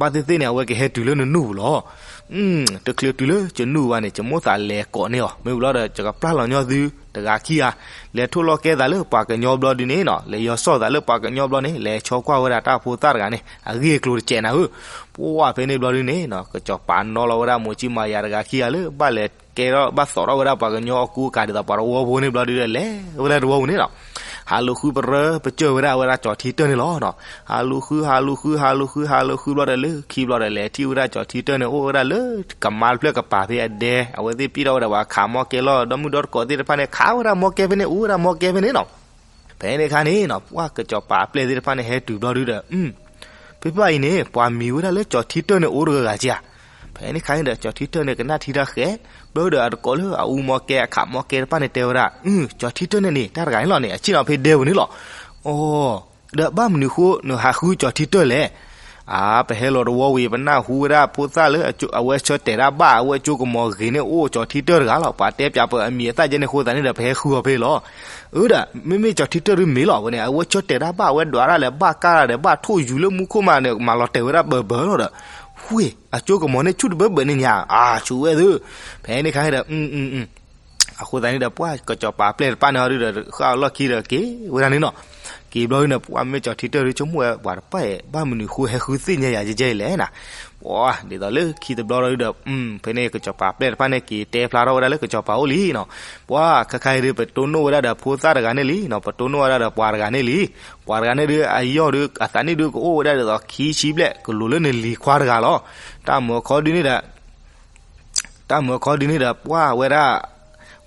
ဘၣ်သ့ၣ်သ့ၣ်န့ၣ် အဝဲကဟဲတုၤလၢနနူၢ်ပူၤလီၤ. တချုးတုၤလၢယနူၢ်ဘၣ်န့ၣ် ယမိၣ်သးလဲၤကိးန့ၢ်အီၤ, မ့ၢ်ဝံၤလီၤဒီး ယကပျၢ်လီၤညီသုတဂၤခံဂၤ, လဲၤထိၣ်လီၤကဲသးလၢပှၤကညီဘျီဒုးန့ၣ်နီၤ, လဲၤယီၤစီၣ်သးလၢပှၤကညီဘျီန့ၣ် လဲၤဆီကွၢ်ဝဲဒၣ်တၢ်ဖိသၣ်တဂၤန့ၣ် အဂ့ၢ်အကျိၤတစဲးနၤဧၢ. ပှၢ်ဖဲန့ၣ်ဘျီဒုးန့ၣ်နီၤ ကစီၤပၤနီၤလီၤဝဲဒၣ်မိၢ်ကၠံမၤယၤတဂၤခံဂၤလၢ ဘၣ်လဲၤကဲထီၣ်ဘၣ်သိးထီၣ်ဝဲဒၣ်ပှၤကညီအကူအကၤဒ်သိးပှၤတဝီဖိန့ၣ်ဘျီဒုးဒီး လဲၤဝဲဒၣ်တဝီပူၤန့ၣ်နီၤ ဟးလူၤဃုပရၢပစၢၢ်ဝဲဒၣ်အဝဲဒၣ်ကၠီၤထံတၢၢ်န့ၣ်လီၤ. ဟးလူၤဃု ဟးလူၤဃု ဟးလူၤဃု ဟးလူၤဃုဘျီဒီးလၢခံဘျီဒီး လဲၤထံၣ်ဝဲဒၣ်ကၠီၤထံတၢၢ်န့ၣ် အိၣ်ဝဲဒၣ်လၢကမါတဖျၢၣ်ကပၤဖဲအဒဲ, အဝဲသ့ၣ်ပံၣ်ထီၣ်ဝဲဒၣ်ပှၤခးမီၢ်ကဲလီၤ, ဒီမုၢ်ဒီတကိးသ့ၣ်တဖၣ်န့ၣ် ခးဝဲဒၣ်မီၢ်ကဲဖဲန့ၣ် အိၣ်ဝဲဒၣ်မီၢ်ကဲဖဲန့ၣ်နီၤ. ဖဲန့ၣ်အခါန့ၣ်နီၤ ပှၢ်ကစီၤပၤအပျဲၢ်သ့ၣ်တဖၣ်န့ၣ် ဟဲတုၤဘျီဒုးဒီး ဖဲဖဲအံၤန့ၣ် ပှၤမံၤဝဲဒၣ်လၢကၠီၤထံတၢၢ်န့ၣ် အိၣ်တဂၤဂၤက့ဧါ. ဖဲန့ၣ်အခါန့ၣ်ဒီး ကၠီၤထံတၢၢ်န့ၣ် ကနၣ်ထံတၢ်ဃဲ, ဘျီဒီးအတကိးလၢအအူမီၢ်ကဲ အခးမီၢ်ကဲတဖၣ်န့ၣ် တဲဝဲဒၣ်, ကၠီၤထံတၢၢ်န့ၣ်န့ၣ် တၢ်တဂၤန့ၣ်လီၤန့ၣ် အဆ့ၣ်နီၤဖဲဒဲပူၤန့ၣ်လီၤ. အိ ဒီးဘၣ်မနုၤဃိ နဟးဃုကၠီၤထံတၢၢ်လဲၣ်. အါ ပဟဲလီၤတဝီဝံၤ ပနၢ်ဟူဝဲဒၣ်ဖိသၣ်လၢ အဝဲဆၢတဲာ်ဒၣ်ဘၣ် အဝဲကၠိကမီၤဂ့ၤန့ၣ် အိၣ်ကၠီၤထံတၢၢ်တဂၤလီၤ. ပှၤတဲပၠးပအမံၤအသၣ်ယဲန့ၣ်အဃိသတးန့ၣ်ဒီး ပဟဲဃုအီၤဖဲလီၤ. အၢ ဒီး မ့မ့ၢ်ကၠီၤထံတၢၢ်ဒုးမ့ၢ်လီၤဝဲန့ၣ် အဝဲဆၢတဲာ်ဒၣ်ဘၣ် အဝဲဒွးဒၣ်လဲာ်ဘၣ်ကၢ်ဒၣ်ဒီး ဘၣ်ထိၣ်ယူၤလၢမူခိၣ်မးန့ၣ် မၤလီၤတဲာ်ဝဲဒၣ်ဘၢဘၢလီၤဒီး ဝ့ၢ် အကၠိကမီၤန့ၣ်ဆူၣ်တဘၢဘၢန့ၣ်ညါ အါဆူၣ်ဝဲသု. ဖဲန့ၣ်အခါန့ၣ်ဒီး အဃိသတးန့ၣ်ဒီး ပှၢ်ကစီၤပၤအပျဲၢ်တဖၣ်န့ၣ်အီၤဒုးဒီး ဃၣ်အလီၢ်ခံဒီးက့ၤဝဲဒၣ်န့ၣ်နီၤ. က့ၤဘျီဒုးန့ၣ် ပှၢ်မ့ၢ်ကၠီၤထံတၢၢ်ဒုး ဆိကမိၣ်ဝဲပှၤတပၢ်အံၤ ဘၣ်မနုၤဃိဟဲဃုသ့ၣ်ညါယၤယဲယဲအံၤလဲၣ်နီၤ. ပှၢ်ဒ်သိးလၢခံတဘျီဒုးဒီး ဖဲန့ၣ်ကစီၤပၤအပျဲၢ်တဖၣ်န့ၣ် က့ၤတဲဖျါထီၣ်ဝဲဒၣ်လၢကစီၤပၤအိၣ်လံနီၤ. ပှၢ်ခဲခါအံၤဒုး ပတိၢ်နီၣ်ဝဲဒၣ်ဒီးဖိသၣ်တဂၤန့ၣ်လံနီၤ, ပတိၢ်နီၣ်ဝဲဒၣ်ဒီးပှၤတဂၤန့ၣ်လံ. ပှၤတဂၤန့ၣ်ဒုး အယီၢ်ဒုး အသးနံၣ်ဒုးကအိၣ်ဝဲဒၣ်ဒ်သိးခံဆံဘျဲၣ် ကလိၤလၢနလံၤခွါတဂၤလီၤ. တၢ်မၢခီဒုးန့ၣ်ဒီး တၢ်မၢခီဒုးန့ၣ်ဒီး ပှၢ်ဝဲဒၣ်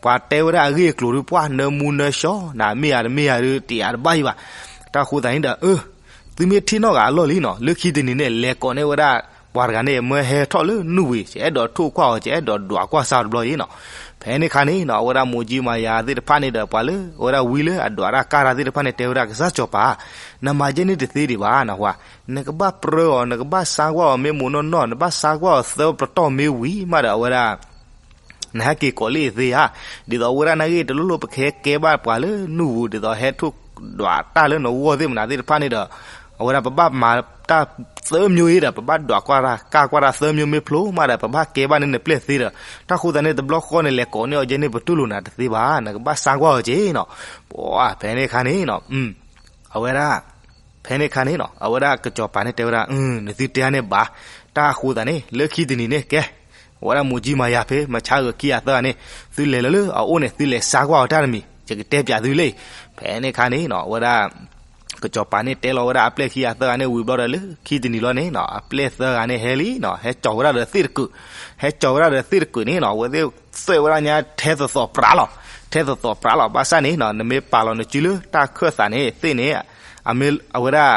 ပှၤတဲဝဲဒၣ်အဂ့ၢ်အကျိၤဒုး ပှၢ်နၢမူနၢဆှီ နမ့ၢ်ယၤတမ့ၢ်ယၤဒုး တယာ်တဘၣ်ယံၤဘၣ်. တၢ်ဃိသတးန့ၣ်ဒီး အၢ သုမ့ၢ်ထံၣ်နီၣ်ဂၤအလီၢ်လံနီၤ လၢခံတနံၤန့ၣ် လဲၤကိးန့ၢ်ဝဲဒၣ် ပှၤတဂၤန့ၣ် မၢဟဲထီၣ်လၢနူၢ်ဝံၤ ယအဲၣ်ဒိးထိၣ်ကွၢ်အီၤ ယအဲၣ်ဒိးဒွးကွၢ်စၢ်တဘျီအံၤနီၤ. ဖဲန့ၣ်အခါန့ၣ်နီၤ အဝဲဒၣ်မိၢ်ကၠံမၤယၤသ့ၣ်တဖၣ်န့ၣ်ဒီး ပှၤလၢ အဝဲဒၣ်ဝံလၢအဒွးတၢ်ကၢ်တၢ်သ့ၣ်တဖၣ်န့ၣ် တဲဝဲဒၣ် ကစၢ်စီၤပၤ နမၤယဲန့ၣ်တသ့ဒံးဘၣ် နဟါ နကဘၣ်ပြၢအီၤ နကဘၣ်ဆါကွၢ်အီၤ မ့ၢ်မိၢ်နီၢ်နီၢ် နဘၣ်ဆါကွၢ်အီၤသၢပတီၢ်မ့ၢ်ဝံၤမးဒီး အဝဲဒၣ် နဟဲက့ၤကိးလၢအသ့ဧါ. ဒ်သိးအဝဲဒၣ်နာ်ဂ့ၢ် တလိၣ်လိၣ်ပကဟဲကဲဘၣ်ပှၤလၢနူၢ်ပူၤ ဒ်သိးဟဲထိၣ်ဒွးတၢ်လၢနဂီၢ်သ့ၣ်မနုၤသ့ၣ်တဖၣ်န့ၣ်ဒီး အဝဲဒၣ်ပဘၣ်မၤတၢ်သၢမံၤအံၤဒီး ပဘၣ်ဒွးကွၢ်တၢ် ကၢ်ကွၢ်တၢ်သၢမံၤမ့ၢ်ဖျိမးဒီး ပဘၣ်ကဲဘၣ်န့ၢ်နပျဲၢ်သ့ဒီး တၢ်ဃိသတးန့ၣ် တဘျီဃီန့ၣ် လဲၤကိးန့ၢ်အီၤယဲန့ၣ် ပတူၢ်လိာ်နၤတသ့ဘၣ် နကဘၣ်ဆါကွၢ်အီၤက့ၤနီၤ. ပှၤ ဖဲန့ၣ်အခါန့ၣ်နီၤ အဝဲဒၣ် ဖဲန့ၣ်အခါန့ၣ်နီၤ အဝဲဒၣ်ကစီၤပၤန့ၣ်တဲဝဲဒၣ် နသုတဲအါန့ၢ်ဘၣ်. တၢ်ဃိသတးန့ၣ် လၢခံတနံၤန့ၣ် ကဲ အဝဲဒၣ်မိၢ်ကၠံမၤယၤဖဲ မဆါဂၤခံဂၤသၢဂၤန့ၣ် သုလဲၤလၢလၢအအိၣ်န့ၣ် သုလဲၤဆါကွၢ်အီၤတၢ်တမံၤ ယကတဲပၠးသုလံ. ဖဲန့ၣ်အခါန့ၣ်နီၤ အဝဲဒၣ် ကစီၤပၤန့ၣ်တဲလီၤဝဲဒၣ်အပျဲၢ်ခံဂၤသၢဂၤန့ၣ်ဝံၤဘျီဒီး လၢခံတနံၤလီၤန့ၣ်နီၤ အပျဲၢ်သၢဂၤန့ၣ်ဟဲလံနီၤ ဟဲကၠီၤဝဲဒၣ်ဒီးသ့ၣ်တကုာ် ဟဲကၠီၤဝဲဒၣ်ဒီးသ့ၣ်တကုာ်န့ၣ်နီၤ အဝဲသ့ၣ်သွဲၣ်ဝဲဒၣ်ညါထဲသိးသိးပြးလီၤ ထဲသိးသိးပြးလီၤ ဘၣ်ဆၣ်န့ၣ်နီၤ နမ့ၢ်ပာ်လီၤနစုလၢတၢ်ခၢၣ်သးန့ၣ် သ့ၣ်န့ၣ် အမ့ၢ်အဝဲဒၣ်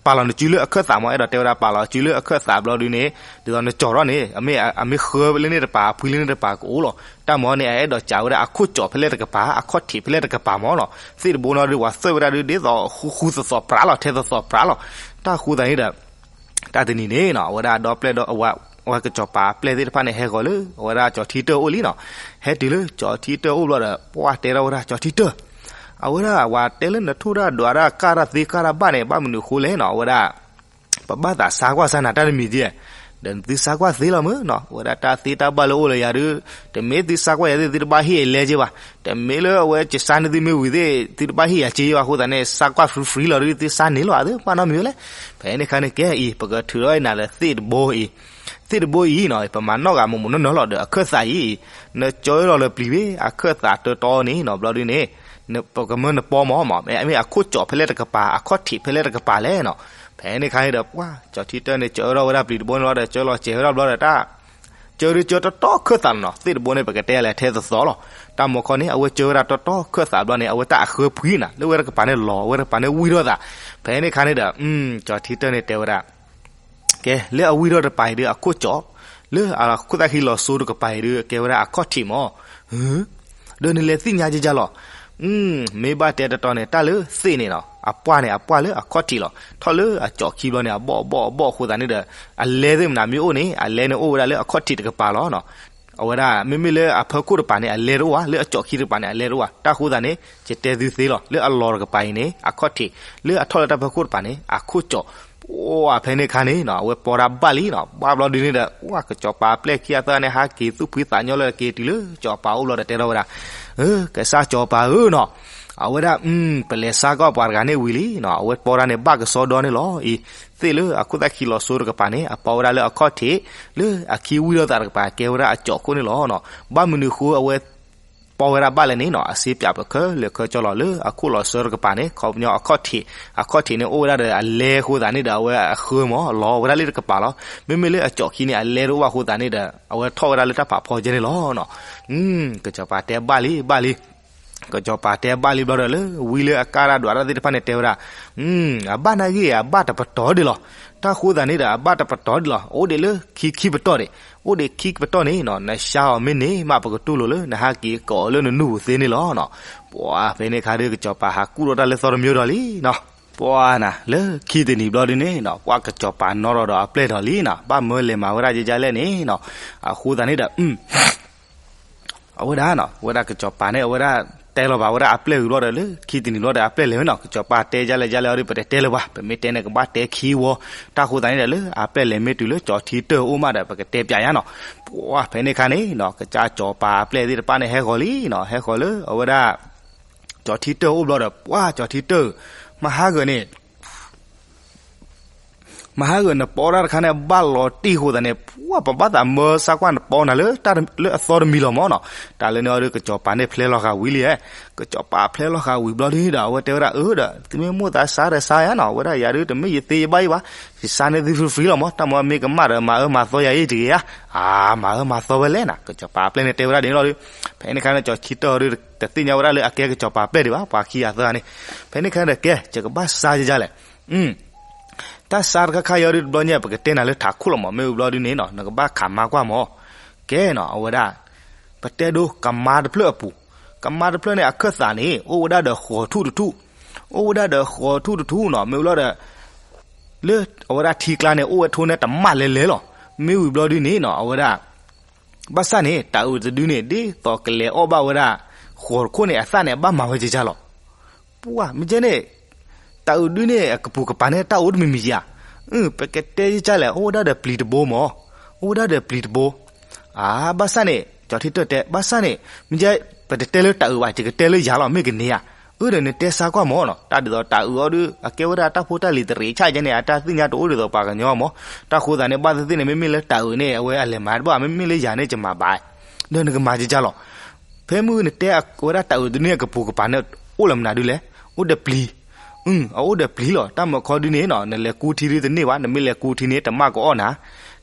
ပာ်လီၤနစုလၢအခၢၣ်သးမး, အဲၣ်ဒိးတဲဝဲဒၣ်ပာ်လီၤစုလၢအခၢၣ်သးဘျီဒုန့ၣ်, ဒ်သိးနကၠီၤထီၣ်န့ၣ် အမ့ၢ်အမ့ၢ်ဃၢလၢန့ၣ်တပၤ အဖှံလၢန့ၣ်တပၤကအိၣ်လီၤ. တၢ်မၤန့ၣ် အအဲၣ်ဒိးစးဝဲဒၣ်အခိၣ်ကၠီၤဖဲလဲၣ်တကပၤ, အခီၣ်ထံးဖဲလဲၣ်တကပၤမးနီၤ. သ့ၣ်တဘိနီၤဒုး ပှၤသွဲၣ်ဝဲဒၣ်ဒုး ဒ်သိးဃူဃူသိးသိးပြးလီၤ, ထဲသိးသိးပြးလီၤ. တၢ်ဃိသးန့ၣ်ဒီး တၢ်တနံၤန့ၣ်နီၤ အဝဲဒၣ်ဒီပျဲၢ်ဒီ အဝဲကစီၤပၤအပျဲၢ်သ့ၣ်တဖၣ်န့ၣ် ဟဲဃီၤလၢအဝဲဒၣ်ကၠီၤထံတၢၢ်အိၣ်လံနီၤ. ဟဲတုၤလၢကၠီၤထံတၢၢ်အိၣ်ဘျီဒီး ပှၢ်တဲထီၣ်ဝဲဒၣ်ကၠီၤထံတၢၢ်, အဝဲဒၣ် ပှၤတဲလၢနထူၣ်တၢ်ဒွးတၢ် ကၢ်တၢ်သ့ကၢ်တၢ်ဘၣ်န့ၣ် ဘၣ်မနုၤအဃိလဲၣ်နီၤ. အဝဲဒၣ် ပဘၣ်သးဆါကွၢ်ဆါနၤတၢ်တမံၤကဲ, ဒီးသုဆါကွၢ်သ့လီၤမ့ၢ်နီၤ. အဝဲဒၣ်တၢ်သ့တၢ်ဘၣ်လၢအိၣ်လၢယၤဒုး, တမ့ၢ်သုဆါကွၢ်ယၤသ့ၣ် သုတဘၣ်ဟ့ၣ်အလဲကဲဘၣ်. တမ့ၢ်လၢအဝဲကဆါန့ၢ်သုမ့ၢ်ဝံၤသ့ၣ် သုတဘၣ်ဟ့ၣ်ယၤကဲဘၣ်အဃိသတးန့ၣ် ဆါကွၢ် free free လီၤဒုး သုဆါန့ၢ်လီၤ သုဘၣ်နီတမံၤဝဲလဲၣ်. ဖဲန့ၣ်အခါန့ၣ်ကဲအံၤ ပကထုးထီၣ်အံၤနၤလၢသ့ၣ်တဘိအံၤ, သ့ၣ်တဘိအံၤနီၤ ပမၤနီၣ်ဂၤမိၢ်မိၢ်နီၢ်နီၢ်လီၤဒီးအခၢၣ်သးအံၤ, နကၢထီၣ်လၢပျံၤဘ့ၣ် အခၢၣ်သးတတီန့ၣ်နီၤ ဘျီဒုန့ၣ် ပကမၢနပီမးမး မ့ၢ်အခိၣ်ကၠီၤဖဲလဲၣ်တကပၤ အခီၣ်ထံးဖဲလဲၣ်တကပၤလဲၣ်နီၤ. ဖဲန့ၣ်အခါန့ၣ်ဒီး ပှၢ်ကၠီၤထံတၢၢ်န့ၣ် ကၢထီၣ်ဝဲဒၣ်ပျံၤတဘိန့ၣ်လီၤဒီး ကၢလီၤစဲၤဝဲဒၣ်ဘျီဒီးတၢ် ကၢဒုးကၢတတီအခၢၣ်သးလီၤနီၤ. သ့ၣ်တဘိန့ၣ် ပကတဲလဲၤထဲသိးသိးလီၤ. တၢ်မီခီန့ၣ် အဝဲကၢဝဲဒၣ်တတီအခၢၣ်သးဘျီန့ၣ် အဝဲတၢ်အဃၢဖှံနၤ လၢဝဲတကပၤန့ၣ်လီၤ အဝဲတကပၤန့ၣ်ဝံၣ်ထီၣ်သး. ဖဲန့ၣ်အခါန့ၣ်ဒီး ကၠီၤထံတၢၢ်န့ၣ်တဲဝဲဒၣ် ကဲ လၢအဝံၣ်ထီၣ်တပၤအံၤဒုး အခိၣ်ကၠီၤ လၢအခိၣ်သၣ်ဃံလီၤစိတကပၤအံၤဒုး ကဲဝဲဒၣ်အခီၣ်ထံးမး. ဒီးနလဲၤသ့ၣ်ညါကကလီၤ. မ့ၢ်ဘၣ်တဲတတီန့ၣ် တၢ်လၢသ့ၣ်န့ၣ်နီၤ အပှၢ်န့ၣ် အပှၢ်လၢအခီၣ်ထံးလီၤ. ထီၣ်လၢအကၠီၤခံဘျီန့ၣ် အဘီၣ်အဘီၣ်အဘီၣ်အဃိသတးန့ၣ်ဒီး အလဲသ့ၣ်မနုၤမ့ၢ်အိၣ်န့ၣ် အလဲန့ၣ်အိၣ်ဝဲဒၣ်လၢအခီၣ်ထံးတကပၤလီၤ. အဝဲဒၣ် မ့မ့ၢ်လၢအဖီခိၣ်တပၤန့ၣ် အလဲတအိၣ်ဘၣ်, လၢအကၠီၤခံတကပၤန့ၣ် အလဲတအိၣ်ဘၣ်. တၢ်ဃိသတးန့ၣ် ယတဲသုသ့လီၤ. လၢအလီၤတကပၤအံၤန့ၣ် အခီၣ်ထံး, လၢအထီၣ်လၢတၢ်ဖီခိၣ်တပၤန့ၣ် အခိၣ်ကၠီၤ. ပှၢ်ဖဲန့ၣ်အခါန့ၣ်နီၤ အဝဲပီတၢ်ဘၣ်လံနီၤ. ဘၣ်ဘျီဒုန့ၣ်ဒီး ပှၢ်ကစီၤပၤအပျဲၢ်ခံဂၤသၢဂၤန့ၣ် ဟးက့ၤသူၣ်ဖှံသးညီလၢက့ၤတုၤလၢစီၤပၤအိၣ်ဘျီဒီးတဲထီၣ်ဝဲဒၣ်, ကစၢ်စီၤပၤဧၢနီၤ, အဝဲဒၣ် ပလဲၤဆါကွၢ်ပှၤတဂၤန့ၣ်ဝံၤလံနီၤ. အဝဲပီတၢ်န့ၣ်ဘၣ်ကစီဒီန့ၣ်လီၤအံၤ, သ့ၣ်လၢအခိၣ်သၣ်ခံလီၤစိတကပၤန့ၣ် အပီဝဲဒၣ်လၢအခီၣ်ထံး, လၢအခံဝံၣ်ထီၣ်သးတကပၤ ကဲဝဲဒၣ်အကၠီၤခိၣ်န့ၣ်လီၤ. ဘၣ်မနုၤအဃိအဝဲ ပီဝဲဒၣ်ဘၣ်လဲၣ်န့ၣ်နီၤ အစ့ပၠးပခဲလၢာ်ခဲဆ့လီၤ. လၢအခိၣ်လီၤစိတကပၤန့ၣ် ခီပညီအခီၣ်ထံး, အခီၣ်ထံးန့ၣ်အိၣ်ဝဲဒၣ်ဒီးအလဲအဃိသတးန့ၣ်ဒီး အဝဲအဃၢမး လီၤဝဲဒၣ်လၢတကပၤလီၤ. မ့မ့ၢ်လၢအကၠီၤခံန့ၣ် အလဲတအိၣ်ဘၣ်အဃိသတးန့ၣ်ဒီး အဝဲထီၣ်ဝဲဒၣ်လၢတၢ်ဖးဖီကဲန့ၣ်လီၤ. ကစီၤပၤတဲဘၣ်လံ ဘၣ်လံ ကစီၤပၤတဲဘၣ်လံဘျီဒီး လၢဝံလၢအကၢ်တၢ်ဒွးတၢ်သ့ၣ်တဖၣ်န့ၣ်တဲဝဲဒၣ်, အဘၣ်နာ်ဂ့ၢ် အဘၣ်တပတီၢ်ဒံးလီၤ. တၢ်ဃိသတးန့ၣ်ဒီး အဘၣ်တပတီၢ်ဒံးလီၤ. အိၣ်ဒံးလၢခံခံပတီၢ်ဒံး, အိၣ်ဒံးခံပတီၢ်န့ၣ်နီၤ နဆါအီၤမ့ၢ်န့ၢ်မး ပကတူၢ်လိာ်လၢ နဟးက့ၤကိးအီၤလၢနနူၢ်ပူၤသ့န့ၣ်လီၤ. ပှၤဖဲန့ၣ်အခါဒီး ကစီၤပၤဟးကူၣ်ထီၣ်တၢ်လၢသီတမံၤဒီးလံနီၤ. ပှၤနၤ လၢခံတနံၤဘျီဒုန့ၣ်နီၤ ပှၤကစီၤပၤနီၣ်ထီၣ်ဒီးအပျဲၢ်ဒီးလံနီၤ ဘၣ်မၢလဲၤမၤဝဲဒၣ်ယဲယဲလဲၣ်န့ၣ်နီၤ. အဃိသတးန့ၣ်ဒီး အဝဲဒၣ်နီၤ အဝဲဒၣ်ကစီၤပၤန့ၣ် အဝဲဒၣ်တဲလီၤဘၣ်ဝဲဒၣ်အပျဲၢ်ဝံၤဘျီဒီး လၢခံတနံၤဘျီဒီးအပျဲၢ်လဲၤဝဲနီၤ. ကစီၤပၤတဲယဲလဲၣ်ယဲလဲၣ်အီၤဒီး ပတတဲလၢၤဘၣ်, ပမ့ၢ်တဲန့ၣ် ကဘၣ်တဲခံဝီ. တၢ်ဃိသတးန့ၣ်ဒီး လၢအပျဲၢ်လဲၤမ့ၢ်တုၤလၢကၠီၤထံတၢၢ်အိၣ်မးဒီး ပကတဲပၠးယါနီၤ. ပှၤဖဲန့ၣ်အခါန့ၣ်နီၤ ကစၢ်စီၤပၤအပျဲၢ်သ့ၣ်တဖၣ်န့ၣ် ဟဲဃီၤလံနီၤ ဟဲဃီၤလၢအဝဲဒၣ် ကၠီၤထံတၢၢ်အိၣ်ဘျီဒီး ပှၤကၠီၤထံတၢၢ် မဟါဂၤန့ၣ် မဟါဂၤနပီတၢ်တခါန့ၣ် ဘၣ်လီၤတံၢ်အဃိသတးန့ၣ် ပှၤပဘၣ်သးမၢဆါကွၢ်နပီနၤလၢ လၢအသီတမံၤလီၤမးနီၤ. တၢ်လၢန့ၣ်အီၤဒီး ကစီၤပၤန့ၣ်ဖျဲလီၤဃာ်ဝံၤလံဧါ. ကစီၤပၤဖျဲလီၤဃာ်ဝံၤဘျီဒုဒီး အဝဲတဲဝဲဒၣ်အၢဒီး သုမ့ၢ်မိၣ်သးဆါဒီးဆါယါနီၤ အဝဲဒၣ်ယၤဒုး တမ့ၢ်ယသ့ယဘၣ်ယဘၣ်, ယဆါန့ၢ်သု free free လီၤမး, တၢ်မ့ၢ်မ့ၢ်ကမၣ်ဒီးမၤအၢမၤသီယၤအံၤတဂ့ၤဧါ. အါ မၤအၢမၤသီဝဲလဲၣ်နီၤ ကစီၤပၤအပျဲၢ်န့ၣ်တဲဝဲဒၣ်ဒ်န့ၣ်လီၤဒီး ဖဲန့ၣ်အခါန့ၣ် ကၠီၤထံတၢၢ်အီၤဒီး တသ့ၣ်ညါဝဲဒၣ်လၢအကဲကစီၤပၤအပျဲၢ်ဒံးဘၣ် ပှၤခံဂၤသၢဂၤန့ၣ်. ဖဲန့ၣ်အခါဒီးကဲ ယကဘၣ်ဆါယဲယဲလဲၣ် တၢ်ဆါတခါခါအံၤဒီးတဘျီညါ ပကတဲနၤလၢထးခိၣ်လီၤမး, မ့ၢ်ဝံၤဘျီဒုန့ၣ်နီၤ နကဘၣ်ခးမါကွၢ်မး. ကဲနီၤ အဝဲဒၣ် ပတဲဒိကမါတဖျၢၣ်အပူၤ, ကမါတဖျၢၣ်န့ၣ် အခၢၣ်သးန့ၣ် အိၣ်ဝဲဒၣ်ဒီးဃီၤထူၣ်တထူၣ်, အိၣ်ဝဲဒၣ်ဒီးဃီၤထူၣ်တထူၣ်နီၤ, မ့ၢ်ဝံၤဘျီဒီး လၢအဝဲဒၣ်ထံကျါန့ၣ် အိၣ်ဝဲထိန့ၣ်တမၣ်လဲၤလဲၤလီၤ. မ့ၢ်ဝံၤဘျီဒုန့ၣ်နီၤ အဝဲဒၣ် ဘၣ်ဆၣ်န့ၣ် တၤအုးတဒုန့ၣ် ဒ်သိးကလဲၤအီၣ်ဘၣ်ဝဲဒၣ် ဃီၤတခိၣ်န့ၣ် အသၣ်န့ၣ် အဘၣ်မၤဝဲကကၢ်လီၤ. ပှၤမ့ၢ်ကဲန့ၣ် တၤအုးဒုန့ၣ် အကပူၤကပၤန့ၣ် တၢ်အိၣ်တမံၤမံၤဧါ. ပကတဲကကၢ်လဲၣ် အိၣ်ဝဲဒၣ်ဒီးပျံၤတဘိမး, အိၣ်ဝဲဒၣ်ဒီးပျံၤတဘိ. အါ ဘၣ်ဆၣ်န့ၣ် ကၠီၤထံတၢၢ်တဲ ဘၣ်ဆၣ်န့ၣ် မ့ၢ်ကဲ ပတတဲလၢတၤအုးဘၣ် ယကတဲလၢယၤလီၤ မ့ၢ်ကန့ၢ်ဧါ. အၢဒီးနတဲဆါကွၢ်မးနီၤ တၢ်ဒ်သိးတၤအုးအီၤဒုး အကဲဝဲဒၣ်တၢ်ဖိတၢ်လံၤတရံးဆၣ်ကဲန့ၣ် အတၢ်သ့ၣ်ညါတအိၣ်ဒ်သိးပှၤကညီမး. တၢ်ဃိသတးန့ၣ် ဘၣ်သ့ၣ်သ့ၣ်န့ၣ် မ့မ့ၢ်လၢတၤအုးန့ၣ် အဝဲအလဲၤမၤတဘၣ် မ့မ့ၢ်လၢယၤန့ၣ် ယမၤဘၣ် ဒီးနကမၤကကၢ်လီၤ. ဖဲမုၢ်နတဲဝဲဒၣ်တၤအုးဒုန့ၣ် အကပူၤကပၤန့ၣ် အိၣ်လၢမနုၤဒုလဲၣ်, အိၣ်ဒီးပျံၤ အအိၣ်ဒီးပျံၤလီၤ. တၢ်မၤခီဒုန့ၣ်နီၤ နလဲၤကူထံဒုတန့ၢ်ဘၣ်, နမ့ၢ်လဲၤကူထံန့ၣ် တမၣ်ကအီၣ်နၤ.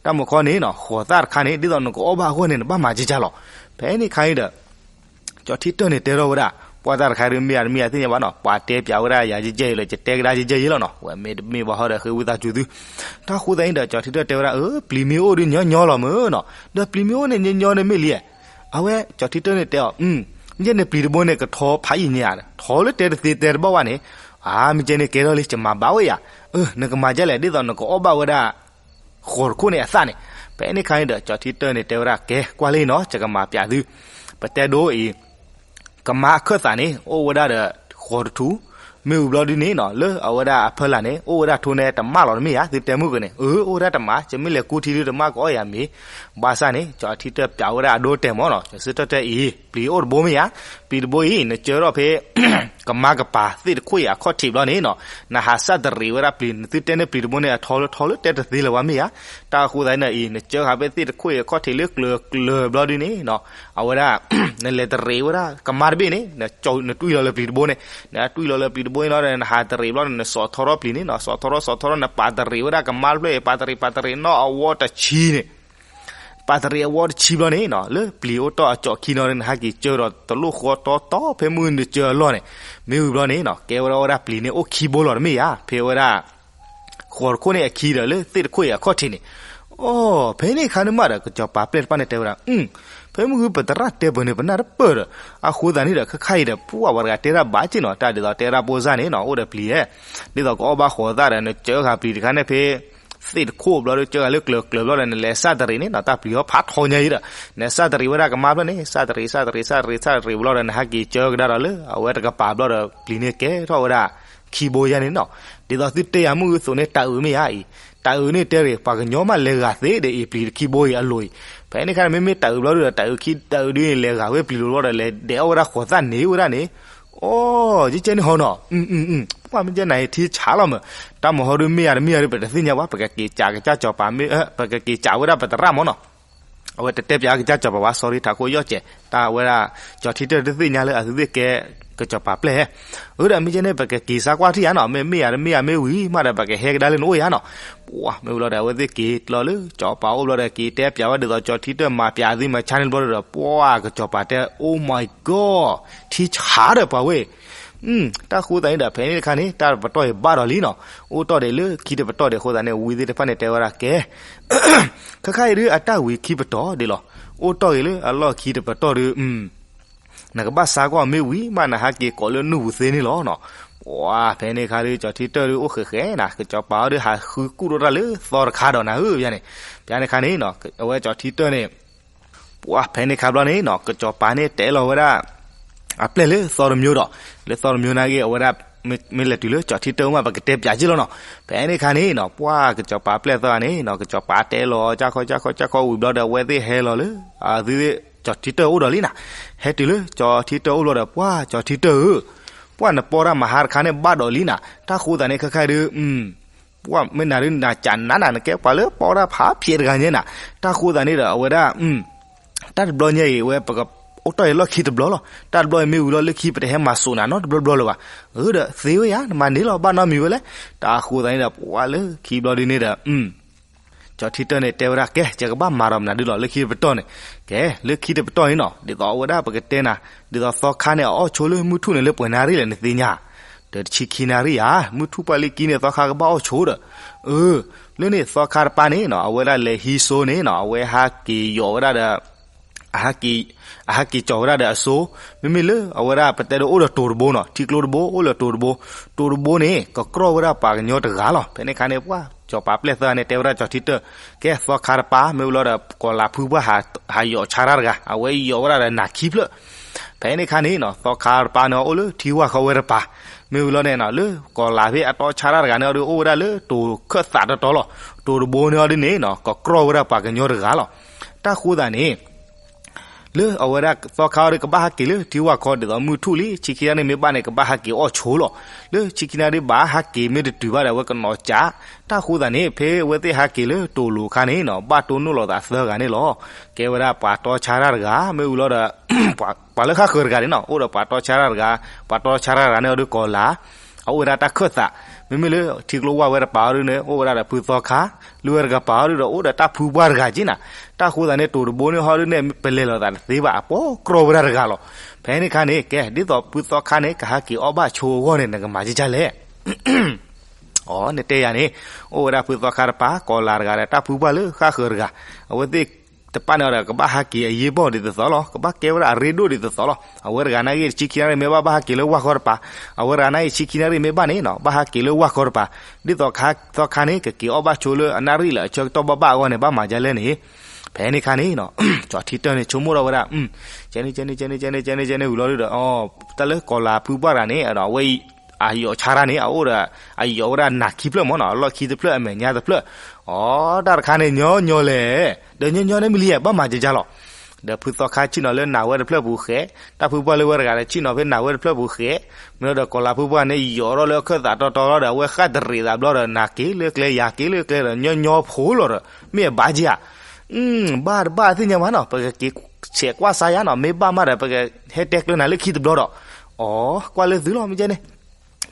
တၢ်မၤခီန့ၣ်နီၤ ဃီၤသၣ်တခါန့ၣ် ဒ်သိးနကအီၣ်ဘၣ်အဂီၢ်န့ၣ် နဘၣ်မၤကကၢ်လီၤ. ဖဲန့ၣ်ခါအံၤဒီး ကၠီၤထံတၢၢ်န့ၣ်တဲထီၣ်ဝဲဒၣ် ပှၤတၢ်တခါဒုးမ့ၢ်ဧါတမ့ၢ်ဧါသ့ၣ်ညါဘၣ်နီၤ, ပှၤတဲပၠးဝဲဒၣ်ယၤယဲၢ်ယဲၢ်အံၤလီၤ, ယတဲကဒါယဲၢ်ယဲၢ်အံၤလီၤနီၤ, ဝဲမ့ၢ်တမ့ၢ်ဘၣ်ဟီဒီးဃ့ဝံသးစူၤသု. တၢ်ဃိသတးန့ၣ်ဒီး ကၠီၤထံတၢၢ်တဲဝဲဒၣ် အၢ ပျံၤမ့ၢ်အိၣ်ဒုးညီညီလီၤမ့ၢ်နီၤ, ဒီးပျံၤမ့ၢ်အိၣ်န့ၣ်ညီညီန့ၣ်မ့ၢ်လံ. အဝဲကၠီၤထံတၢၢ်န့ၣ်တဲအီၤ, ယဲၢ်န့ၣ်ပျံၤတဘိန့ၣ် ကထီဖးယံာ်ညါဧါ, ထီလၢတဲတသ့တဲတဘၣ်ဝဲန့ၣ်, အါ မ့ၢ်ကဲန့ၣ်ကဲထီၣ်လံ ယမၤဘၣ်ဝဲယၤ, အၢ နကမၤဒ်လဲၣ် ဒ်သိးနကအီၣ်ဘၣ်ဝဲဒၣ် ဃီၤတခိၣ်န့ၣ်အသၣ်န့ၣ်. ဖဲန့ၣ်အခါန့ၣ်ဒီး ကၠီၤထံတၢၢ်န့ၣ်တဲဝဲဒၣ် ကဲကွၢ်လံနီၤ ယကမၤပၠးသု. ပတဲဒိအံၤ ကမါအခၢၣ်သးန့ၣ် အိၣ်ဝဲဒၣ်ဒီး ဃီၤတထူ, မ့ၢ်ဝံၤဘျီဒုန့ၣ်နီၤ လၢအဝဲဒၣ်အဖီလာ်န့ၣ် အိၣ်ဝဲဒၣ်ထိန့ၣ်တမၣ်လီၤတမ့ၢ်ဧါ, သုတဲမုၢ်ကန့ၣ်, အၢ အိၣ်ဝဲဒၣ်တမၣ်, ယမ့ၢ်လဲၤကူထံဒုတမၣ်ကအီၣ်ယၤမ့ၤ. ဘၣ်ဆၣ်န့ၣ် ကၠီၤထံတၢၢ်ပၠးဝဲဒၣ်အဒိတဲာ်မးနီၤ, ကၠီၤထံတၢၢ်တဲအံၤ ပျံၤအိၣ်တဘိမ့ၢ်ဧါ, ပျံၤတဘိအံၤ နကၢထီၣ်ဖဲ ကမါကပၤသ့ၣ်တခိၣ်အံၤအခီၣ်ထံးဘျီန့ၣ်နီၤ, နဟးစၢ်တရံးဝဲဒၣ်ပျံၤ, နသုတဲန့ၣ်ပျံၤတဘိန့ၣ် အထီလၢထီလၢတဲတသ့လၢၤဝဲမ့ၢ်ဧါ. တၢ်ဃိသတးန့ၣ်အံၤ နကၢဃာ်ဖဲသ့ၣ်တခိၣ်အံၤအခီၣ်ထံးလၢကျၢၤကျၢၤဘျီဒုန့ၣ်နီၤ, အဝဲဒၣ် နလဲၤတရံးဝဲဒၣ်ကမါတဘ့ၣ်န့ၣ် နတွံၢ်လီၤလၢပျံၤတဘိန့ၣ်, နတွံၢ်လီၤလၢပျံၤတဘိန့ၣ်လီၤဒီး နဟးတရံးဘျီဒီး နစိာ်ထီထီၣ်ပျံၤန့ၣ်နီၤ, စိာ်ထီထီၣ်စိာ်ထီထီၣ် နပာ်တရံးဝဲဒၣ်ကမါတဖျၢၣ်အံၤ ပာ်တရံးပာ်တရံးနီၣ်အဝီတဆံန့ၣ် ပာ်တရံးအဝီတဆံဘျီန့ၣ်နီၤ လၢပျံၤအိၣ်တီၢ်အကၠီၣ်ခံနီၤ နဟဲက့ၤကၢဒီးတလိၣ်ဃီတီတီဖဲမုၢ်နကၢအလီၢ်န့ၣ်, မ့ၢ်ဝံၤဘျီန့ၣ်နီၤ ကဲဝဲဒၣ်ဝဲဒၣ်ပျံၤန့ၣ်အိၣ်ခံဘိလီၤတမ့ၢ်ဧါ, ဖဲဝဲဒၣ် ဃီၤတခိၣ်န့ၣ်အခံဒီးလၢသ့ၣ်တခိၣ်အံၤအခီၣ်ထံးန့ၣ်, အိ ဖဲန့ၣ်အခါန့ၣ်မးဒီး ကစီၤပၤပျဲၢ်တဖၣ်န့ၣ်တဲဝဲဒၣ်, ဖဲမုၢ်ဂုၢ်ပသရၣ်တဲပှဲၤန့ၣ် ပနၢ်တပၢၢ်ဒီး, အဃိသတးန့ၣ်ဒီး ခဲခါအံၤဒီး ပှၢ်ပှၤတဂၤတဲတၢ်ဘၣ်က့နီၤ, တၢ်ဒ်သိးတဲရၣ်ပိၢ်စၢ်န့ၣ်နီၤ အိၣ်ဒီးပျံၤဧဲ, ဒ်သိးကအီၣ်ဘၣ်ဃီၤသၣ်ဒီး နကၢဃာ်ပျံၤတခါန့ၣ်ဖဲ သ့ၣ်တခိၣ်ဘျီဒီး ကၢဃာ်လၢကျၢၤကျၢၤဘျီဒီး နလဲၤစၢ်တရံးန့ၣ်နီၤ တၢ်ပျံၤအီၣ်ဖးထီညါအံၤဒီး, နစၢ်တရံးဝဲဒၣ်ကမါဖျၢၣ်န့ၣ် စၢ်တရံး စၢ်တရံး စၢ်တရံး စၢ်တရံးဘျီဒီး နဟဲက့ၤကၢကဒါဒီးလၢ အဝဲတကပၤဘျီဒီး ပျံၤန့ၣ်ကဲထီၣ်ဝဲဒၣ် ခံဘိယါန့ၣ်နီၤ, ဒ်သိးသုတဲယၤမုၢ်ဂုၢ်သိးန့ၣ် တၢ်အုးမ့ၢ်ယါအံၤ, တၢ်အုးန့ၣ်တဲရ့ၣ် ပှၤကညီမးလဲၤဂာ်သ့ဒီးအံၤ ပျံၤတခံဘိအံၤအလိၤအံၤ, ဖဲန့ၣ်ခါန့ၣ် မ့မ့ၢ်တၢ်အုးဘျီဒီး တၢ်အုးခံတၢ်အုးဒုန့ၣ် လဲၤဂာ်ဝဲပျံၤလိၤဘျီဒီးလဲၤဒဲးအီၣ်ဝဲဒၣ်ဃီၤသၣ်န့ၣ်ဝဲဒၣ်န့ၣ်, အိ ယကဲန့ၣ်ဟီနီၤ, ပှၢ်မ့ၢ်ကဲနၤအံၤထံဆးလီၤမး, တၢ်မၤဟီဒုမ့ၢ်ယါတမ့ၢ်ယါဒု ပတသ့ၣ်ညါဘၣ် ပကက့ၤကးကစၢ်စီၤပၤမ့ၢ် ပကက့ၤကးဝဲဒၣ်ပသရၣ်မးနီၤ အဝဲတတဲပၠးကစၢ်စီၤပၤဘၣ် sorry ထးခိၣ်ယီၣ်စဲး တၢ်ဝဲဒၣ် ကၠီၤထံတၢၢ်တသ့ၣ်ညါလၢအသုသ့ၣ်ကဲ ကစီၤပၤပျဲၢ်ဟဲ, အၢ ဒီးမ့ၢ်ကဲန့ၣ် ပကက့ၤစါကွၢ်ထံၣ်ဧါနီၤ မ့မ့ၢ်ယါတမ့ၢ်ယါမ့ၢ်ဝံၤမးဒီး ပကဟဲကဒါလၢနအိၣ်ဧါနီၤ, ပှၢ် မ့ၢ်ဝံၤလီၤဒီး အဝဲသ့ၣ်က့ၤကျီလၢစီၤပၤအိၣ်ဘျီဒီး က့ၤတဲပၠးဝဲဒ်သိးကၠီၤထံတၢၢ်မၤပၠးသုမၤဆါန့ၣ်ဘျီဒီး ပှၢ် ကစီၤပၤတဲ Oh my God ထံဆးဒီးပှၤဝဲ တၢ်ဃိသတးန့ၣ်ဒီး ဖဲန့ၣ်တခါန့ၣ် တၢ်တပတီၢ်အံၤဘၣ်ဒီးလံနီၤ, အိၣ်တီၢ်ဒံးလၢခံတပတီၢ်ဒံးအဃိသတးန့ၣ် ဝံသ့ၣ်တဖၣ်န့ၣ်တဲဝဲဒၣ်ကဲ, ခဲခါအံၤဒုအတၢ်ဝံၤခံပတီၢ်ဒံးလီၤ, အိၣ်တီၢ်ဂ့ၤလၢအလီၢ်ခံတပတီၢ်ဒု နကဘၣ်စါကွၢ်မ့ၢ်ဝံၤမး နဟးက့ၤကိးလၢနူၢ်ပူၤသ့န့ၣ်လီၤနီၤ, ပှၢ် ဖဲန့ၣ်ခါဒု ကၠီၤထံတၢၢ်ဒုအိၣ်ဃဲးဃဲးနၤ ကစီၤပၤအီၤဒုဟးဃုကူၣ်ထီၣ်တၢ်လၢသီတခါဒီးနၤဧၢ ဘၣ်န့ၣ်, ဘၣ်န့ၣ်ခါန့ၣ်နီၤ အဝဲကၠီၤထံတၢၢ်န့ၣ် ပှၢ် ဖဲန့ၣ်ခါဘျီန့ၣ်နီၤ ကစီၤပၤန့ၣ်တဲလီၤဝဲဒၣ် အပျဲၢ်လၢသီတမျိုးဒီး လၢသီတမျိုးနာ်က့ အဝဲဒၣ် မ့ၢ်လဲၤတုၤလၢကၠီၤထံတၢၢ်မး ပကတဲပၠးက့လီၤနီၤ, ဖဲန့ၣ်ခါန့ၣ်နီၤ ပှၢ် ကစီၤပၤပျဲၢ်သီန့ၣ်နီၤ ကစီၤပၤတဲလီၤ ကၠၢ်ခီကၠၢ်ခီကၠၢ်ခီဝံၤဘျီဒီး အဝဲသ့ၣ်ဟဲလီၤလၢ အသု ကၠီၤထံတၢၢ်အိၣ်ဒီးလံနၤ, ဟဲတုၤလၢကၠီၤထံတၢၢ်အိၣ်ဘျီဒီး ပှၢ် ကၠီၤထံတၢၢ်ဧၢ, ပှၢ် နပီတၢ်မၤဟါတခါန့ၣ်ဘၣ်ဒီးလံနၤ, တၢ်ဃိသတးန့ၣ် ခဲခါဒု ပှၢ် မ့ၢ်နၤဒု နၤကးနးနၤ နကဲပှၤလၢပီတၢ်ဖးဖျဲးတဂၤညါနၤ, တၢ်ဃိသတးန့ၣ်ဒီး အဝဲဒၣ် တၢ်တဘျီညါအံၤ အဝဲပကအိၣ်တီၢ်အံၤလီၢ်ခံတဘျီလီၤ, တၢ်တဘျီအံၤမ့ၢ်ဝံၤလီၤ လၢခံပတဟဲမၤစိးနၤနီတဘျီဘျီလၢၤဘၣ်, အၢ ဒီးသ့ဝဲယါ နမၤန့ၢ်လီၤ ဘၣ်နီတမံၤဝဲလဲၣ်, တၢ်ဃိသတးန့ၣ်ဒီး ပှၢ် လၢခံဘျီဒုန့ၣ်ဒီး ကၠီၤထံတၢၢ်န့ၣ်တဲဝဲဒၣ် ကဲ ယကဘၣ်မၤဒီးမနုၤဒုလီၤ လၢခံတပတီၢ်န့ၣ်, ကဲ လၢခံတပတီၢ်န့ၣ်နီၤ ဒ်သိးအဝဲဒၣ်ပကတဲနၤ, ဒ်သိးသီခါန့ၣ် အအီၣ်ဆိလၢမုၢ်ထူၣ်န့ၣ်လၢပှဲၤနၣ်ရံၣ်လဲၣ် နသ့ၣ်ညါ, ဒီးတဆံခံနၣ်ရံၣ်ဧါ, မုၢ်ထူၣ်ပှၢ်လံကံန့ၣ် သီခါကဘၣ်အီၣ်ဆိဒီး, အၢ လၢန့ၣ်သီခါတပၤန့ၣ်နီၤ အဝဲဒၣ်လဲၤဟံးစိန့ၣ်နီၤ အဝဲဟးက့ၤယီၤဝဲဒၣ်ဒီး အဟးက့ၤ အဟးက့ၤကၠီၤဝဲဒၣ်ဒီးအစိ, မ့မ့ၢ်လၢအဝဲဒၣ်ပတဲဒီးအိၣ်ဒီးတိၤတဘိနီၤ, ထံကျိတဘိ အိၣ်လၢတိၤတဘိ, တိၤတဘိန့ၣ် ကကြီၢ်ဝဲဒၣ်ပှၤကညီတဂၤလီၤ. ဖဲန့ၣ်ခါန့ၣ် ပှၢ် စီၤပၤပျဲၢ်သၢဂၤန့ၣ် တဲဝဲဒၣ်ကၠီၤထံတၢၢ်, ကဲသီခါတပၤ မ့ၢ်ဝံၤလီၤဒီး ကီၤလးဖုပှၢ်ဟးယီၤဆါတၢ်တဂၤ အဝဲယီၤဝဲဒၣ်ဒီးနးခံဖျၢၣ် ဖဲန့ၣ်ခါန့ၣ်နီၤ သီခါတပၤန့ၣ် အိၣ်လၢထံဝၢ်ခီဝဲတပၤ, မ့ၢ်ဝံၤလီၤန့ၣ်နီၤ လၢကီၤလးဖဲအတီဆါတၢ်တဂၤန့ၣ် အဒုးအိၣ်ဝဲဒၣ်လၢတိၤခၢၣ်သးတီတီလီၤ. တိၤတဘိန့ၣ်အီၤဒ်န့ၣ်နီၤ ကကြီၢ်ဝဲဒၣ်ပှၤကညီတဂၤလီၤ. တၢ်ဃိသတးန့ၣ် လၢအဝဲဒၣ်သီခါအီၤဒုးကဘၣ်ဟးက့ၤလၢထံဝၢ်ခီ ဒ်သိးမုၢ်ထူၣ်လံ ဆံခံနၣ်ရံၣ်မ့ၢ်ဘၣ်န့ၣ် ကဘၣ်ဟးက့ၤအီၣ်ဆိလီၤ. လၢဆံခံနၣ်ရံၣ်ဘၣ်ဟးက့ၤမ့ၢ်တတုၤဘၣ်ဒီး အဝဲကနီၤကး, တၢ်ဃိသတးန့ၣ် ဖဲအဝဲသ့ၣ်ဟးက့ၤလၢတိၤလိၤခါန့ၣ်နီၤ ဘၣ်တိၢ်နီၣ်လိာ်သးသၢဂၤန့ၣ်လီၤ. ကဲဝဲဒၣ်ပှၤတီဆါတၢ်တဂၤ မ့ၢ်ဝံၤလီၤဒီး ပှၤလၢဃၣ်ဃၢၤတဂၤန့ၣ်နီၤ အိၣ်ဒီးပှၤတီဆါတၢ်တဂၤ, ပှၤတီဆါတၢ်တဂၤန့ၣ်အီၤဒုးကီၤလး, အအိၣ်ဝဲဒၣ်တၢ်ခၢၣ်သး, မ့မ့ၢ်လၢထံကျိဝၢ်ဝဲတပၤအီၤဒုန့ၣ် အိၣ်ဝဲဒၣ်ဒီးဖုသီခါ, လၢဝဲတကပၤအီၤဒုဒီး အိၣ်ဒီးတၢ်ဖုပှၢ်တဂၤက့နၤ. တၢ်ဃိသးန့ၣ် တိၤတဘိန့ၣ်ဟီဒုန့ၣ် ပလဲၤလိာ်သးတသ့ဘၣ် အပိာ်ကြီဝဲဒၣ်တဂၤလီၤ. ဖဲန့ၣ်ခါန့ၣ် ကဲ ဒ်သိးဖုသီခါန့ၣ် ကဟးက့ၤအီၣ်ဘၣ်ဆိအဂီၢ်န့ၣ် နကမၤကကလဲၣ် အီ နတဲယၤန့ၣ် အိၣ်ဝဲဒၣ်ဖုသီခါတပၤ ကီၤလၤတဂၤဒီး တၢ်ဖုပှၢ်လၢဃၣ်ဃၢၤတဂၤ, အဝဲသ့ၣ်တဖၣ်န့ၣ်ဒီး ကဘၣ်ဟးက့ၤအယ့ၢ်ဘီၣ်ဒ်သိးသိးလီၤ. ကဘၣ်ကဲဝဲဒၣ်အရ့ဒိၣ်ဒ်သိးသိးလီၤ. အဝဲတဂၤနာ်က့ တဆံခံနၣ်ရံၣ်မ့ၢ်ဘၣ် ဘၣ်ဟးက့ၤလၢဝၢ်ဃီတပၤ, အဝဲတဂၤနာ်က့ တဆံခံနၣ်ရံၣ်မ့ၢ်ဘၣ်န့ၣ်နီၤ ဘၣ်ဟးက့ၤလၢဝၢ်ဃီတပၤ, ဒ်သိးသီခါန့ၣ် ကက့ၤအီၣ်ဘၣ်ဆိလၢအနၣ်ရံၣ်လၢအဆၢကတီၢ်ဘၣ်ဘၣ်အဂီၢ်န့ၣ် ဘၣ်မၤဒ်လဲၣ်န့ၣ်. ဖဲန့ၣ်ခါန့ၣ်နီၤ ကၠီၤထံတၢၢ်န့ၣ် ဆိကမိၣ်ထီၣ်ဝဲဒၣ် ကဲန့ၣ် ကဲန့ၣ် ကဲန့ၣ် ကဲန့ၣ် ကဲန့ၣ်ဝံၤလီၤဒုဒီး တၢ်လၢကီၤလၤဖုပှၢ်တဂၤန့ၣ် အဝဲအံၤ အယိးဆါတၢ်န့ၣ် အအိၣ်ဒီး အယိးဝဲဒၣ်နးခံဖျၢၣ်မ့ၢ်နီၤ အလီၢ်ခံတဖျၢၣ် အမဲာ်ညါတဖျၢၣ်. အီ တၢ်တခါန့ၣ် ညီညီလဲၣ်, ဒီးညီညီန့ၣ်မ့ၢ်လံ ဘၣ်မၤကကလီၤ. ဒီးဖုသီခါဆ့ၣ်နီၤလၢနးဝဲတဖျၢၣ်ပူၤဃဲ, တၢ်ဖုပှၢ်လၢဝဲတဂၤဒီး ဆ့ၣ်နီၤဖဲနးဝဲတဖျၢၣ်ပူၤဃဲ, မ့ၢ်ဒီးကီၤလၤဖုပှၢ်န့ၣ် ယိးထီၣ်လၢအခၢၣ်သးတီတီလီၤဒီး အဝဲဃၣ်တရံးသးဘျီဒီး နးက့ၤလၢကျဲ ယၤက့ၤလၢကျဲဒီး ညီညီဖိလီၤဒီး မ့ၢ်အဘၣ်က့ဧါ ဘၣ်တဘၣ်သ့ၣ်ညါဘၣ်နီၤ ပကက့ၤဆဲးကွၢ်စါယါနီၤ မ့ၢ်ဘၣ်မးဒီး ပကဟဲတဲကျၢၤနၤလၢခံတဘျီဒီး, အီ ကွၢ်လၢသုလီၤ မ့ၢ်ကဲန့ၣ်.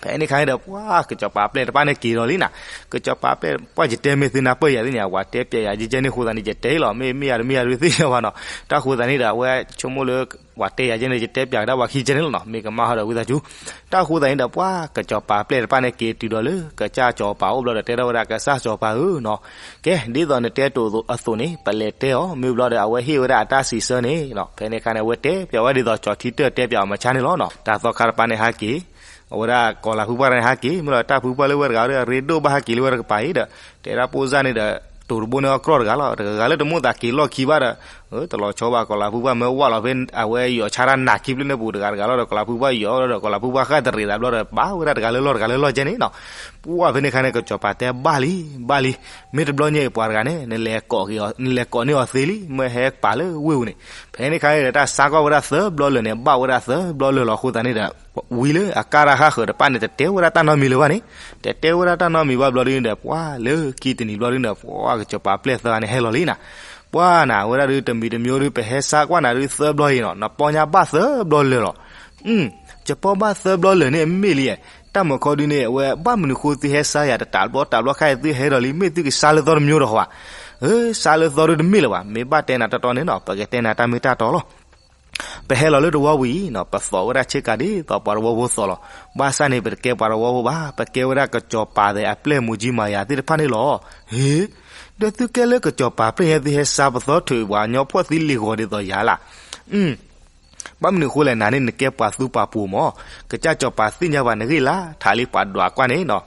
ဖဲန့ၣ်ခါန့ၣ်ဒီး ပှၤကစီၤပၤပျဲၢ်တဖၣ်န့ၣ်က့ၤဒီးလံနၤ, ကစီၤပၤပျဲၢ် ပှၤယတဲမ့ၢ်သုနၢ်ပၢၢ်ယၤသ့ၣ်ညါ ပှၤတဲပျဲၢ်ယၤကဲန့ၣ်အဃိသတးန့ၣ် ယတဲလီၤ မ့ၢ်မ့ၢ်ယၤတမ့ၢ်ယၤတသ့ၣ်ညါဘၣ်နီၤ. တၢ်ဃိသတးန့ၣ်ဒီး အဝဲဆိကမိၣ်လၢ ပှၤတဲယၤကဲန့ၣ် ယတဲပျဲၢ်ကဒါပှၤခံကဲန့ၣ်လီၤနီၤ မ့ၢ်ကမၣ်ဟီဒီးဝံသးစူၤ. တၢ်ဃိသတးန့ၣ်ဒီး ပှၤကစီၤပၤပျဲၢ်တဖၣ်န့ၣ်က့ၤတုၤဒီးလၢ ကစၢ်စီၤပၤအိၣ်ဘျီဒီး တဲထီၣ်ဝဲဒၣ် ကစၢ်စီၤပၤဧၢနီၤ ကဲ ဒ်သိးနတဲတိၤအသိးန့ၣ် ပလဲၤတဲအီၤ မ့ၢ်ဘျီဒီး အဝဲဟ့ၣ်ဝဲဒၣ်အတၢ်စံးဆၢန့ၣ်နီၤ. ဖဲန့ၣ်ခါန့ၣ် အဝဲတဲပျဲၢ်ဝဲဒ်သိးကၠီၤထံတၢၢ်တဲပျဲၢ်အီၤမဆါန့ၣ်လီၤနီၤ. တၢ်သီခါတပၤန့ၣ်ဟးက့ၤ, အဝဲဒၣ်ကီၤလၤဖုပှၢ်တဂၤန့ၣ်ဟးက့ၤ မ့ၢ်လီၤတၢ်ဖုပှၢ်လၢဝဲတဂၤဒီး အရ့ဒိၣ်ဘၣ်ဟးက့ၤလၢဝဲတကပၤအံၤဒီး တဲဒၣ်ပိၢ်စၢ်န့ၣ်ဒီး တိၤတဘိန့ၣ်အီၣ်ကြီတဂၤလီၤ တဂၤဂၤလၢတမိၣ်သးက့ၤလီၢ်ခံဘၣ်ဒီး တလီၤဆီဘၣ် ကီၤလၤဖုပှၢ်မ့ၢ်ဝၢ်လီၤဖဲ အဝဲယိးဆါတၢ်နးခံဖျၢၣ်န့ၣ်ပူၤ တဂၤတဂၤလီၤဒီး ကီၤလၤဖုပှၢ်ယိးဒီး ကီၤလၤဖုပှၢ်ဃၣ်တရံးသးဘျီဒီး ဘၣ်ဝဲဒၣ်တဂၤလၢလီၢ်တဂၤလၢလီၢ်ကဲန့ၣ်နီၤ. ပှၤဖဲန့ၣ်ခါန့ၣ် ကစီၤပၤတဲဘၣ်လံ ဘၣ်လံ, မ့ၢ်တဘျီညါအံၤပှၤတဂၤန့ၣ် နလဲၤကိးန့ၢ်အီၤသ့လံ မ့ၢ်ဟဲပာ်လၢဝ့ၢ်ပူၤန့ၣ်. ဖဲန့ၣ်ခါန့ၣ်ဒီး တၢ်စါကွၢ်ဝဲဒၣ်သၢဘျီလၢာ်န့ၣ် ဘၣ်ဝဲဒၣ်သၢဘျီလၢာ်လီၤအဃိသတးန့ၣ်ဒီး ဝံၤလၢအကါတၢ်ဃၣ်ဃၢၤတဖၣ်န့ၣ် တတဲဝဲဒၣ်တၢ်နီတမံၤလၢၤဘၣ်န့ၣ်, တတဲဝဲဒၣ်တၢ်နီတမံၤဘၣ်ဘျီဒုန့ၣ်ဒီး ပှၤလၢခံတနံၤဘျီဒုန့ၣ်ဒီး ပှၤကစီၤပၤပျဲၢ်သၢဂၤန့ၣ်ဟဲလီၤလံနၤ. ပှၤနၤဝဲဒၣ်ဒုတမံၤတမံၤဒု ပဟဲစါကွၢ်နၤဒုသၢဘျီအံၤနီၤ နပီညါဘၣ်သၢဘျီလၢာ်လီၤ. ယပီၢ်ဘၣ်သၢဘျီလၢာ်န့ၣ် မ့ၢ်လံ, တၢ်မၤခီဒုန့ၣ် အဝဲဘၣ်မနုၤဃိသုဟဲစါယၤတတးဘျီတးဘျီခါအံၤ သုဟဲဒီးလံ မ့ၢ်သုကစါလၢသီတမံၤဒီးဟီဧါ. စါလၢသီဒုတမ့ၢ်လၢၤဘၣ်, မ့ၢ်ဘၣ်တဲနၤတီတီန့ၣ်နီၤ ပကတဲနၤတၢ်မ့ၢ်တၢ်တီလီၤ. ပဟဲလီၤလၢတဝီဝံၤအံၤနီၤ ပသိးဝဲဒၣ်ဆ့ကၤဒ်သိးပှၤတဝီဖိသိးလီၤ. ဘၣ်ဆၣ်န့ၣ် ပတကဲပှၤတဝီဖိဘၣ်, ပကဲဝဲဒၣ်ကစီၤပၤသဲးအပျဲၢ်မူၤကၠံမၤယၤသ့ၣ်တဖၣ်န့ၣ်လီၤ. ဟ့, ဒီးသုကဲလၢကစီၤပၤပျဲၢ်ညါ သုဟဲစါပသီထုးပှၤကညီဖှီၣ်သံလ့ၤဂီၤဒ်သိးယၤလၢ် ဘၣ်မနုၤအဃိလဲၣ် နၤန့ၣ်နကဲပှၤသူပှၤပှိၤမး, ကစၢ်စီၤပၤသ့ၣ်ညါဘၣ်နဂ့ၢ်လၢ် ထးလံပှၤဒွးကွၢ်န့ၣ်နီၤ.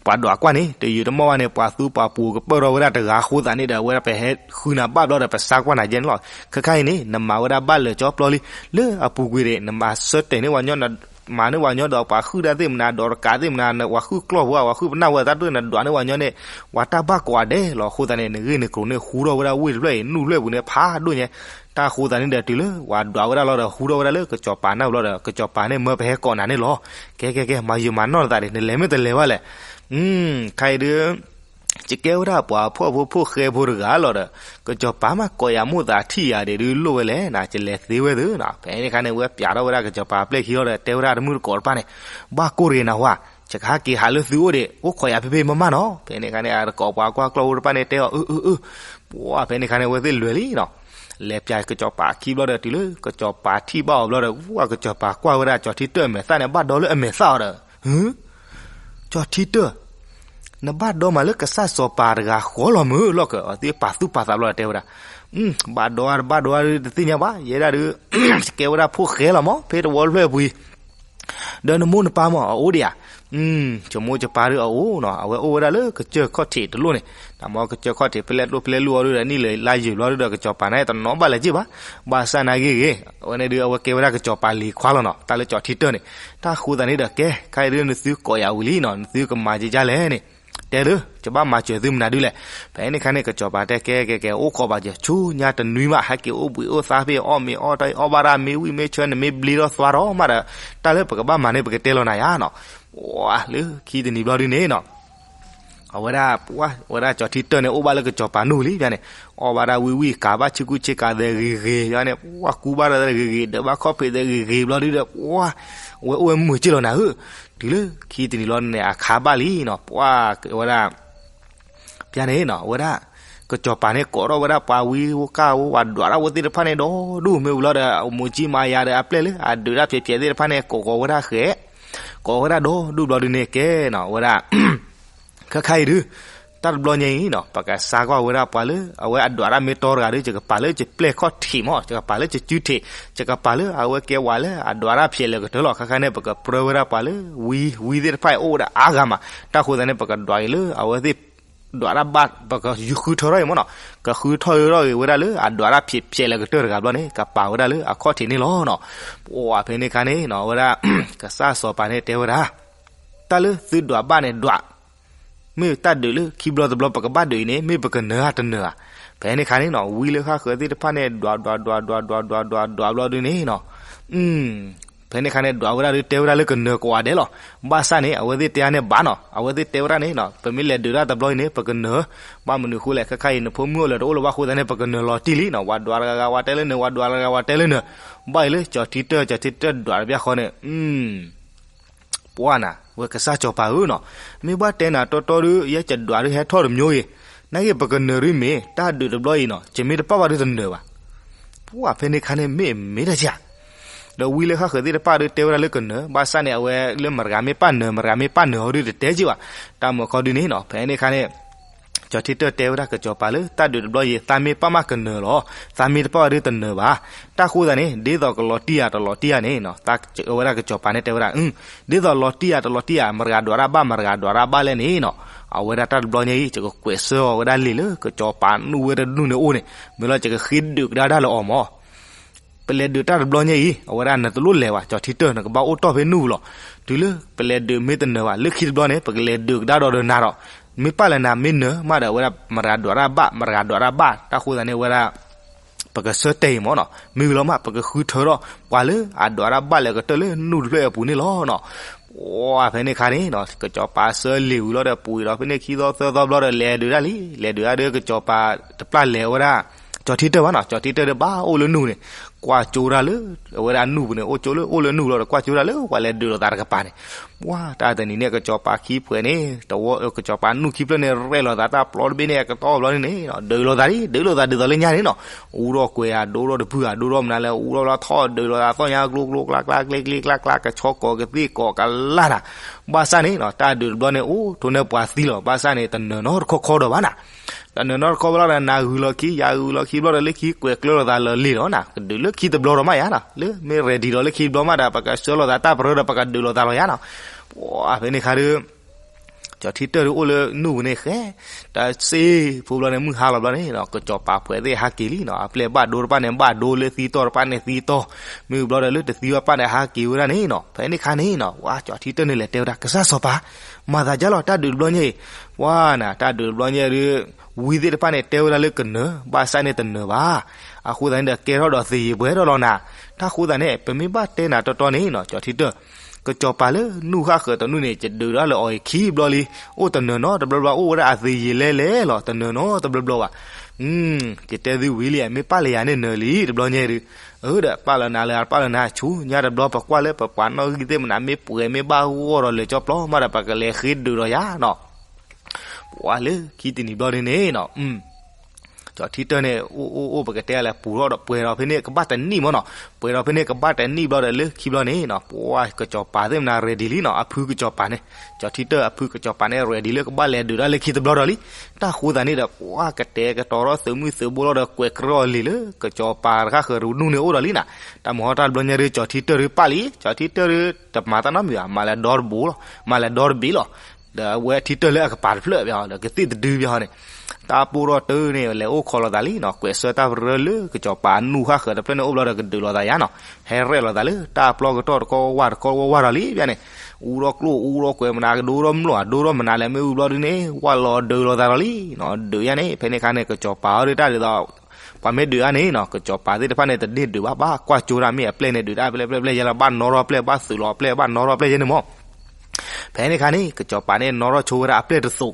ပှၤဒွးကွၢ်န့ၣ် တယုာ်တမီၢ်ဘၣ်န့ၣ် ပှၤသူပှၤပှိၤကပၢၢ်ထီၣ်ဝဲဒၣ်တဂၤအဃိသတးန့ၣ်ဒီး အဝဲဒၣ်ပဟဲဃုနၤဘၣ်ဘျီဒီး ပစါကွၢ်နၤယဲန့ၣ်လီၤ. ခဲခါအံၤန့ၣ် နမၤဝဲဒၣ်ဘၣ်လၢာ်ကၠီပျီလံ, လၢအပူၤကွံာ်န့ၣ် နမၤဆၢတဲာ်န့ၢ်ပှၤညီ နမၤန့ၢ်ပှၤညီဒီးပှၤဟုၣ်တၢ်သ့ၣ်မနၤ ဒီးတကးသ့ၣ်မနၤ ပှၤဟုၣ်ကျီၢ်ဖိ ပှၤဟုၣ်ပနၢ်ဝဲတၢ်ဒိၣ် နဒွးန့ၢ်ပှၤညီန့ၣ် ပှၤတၢ်ဘၣ်ကိးဂၤဒဲးလီၤ. အဃိသတးန့ၣ် နဂ့ၢ်နကျိၤန့ၣ် ဟူထီၣ်ဝဲဒၣ်ဝ့ၢ်တဖျၢၣ်အံၤ နူၢ်ဖျၢၣ်ပူၤန့ၣ် ဖးဒိၣ်ညါ. တၢ်ဃိသတးန့ၣ်ဒီး တုၤလၢပှၤဒွးဝဲဒၣ်လီၤဒီး ဟူထီၣ်ဝဲဒၣ်လၢကစီၤပၤနၢ်ဘျီဒီး ကစီၤပၤန့ၣ်မၢပဟဲကိးနၤန့ၣ်လီၤ. ကဲကဲကဲ မၤယုာ်မၤနီၢ်နသးဒံး နလဲၤမ့ၢ်တလဲၤဘၣ်လဲၣ်. ခါအံၤဒု ယကဲဝဲဒၣ်ပှၤဖှီၣ်ဖိဖိဃဲဖိတဂၤလီၤဒီး ကစီၤပၤမးကိးယၤမိၣ်သးထံၣ်ယၤဒံးဒု လိၣ်ဝဲလဲၣ်နၤ ယလဲၤသ့ဝဲသ့နီၤ. ဖဲန့ၣ်ခါန့ၣ် ဝဲပျးထီၣ်ဝဲဒၣ်ကစီၤပၤပျဲၢ်ခံလီၤဒီး တဲဝဲဒၣ်တမုၢ်တကိးတဖၣ်န့ၣ် ဘၣ်ကိၢ်တဂ့ၤနၤဝါ, ယကဟးက့ၤဟးလၢသုအိၣ်ဒံး အိၣ်ခိးယၤဖဲဖဲမးမးနီၤ. ဖဲန့ၣ်ခါန့ၣ် အတကိးပှၤကွၢ်ကျီၢ်ဖိတဖၣ်န့ၣ်တဲအီၤ အၢ အၢ အၢ ပှၤဖဲန့ၣ်ခါန့ၣ် အဝဲသ့ၣ်လွဲၤလံနီၤ. လဲၤပျးကစီၤပၤခံဘျီဒီး တုၤလၢကစီၤပၤထံၣ်ဘၣ်အီၤဘျီဒီး ဝဲကစီၤပၤကွၢ်ဝဲဒၣ်ကၠီၤထံတၢၢ်အမဲာ်သၣ်န့ၣ် ဘၣ်ဒီလၢအမဲာ်သၣ်အီၤဒီး ကၠီၤထံတၢၢ်, နဘၣ်ဒီမးလၢကစၢ်စီၤပၤတဂၤဃီလီၤမုၢ်လီၤကၢၤ အဝဲသ့ၣ်ပာ်သူၣ်ပာ်သးဘျီဒီးတဲဝဲဒၣ်, ဘၣ်ဒီအါတဘၣ်ဒီအါတသ့ၣ်ညါဘၣ် ယဲဒၣ်ဒု ယကဲဝဲဒၣ်ဖိၣ်ဃဲလီၤမး ဖဲတဝီတဖျၢၣ်အပူၤအံၤ ဒီးနမိၢ်နပၢ်မး အအိၣ်ဒံးဧါ. ယမိၢ်ယပၢ်ဒုအအိၣ်နီၤ အဝဲအိၣ်ဝဲဒၣ်လၢကစၢၢ်ခီၣ်ထံးတလိၣ်န့ၣ်, တၢ်မ့ၢ်ကစၢၢ်ခီၣ်ထံးဖဲလဲၣ်တလိၣ်ဖဲလဲၣ်လိၣ်အီၤဒုဒီး နံၣ်လၢလါယုာ်ဘျီဒုဒီး ကစီၤပၤန့ၣ် တနီၤဘၣ်လဲၤက့ၢ်ဘၣ်. ဘၣ်ဆၣ်နာ်ဂ့ၢ်ဂ့ၢ် အဝဲန့ၣ်ဒု အဝဲကဲဝဲဒၣ်ကစီၤပၤလံၤခွါလီၤနီၤ တၢ်လၢကၠီၤထံတၢၢ်န့ၣ်. တၢ်ဃိသတးန့ၣ်ဒီး ကဲ ခဲအံၤဒု နသုကိးယၤဝံၤလံနီၤ နသုကမၤယကလဲၣ်န့ၣ် တဲလၢ ယဘၣ်မၤစၢၤသုမနုၤဒုလဲၣ်. ဖဲန့ၣ်ခါန့ၣ် ကစီၤပၤတဲ ကဲ ကဲ ကဲ အိၣ်ခိးဘၣ်ယ ဆူညါတနွံမး ဟဲက့ၤအိၣ်ဘှံးအိၣ်သါဖဲ အီၣ်မ့ၤအီၣ်တၢ်အီၣ်ဘၣ်တၢ်မ့ၢ်ဝံၣ်မ့ၢ်ဆၢ နမ့ၢ်ဘျ့ထီၣ်သွါထီၣ်မးဒီး တၢ်လၢပကဘၣ်မၤန့ၣ် ပကတဲလီၤနၤယါနီၤ. လၢခံတနံၤဘျီဒုန့ၣ်နီၤ အဝဲဒၣ် ပှၢ် ဝဲဒၣ်ကၠီၤထံတၢၢ်န့ၣ် အိၣ်ဘၣ်လၢကစီၤပၤနူၢ်လံ ပျၢ်န့ၣ်, အီၣ်ဘၣ်ဒၣ်ဝံၣ်ဝံၣ် ကးဘၣ်ဆ့ကူဆ့ကၤသဲးဂ့ၤဂ့ၤ ပျၢ်န့ၣ်, ပှၢ် ကူဘၣ်ဒၣ်သဲးဂ့ၤဂ့ၤ ဒၢးဘၣ်ခီၣ်ဖံးသဲးဂ့ၤဂ့ၤ ဘျီဒုဒီး ပှၢ် ဝဲအိၣ်ဝဲမုာ်က့ၢ်လီၤနၤဧၢ, တုၤလၢခံတနံၤလီၤန့ၣ် အခါဘၣ်လံနီၤ, ပှၢ် ဝဲဒၣ် ပျၢ်န့ၣ်နီၤ ဝဲဒၣ် ကစီၤပၤန့ၣ် ကိးထီၣ်ဝဲဒၣ်ပှၤဝံဝဲကၢ်ဝဲ ပှၤဒွးတၢ်ဝဲသ့ၣ်တဖၣ်န့ၣ်ဒီဒူၣ် မ့ၢ်ဝံၤလီၤဒီး မူၤကံမၤယၤဒီးအပျဲၢ်လၢ အဒုးတၢ်ဖျဲးဖျဲးသ့ၣ်တဖၣ်န့ၣ် ကိးဃီၤဝဲဒၣ်ဃဲး, ကိးဝဲဒၣ်ဒီဒူၣ် ဘျီဒုန့ၣ်ကဲနီၤ ဝဲဒၣ် ခဲခါအံၤဒုး တၢ်တဘျီညါအံၤနီၤ ပကစါကွၢ်ဝဲဒၣ်ပှၤလၢ အဝဲအဒွးတၢ်မ့ၢ်တီတဂၤဒီး ယကပာ်လၢယပျဲၢ်ခီၣ်ထံးမး ယကပာ်လၢယစုထံး ယကပာ်လၢအဝဲကဲဝဲလၢအဒွးတၢ်ဖျဲးလၢကတၢၢ်လီၤ. ခဲခါန့ၣ် ပကပြၢဝဲဒၣ်ပှၤလၢ ဝံ ဝံသ့ၣ်တဖၣ်အံၤအိၣ်ဝဲဒၣ်အါဂၤမး တၢ်ဃိသတးန့ၣ် ပကဒွးက့ၤလၢအဝဲသ့ၣ် ဒွးတၢ်ဘၣ် ပကဃုထၢထီၣ်အံၤမးနီၤ ကဃုထၢထီၣ်ဝဲဒၣ်လၢအဒွးတၢ်ဖျဲးဖျဲးလၢကတၢၢ်တဂၤဘျီန့ၣ် ကပာ်ဝဲဒၣ်လၢအခီၣ်ထံးန့ၣ်လီၤနီၤ. ပှၢ် ဖဲန့ၣ်ခါန့ၣ်နီၤ ဝဲဒၣ် ကစၢ်စီၤပၤန့ၣ်တဲဝဲဒၣ် တၢ်လၢသုဒွးဘၣ်န့ၣ်ဒွး မ့ၢ်တၢ်ဒုးလၢခံဘျီတဘျီပကဘၣ်ဒုးအံၤန့ၣ် မ့ၢ်ပကနၢၤဧါတနၢၤဧါ. ဖဲန့ၣ်ခါန့ၣ်နီၤ ဝံလၢဃၣ်ဃၢၤသ့ၣ်တဖၣ်န့ၣ် ဒွးဒွးဒွးဒွးဒွးဒွးဒွးဒွးဘျီဒုန့ၣ်နီၤ ဖဲန့ၣ်ခါန့ၣ် ဒွးဝဲဒၣ်ဒီးတဲဝဲဒၣ်လၢကနၢၤကိးဂၤဒဲးလီၤ. ဘၣ်ဆၣ်န့ၣ် အဝဲသ့ၣ်တဲအါန့ၢ်ဘၣ်နီၤ အဝဲသ့ၣ်တဲဝဲဒၣ်န့ၣ်နီၤ ပမ့ၢ်လဲၤဒုးတၢ်တဘျီအံၤန့ၣ် ပကနၢၤ ဘၣ်မနုၤဃိလဲၣ် ခဲခါအံၤ နဖိမုၣ်အိၣ်လၢၤတအိၣ်လၢၤဘၣ်အဃိသတးန့ၣ် ပကနၢၤလီၤတံၢ်လံနီၤ ဝၤဒွးတဂၤဂၤဝၤတဲလၢနၢၤ ဝၤဒွးတဂၤဂၤဝၤတဲလၢနၢၤ ဘၣ်အံၤလၢကၠီၤထံတၢၢ် ကၠီၤထံတၢၢ်ဒွးတဘျီဃီန့ၣ် ပှၢ်နၤ ဝဲကစၢ်စီၤပၤဧၢနီၤ, မ့ၢ်ဘၣ်တဲနၤတီတီဒီး ယဲယဒွးဒုးဟဲထီၣ်တမံၤအံၤ, နာ်က့ပကနၢၤဒုးမ့ၢ် တၢ်ဒုးတဘျီအံၤနီၤ ယမ့ၢ်တပာ်ဘၣ်ဒုးတနၢၤဘၣ်. ပှၢ်ဖဲန့ၣ်ခါန့ၣ်မ့ၢ်မ့ၢ်တၢ်ဆါ, ဒီးဝံလၢဃၣ်ဃၢၤသ့ၣ်တဖၣ်ဒုးတဲဝဲဒၣ်လၢကနၢၤ, ဘၣ်ဆၣ်န့ၣ် အဝဲလၢမတၤဂၤမ့ၢ်ပာ်နၢၤ မတၤဂၤမ့ၢ်ပာ်နၢၤအီၤဒုးတတဲက့ၤဘၣ်. တၢ်မၤခီဒုးန့ၣ်နီၤ ဖဲန့ၣ်ခါန့ၣ် ကၠီၤထံတၢၢ်တဲဝဲဒၣ်ကစီၤပၤလၢ တၢ်ဒုးတဘျီအံၤ သးမ့ၢ်ပာ်မးကနၢၤလီၤ, သးမ့ၢ်တပာ်ဘၣ်ဒုးတနၢၤဘၣ်. တၢ်ဃိသတးန့ၣ် ဒ်သိးကလီၤတံၢ်ယၤတလီၤတံၢ်ယၤန့ၣ်နီၤ, ဝဲဒၣ်ကစီၤပၤန့ၣ်တဲဝဲဒၣ် ဒ်သိးလီၤတံၢ်ယၤတလီၤတံၢ်ယၤ မတၤဂၤဒွးတၢ်ဘၣ် မတၤဂၤဒွးတၢ်ဘၣ်လဲၣ်န့ၣ်နီၤ, အဝဲဒၣ်တၢ်တဘျီညါအံၤ ယကကွဲးဆၢအီၤဝဲဒၣ်လံာ်လၢကစီၤပၤနူၢ်ဝဲတနူၢ်န့ၣ်အိၣ်န့ၣ်, မ့ၢ်လီၤယကဃ့ဒုးကဒါတၢ်လၢအီၤမး ပလဲၤဒုးတၢ်တဘျီညါအံၤ အဝဲဒၣ်နတလိၣ်လဲၤဘၣ် ကၠီၤထံတၢၢ် နကဘၣ်အိၣ်တီၢ်ဖဲနူၢ်လီၤ. တုၤလၢပလဲၤဒုးမ့ၢ်တနၢၤဘၣ် လၢခံတဘျီန့ၣ် ပကလဲၤဒုးကဒါဒီးနၤဒီး မ့ၢ်ပာ်လၢနၤမ့ၢ်နၢၤမးဒီး အဝဲဒၣ်မတၤဂၤဒွးတၢ်ဘၣ် မတၤဂၤဒွးတၢ်ဘၣ် တၢ်ဃိသတးန့ၣ် အဝဲဒၣ် ပကဆၢတဲာ်အံၤမးနီၤ မ့ၢ်ဝံၤလီၤမး ပကဃုထၢထီၣ်ပှၤလၢအဒွးတၢ်ဘၣ်လၢကတၢၢ်လၢနူၢ်တဖျၢၣ်အပူၤန့ၣ်လီၤနီၤ. ပှၢ်ဖဲန့ၣ်ခါန့ၣ်နီၤ ကစီၤပၤဆၢလံာ်ဝံၤလီၤဒီး ပှ့ၤဒီးဖဲန့ၣ်ခံသီသၢသီဘျီဒီး လဲၤဒုးတၢ်လံ လဲၤဒုးတၢ်ဒီးကစီၤပၤတပျၢ်လဲၤဝဲဒၣ် ကၠီၤထံတၢၢ်ဘၣ်နီၤ ကၠီၤထံတၢၢ်ဒီးဘၣ်အိၣ်လၢနူၢ်န့ၣ် ကွၢ်ကၠိတၢ်လၢ အဝဲဒၣ်နူၢ်ပူၤန့ၣ် အိၣ်ကၠိလၢအိၣ်လၢနူၢ်လီၤဒီး ကွၢ်ကၠိတၢ်လၢပှၤလဲၤဒုးလိာ်သးတကပၤန့ၣ် ပှၢ်တၢ်တနံၤန့ၣ် ကစီၤပၤခံဖှဲးန့ၣ် တဝီ ကစီၤပၤနူၢ်ခံဖျၢၣ်န့ၣ် ရဲၣ်လိာ်သးတၢ်ပျီတဘ့ၣ်န့ၣ် အကတီၢ်ဘျီန့ၣ်န့ၣ် ဒုးလိာ်သးလံ ဒုးလိာ်သးဒ်သိးလၢညါန့ၣ်နီၤ အူထီၣ်ကွဲၤဧါ ဒိထီၣ်တပုၢ်ဧါ ဒိထီၣ်မနုၤလဲၣ် အူထီၣ်ဘျီထီၣ်ဒုးလိာ်သးသီၣ်ညါကျိကျိကျါကျါကျ့ကျ့ကျါကျါ ကဆီကိးကသ့ၣ်ကိးကလၢ်နၤ ဘၣ်ဆၣ်န့ၣ်နီၤ တၢ်ဒုးတဘျီန့ၣ် အိၣ်ထိးန့ၢ်ပှၤသံလီၤ ဘၣ်ဆၣ်န့ၣ် တနၢၤနီတခီခီဒီးဘၣ်နၤ တနၢၤနီတခီဘျီဒီး နၤဂုၤလီၤခံ ယၤဂုၤလီၤခံဘျီဒီး လၢခံကွဲးကျၢၤလိာ်သးလၢာ်လံလီၤနၤ ကဒုးလၢခံတဘျီဒီးမးယါနီၤ လၢမ့ၢ် ready ဒီးလၢခံတဘျီမးဒီး ပကဆှၢလိာ်သးတၢ်ပရၢဒီး ပကဒုးလိာ်သးလီၤယါနီၤ ပှၢ်ဖဲန့ၣ်ခါဒီး ကၠီၤထံတၢၢ်ဒီးအိၣ်လၢနူၢ်ပူၤန့ၣ်ဃဲ တၢ်စ့ဖိဘျီန့ၣ် မုၢ်ဟါလီၤဘျီန့ၣ် ကစီၤပၤဖှဲးသ့ၣ်ဟးက့ၤလံနီၤ အပျဲၢ်ဘၣ်ဒိတဖၣ်န့ၣ် ဘၣ်ဒိလၢသံတီၢ်တဖၣ်န့ၣ်သံတီၢ် မ့ၢ်ဘျီဒီးလၢတသံဘၣ်ပၣ်န့ၣ်ဟးက့ၤဝဲဒၣ်န့ၣ်နီၤ ဖဲန့ၣ်ခါန့ၣ်နီၤ ဝဲကၠီၤထံတၢၢ်န့ၣ်လဲၤတဲဝဲဒၣ် ကစၢ်စီၤပၤ မၤသးဒ်လီၤ တၢ်ဒုးတဘျီညါအံၤ ပှၢ်နၤ တၢ်ဒုးတဘျီညါဒီး ဝံသ့ၣ်တဖၣ်န့ၣ် တဲဝဲဒၣ်လၢကနၢၤ ဘၣ်ဆၣ်န့ၣ်တနၢၤဘၣ် အဃိသတးန့ၣ်ဒီး ကဲထီၣ်ဒီးသယံၤပှဲၤထီၣ်လီၤနၤ တၢ်ဃိသတးန့ၣ် ပမ့ၢ်ဘၣ်တဲနၤတီတီန့ၣ်နီၤ ကၠီၤထံတၢၢ် ကစီၤပၤလၢနူၢ်ဃၣ်ဃၢၤတနူၢ်န့ၣ် ယဒုးဒၣ်လၢအီၤအံၤခံဘျီလံ အိၣ်တနၢၤနီတဘျီဘျီ အိၣ်ဝဲဒၣ်အသယံၤလဲၤလဲၤလီၤ တနၢၤနီတဘျီဘျီဘၣ် ယတဲသုဝံၤလံ မ့ၢ်ပာ်လၢယၤန့ၣ်နၢၤလံ တဘျီညါဒီး အၢ ဒီးပာ်လီၤနၤလၢ ပာ်လီၤနၤဆူညါတဘျီ ပကွၢ်လၢပပှၤနီၣ်ဂံၢ်သ့ၣ်မနုၤ မ့ၢ်ပှဲၤမ့ၢ်ဘၣ်ဂီၢ်ဒီးလဲၤကၠီပျီမးဒီး ပကလဲၤဃ့ဒုးဒီးယၤနီၤ ပှၢ်လၢခံတနံၤဘျီဒ်န့ၣ်နီၤ ကၠီၤထံတၢၢ်န့ၣ် အိၣ်အိၣ်အိၣ် ပကတဲလဲၣ် ပူၤထီၣ်ဒီးပှဲၤဒီးဖဲန့ၣ်ကဘၣ်တနံၣ်မးနီၤ ပှဲၤဒီးဖဲန့ၣ်ကဘၣ်တနံၣ်ဘျီဒီးလၢခံဘျီန့ၣ်နီၤ ပှၢ်ကစီၤပၤသ့ၣ်မနုၤ ready လံနီၤ အဖုကစီၤပၤန့ၣ် ကၠီၤထံတၢၢ်အဖုကစီၤပၤန့ၣ် ready လၢကဘၣ်လဲၤဒုးတၢ်လၢခံတဘျီဒီးလံ တၢ်ဃိသတးန့ၣ်ဒီး ပှၢ်ကတဲာ်ကတီၤထီၣ်သုးမုၢ်သုးဘိလီၤဒီး ကွဲးကြၢးအီၤလံာ်လၢ ကစီၤပၤတခါဃၢၤရူနူၢ်န့ၣ်အိၣ်ဒီးလံနီၤ တၢ်မုၢ်ဟီၣ်တၢ်တဘျီညါဒီး ကၠီၤထံတၢၢ်ဒုးပာ်လံ ကၠီၤထံတၢၢ်ဒုး တမၤတၢ်နီတမံၤဘၣ် မၤလဲၤဒီတဘိလီၤ မၤလဲၤဒီတဘ့ၣ်လီၤ ဒီးအဝဲထံတၢၢ်လၢအကပၤတဖျၢၣ်ဘၣ်ဒီး ကသ့ၣ်တဒုဘၣ်န့ၣ် တၢ်ပိၢ်ထီၣ်တၢ်န့ၣ် လဲၤအိၣ်ခိးလိာ်သးလံနီၤ ကွဲးဆၢတၢ်ပရၢလၢကစီၤပၤနူၢ်ဃၣ်ဃၢၤတဖျၢၣ်န့ၣ်အိၣ်ဘျီဒီးကဒုးလိာ်သးယါနီၤ ဟဲရဲၣ်လိာ်သးလၢတၢ်ပျီကတီၢ်တကီၢ်ဝၢ်တကီၢ်ဝၢ်ဝၢ်ဒီးလံ ဘၣ်န့ၣ် အူထီၣ်ကျိၣ်အူထီၣ်ကွဲၤမနုၤ ကဒိထီၣ်မျိာ် အဒိထီၣ်မနုၤလဲၣ် မ့ၢ်အူဘျီဒ်န့ၣ် ဝၢ်လီၤဒုးလိာ်သးဒီးလံနီၤ ဒုးယါန့ၣ် ဖဲန့ၣ်ခါန့ၣ် ကစီၤပၤအီၤဒုးတၢ်ဒ်သိး ပှၤမ့ၢ်ဒုးအါန့ၣ်နီၤ ကစီၤပၤသ့ၣ်တဖၣ်န့ၣ် တန့ၢ်ဒုးဘၣ် ဘၣ်ကွၢ်ကၠိတၢ် မ့ၢ်အပျဲၢ်န့ၣ် ဒုးတၢ်အပျဲၢ်ပျဲၢ်ပျဲၢ်ယဲလီၤ ဘၣ်နီထီၣ်အပျဲၢ် ဘၣ်သုးလီၤအပျဲၢ် ဘၣ်နီထီၣ်အပျဲၢ်ယဲန့ၣ်မး ဖဲန့ၣ်ခါန့ၣ် ကစီၤပၤန့ၣ် နီထီၣ်ဆိဝဲဒၣ်အပျဲၢ်တသိး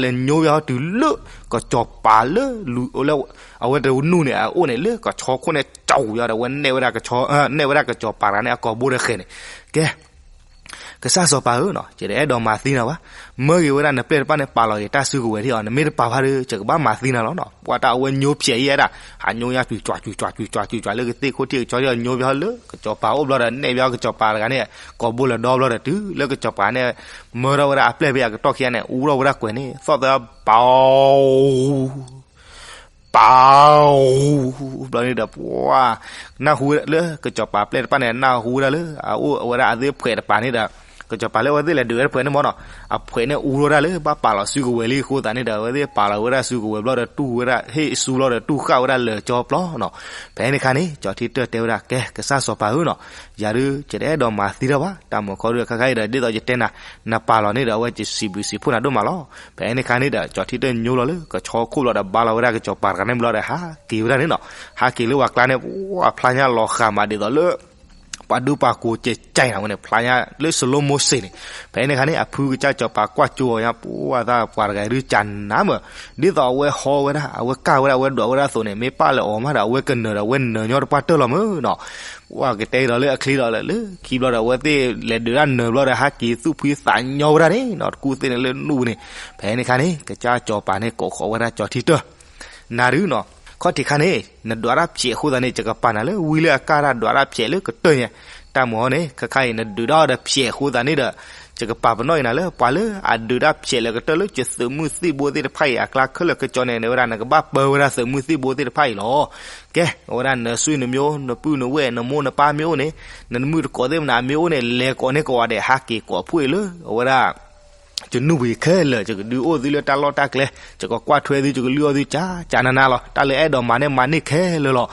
အဝဲလဲၤညိဘၣ်ဟီတုၤလၢ ကစီၤပၤလၢ လၢ အဝဲတနူၢ်န့ၣ် အအိၣ်န့ၣ် လၢကဆီခိၣ်န့ၣ် ကၠီဝံၤဒီး အဝဲနဲၣ်ဝဲဒၣ်ကဆီ နဲၣ်ဝဲဒၣ်ကစီၤပၤတဂၤန့ၣ် အကိာ်ဘိဒီးဃဲၤန့ၣ်, ကဲ ကစၢ်စီၤပၤဧၢနီၤ, ယတအဲၣ်ဒိးမၤသံနၤဘၣ်. မၢဂ့ၤဝဲဒၣ်နပျဲၢ်တဖၣ်န့ၣ် ပာ်လီၤက့ၤတၢ်စုကဝဲၤထံၣ်အီၤ, နမ့ၢ်တပာ်ဘၣ်ဒီး ယကဘၣ်မၤသံနၤလီၤနီၤ. ပှၤတၢ်အဝဲညိဖျဲးအံၤဝဲဒၣ်, ဟးညိညါကွံာ်ကွံာ်ကွံာ်ကွံာ်ကွံာ်ကွံာ်ကွံာ်လၢကသ့ၣ်ခိၣ်ထံးကဆီထံး ညိဘၣ်ဟီလၢကစီၤပၤအိၣ်ဘျီဒီး နဲၣ်ဘၣ်ကစီၤပၤတဂၤန့ၣ် ကိာ်ဘိလၢဒီဘျီဒီး တုၤလၢကစီၤပၤန့ၣ် မၢထီၣ်ဝဲဒၣ်အပျဲၢ်ဖဲအကတီၢ်ခံဂၤန့ၣ် အူထီၣ်ဝဲဒၣ်ကွဲၤန့ၣ် သီၣ်သၢဘီ ပၢ် ဘျီန့ၣ်ဒီး ပှၤ နၢ်ဟူဝဲဒၣ်လၢကစီၤပၤပျဲၢ်တဖၣ်န့ၣ် နၢ်ဟူဝဲဒၣ်လၢ အအိၣ်ဝဲဒၣ်အသ့ၣ်ဖှဲးတပၤန့ၣ်ဒီး ကစီၤပၤလၢအဝဲသ့ၣ်လဲၤဒုးဝဲတဖှဲးန့ၣ်မ့ၢ်နီၤ, အဖှဲးန့ၣ်အူထီၣ်ဝဲဒၣ်လၢ ဘၣ်ပာ်လီၤစုကဝဲၤလံအဃိသတးန့ၣ်ဒီး အဝဲသ့ၣ်ပာ်လီၤဝဲဒၣ်စုကဝဲၤဘျီဒီး တူၢ်ဝဲဒၣ် ဟ့ၣ်အစုဘျီဒီး တူၢ်ဃာ်ဝဲဒၣ်လၢာ်ကၠီပျီနီၤ. ဖဲန့ၣ်ခါန့ၣ် ကၠီထံတၢၢ်တဲဝဲဒၣ် ကဲ ကစၢ်စီၤပၤဧၢနီၤ, ယၤဒုး ယတအဲၣ်ဒိးမၤသံတၢ်ဘၣ်, တၢ်မုၢ်ခီဒုး ခါခါအံၤဒီး ဒ်သိးယတဲနၤ နပာ်လီၤန့ၣ်ဒီး အဝဲယစံးဘျုးစံးဖှိၣ်နၤဒိၣ်မးလီၤ. ဖဲန့ၣ်ခါန့ၣ်ဒီး ကၠီထံတၢၢ်ညိလီၤလၢကဆီခိၣ်ဘျီဒီး ဘါလီၤဝဲဒၣ်ကစီၤပၤတဂၤန့ၣ်ဘျီဒီး ဟးက့ၤဝဲဒၣ်န့ၣ်နီၤ. ဟးက့ၤလၢပှၤကျါန့ၣ် ပှၤဖျါညါလီၤဃာ်မးဒ်သိးလၢ ပှၤဒူပှၤကိးကဲကၠဲးနၤဝဲန့ၣ် ဖျါညါလၢ slow motion န့ၣ်. ဖဲန့ၣ်ခါန့ၣ် အဖုကစၢ်စီၤပၤကွၢ်ကၠိအီၤညါ ပှၤသးပှၤတဂၤဒုးကၢ်နၤမး, ဒ်သိးအဝဲဟီဝဲဒၣ် အဝဲကၢ်ဝဲဒၣ် အဝဲဒွးဝဲဒၣ်အသိးန့ၣ် မ့ၢ်ပၢ်လဲၤအီၤမးဒီး အဝဲကနၢၤဒီး အဝဲနၢၤညီတပှၢ်တၢၢ်လီၤမးနီၤ. ပှၤကတဲဒီးလၢအချ့ဒီးလၢခံဘျီဒီး အဝဲသ့ၣ်လဲၤဒုးတၢ်နၢၤဘျီဒီး ဟးက့ၤသူၣ်ဖှံသးညီဝဲဒၣ်န့ၣ်နီၤ, တကူၣ်သ့ၣ်န့ၣ်လၢနူၢ်ပူၤန့ၣ်. ဖဲန့ၣ်ခါန့ၣ် ကစၢ်စီၤပၤန့ၣ် ကိးဃီၤဝဲဒၣ်ကၠီထံတၢၢ် နၤဒုးနီၤ, ခီၣ်ထံးခါန့ၣ် နဒွးတၢ်ဖျဲးအဃိသတးန့ၣ် ယကပာ်နၤလၢဝံလၢအကၢ်တၢ်ဒွးတၢ်ဖျဲးလၢကတၢၢ်ညါ. တၢ်မုၢ်ဟီန့ၣ် ခါခါအံၤ နဒုးတၢ်အီၤဒီးဖျဲးအဃိသတးန့ၣ်ဒီး ယကပာ်ပနီၣ်အံၤနၤလၢ ပှၤလၢအဒုးတၢ်ဖျဲးလၢကတၢၢ်လၢယသုးမုၢ်သံၣ်ဘိသ့ၣ်တဖၣ်အံၤ အကျါခဲလၢာ်ကစီန့ၣ် ဝဲဒၣ်နကဘၣ်ပၢဝဲဒၣ်သုးမုၢ်သံၣ်ဘိသ့ၣ်တဖၣ်အံၤလီၤ. ကဲ အဝဲဒၣ်နဆွေနမျိုး နပုၢ်နဝဲၢ် နမိၢ်နပၢ်မ့ၢ်အိၣ်န့ၣ် နမုၣ်တကိးသ့ၣ်မနၤမ့ၢ်အိၣ်န့ၣ် လဲၤကိးန့ၢ်ကိးဂၤဒဲး ဟးက့ၤကိးဖှိၣ်အံၤလၢ အဝဲဒၣ် ယနူၢ်ပူၤခဲလၢာ် ယကဒုးအိၣ်သုလၢတၢ်လီၢ်တၢ်ကျဲ, ယကကွၢ်ထွဲသု ယကလုၢ်အီၣ်သု ကၠးကၠးနးနးလီၤ. တၢ်လၢအဲၣ်ဒိးမၤန့ၣ် မၤန့ၢ်ခဲလၢာ်လီ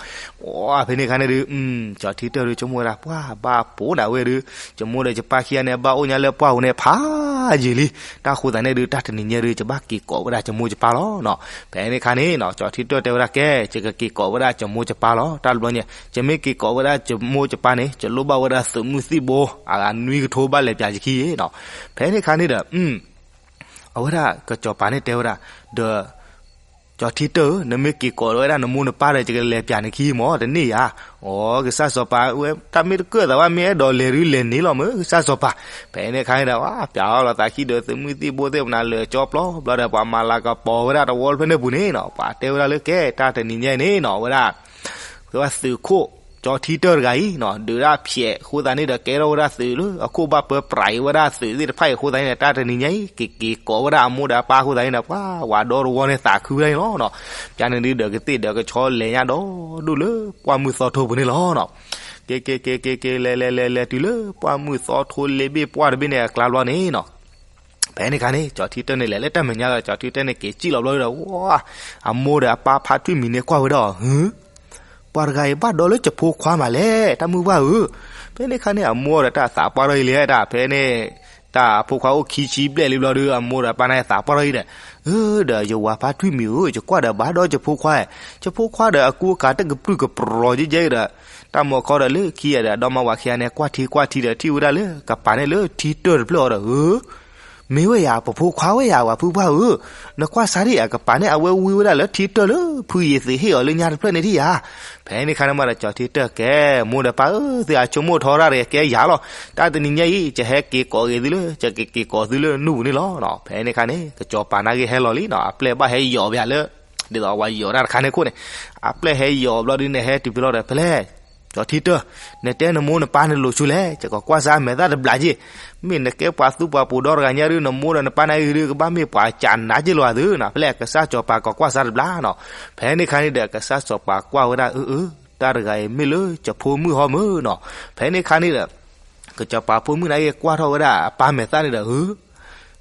ၤ. အဖဲန့ၣ်ခါန့ၣ်ဒုး ကၠီထံတၢၢ်ဒုး ဆိကမိၣ်ဝဲဒၣ် ပှၤဘၣ်ပိာ်ဒၣ်ဝဲဒုး ယမိၢ်ဒီးယပၢ်ခံဂၤန့ၣ် ဘၣ်အိၣ်ညါလၢပှၢ်ပူၤန့ၣ် ဖးယံာ်လံ. တၢ်ဃိသတးန့ၣ်ဒုး တၢ်တနံၤညါဒုး ယဘၣ်က့ၤကိးဝဲဒၣ်ယမိၢ်ယပၢ်လီၤနီၤ. ဖဲန့ၣ်ခါန့ၣ်နီၤ ကၠီထံတၢၢ်တဲဝဲဒၣ် ကဲ ယကက့ၤကိးဝဲဒၣ်ယမိၢ်ယပၢ်လီၤ. တၢ်တဘျီညါ ယမ့ၢ်က့ၤကိးဝဲဒၣ်ယမိၢ်ယပၢ်န့ၣ် ယလိၣ်ဘၣ်ဝဲဒၣ်သုးမုၢ်သံၣ်ဘိ အနွံကထိဘၣ်လဲၤပၠးယခံနီၤ. ဖဲန့ၣ်ခါန့ၣ်ဒီး အဝဲဒၣ်ကစီၤပၤန့ၣ်တဲဝဲဒၣ် ဒီး ကၠီထံတၢၢ်ဧၢ, နမ့ၢ်က့ၤကိးဝဲဒၣ်နမိၢ်နပၢ်ဒီး ယကလဲၤပၠးနခံမ့ၢ်တန့ၢ်ဧါ. အိ ကစၢ်စီၤပၤဝဲ တၢ်မ့ၢ်တကၢၢ်သးဘၣ် မ့ၢ်အဲၣ်ဒိးလဲၤဒုးလဲၤန့ၢ်လီၤမ့ၢ် ကစၢ်စီၤပၤ. ဖဲန့ၣ်ခါန့ၣ်ဒီး ပၠးအီၣ်လီၤသးခံဒီးသုးမုၢ်သံၣ်ဘိသ့ၣ်မနၤလၢာ်ကၠီပျီဘျီဒီး ပှၤမၤလၤကပီၤဝဲဒၣ်တဝီဖဲန့ၣ်ပူၤန့ၣ်နီၤ ပှၤတဲဝဲဒၣ်လၢကဲ တၢ်တနံၤညါအံၤန့ၣ်နီၤ အဝဲဒၣ် သုးခိၣ် ကၠီထံတၢၢ်တဂၤအံၤနီၤ ဒုးတၢ်ဖျဲးအဃိသတးန့ၣ်ဒီး ကဲထီၣ်ဝဲဒၣ်သုးလၢအခိၣ်ဘၣ်ပၢပြးအံၤဝဲဒၣ်သုးသ့ၣ်တဖၣ်အံၤအဃိသတးန့ၣ်ဒီး တၢ်တနံၤညါအံၤ က့ၤက့ၤကိးဝဲဒၣ်အမိၢ်ဒီးအပၢ်အဃိသတးန့ၣ်ဒီး ပှၤဝးဒီတဝီန့ၣ်သးခုဝဲဒၣ်န့ၣ်လီၤနီၤ. ပၠးန့ၣ်ဒုးဒီးကသ့ၣ်ဒီးကဆီလဲၤညါဒီးဒိၣ်လၢပှၢ်မုၢ်သီထိပူၤန့ၣ်လီၤနီၤ. က့ၤက့ၤက့ၤက့ၤက့ၤ လဲၤလဲၤလဲၤလဲၤတုၤလၢ ပှၢ်မုၢ်သီထိလ့ဘ့ၣ်ပှၢ်တဘ့ၣ်န့ၣ်အကျါဘျီန့ၣ်နီၤ ဖဲန့ၣ်ခါန့ၣ် ကၠီထံတၢၢ်န့ၣ်လဲၤလၢတၢ်မဲာ်ညါဒီး ကၠီထံတၢၢ်န့ၣ်က့ၤစံၣ်လီၤဘျီဒီး ဝါ အမိၢ်ဒီးအပၢ်ဖါထွံၣ်မံၤန့ၣ်ကွၢ်ဝဲဒၣ်အီၤ ဟု ပှၤတဂၤအံၤဘၣ်ဒီးလၢယဖိခွါမးလဲၣ် တၢ်မုၢ်ပှၢ်ဧၢ. ဖဲန့ၣ်ခါန့ၣ် အမိၢ်ဒီးတၢ်သးပှၢ်ထီၣ်အံၤလဲၣ် တၢ်ဖဲန့ၣ် တၢ်အဖိခွါအိၣ်ခံဆံဘျဲၣ်လံဘျီဒီး အမိၢ်ဒီးပၢ်န့ၣ်သးပှၢ်ထီၣ်အံၤဒီး အၢ ဒီးယဝၤဖါထွံၣ်မံၤဧၢ ယကွၢ်ဒီးဘၣ်ဒီးယဖိခွါ ယဖိခွါဒီးအကူအကၤတကပြုၢ်ကပြီၤယဲယဲဒီး တၢ်မုၢ်ခီဒီးလၢခံဂၤဒီး ဒီမါဝၤခံဂၤန့ၣ် ကွၢ်ထံကွၢ်ထံဒီး ထံၣ်ဝဲဒၣ်လၢကပၤန့ၣ်လၢထံတၢၢ်တဖျၢၣ်အီၤဒီး အၢ မ့ၢ်ဝဲယၤ ပဖိခွါဝဲယၤ ပှၤဖုပှၢ်ဧၢ, နကွၢ်စါဒံး အကပၤန့ၣ် အဝဲဝံဝဲဒၣ်လၢထံတၢၢ်လၢ ဖုယ့ၤသ့းဟ့ၣ်အီၤလၢညါတဖျၢၣ်န့ၣ်ဒံးဧါ. ဖဲန့ၣ်ခါန့ၣ်မးဒီး ကၠီၤထံတၢၢ်ကဲ, မိၢ်ဒီးပၢ်ဧၢ, သုအဆိကမိၣ်ထီရၣ်တဂ့ၤ ကဲယၤလီၤ. တၢ်တနံၤညါအံၤ ယဟဲက့ၤကိးဂ့ၤသုလၢ ယကက့ၤကိးသုလၢနူၢ်ပူၤန့ၣ်လီၤ. ဖဲန့ၣ်ခါန့ၣ် ကစီၤပၤနာ်က့ဟဲလီၤလံနီၤ, အပျဲၢ်ဘၣ်ဟဲယီၤပယၤလၢ ဒ်သိးပှၤယီၤတၢ်တခါန့ၣ်ခိၣ်န့ၣ်, အပျဲၢ်ဟဲယီၤဘျီဒုးန့ၣ် ဟဲတုၤဖဲလီၤဒီး ဖဲလဲၣ် ကၠီၤထံတၢၢ်, နတဲနမိၢ်နပၢ်နလိၤဆူလဲၣ်, ယကကွၢ်စါမဲာ်သၣ်တဘျးက့ၢ်. မ့ၢ်နကဲပှၤသူပှၤပိာ်ဒီတဂၤညါဒုး နမိၢ်ဒီးနပၢ်နာ်က့ဒုး ကဘၣ်မ့ၢ်ပှၤကးနးက့ၢ်လီၤဧါသုနီၤ. ဖဲလဲၣ် ကစၢ်စီၤပၤကိးကွၢ်စါတဘျးနီၤ. ဖဲန့ၣ်ခါန့ၣ်ဒီး ကစၢ်စီၤပၤကွၢ်ဝဲဒၣ် အၢ အၢ, တၢ်တဂၤအံၤမ့ၢ်လၢကၠီၤဖိမုၣ်ဟီမၢ်နီၤ. ဖဲန့ၣ်ခါန့ၣ်ဒီး ကစီၤပၤဖိမုၣ်နာ်က့ကွၢ်ထီၣ်ဝဲဒၣ်အပၢ်မဲာ်သၣ်န့ၣ်ဒီး အၢ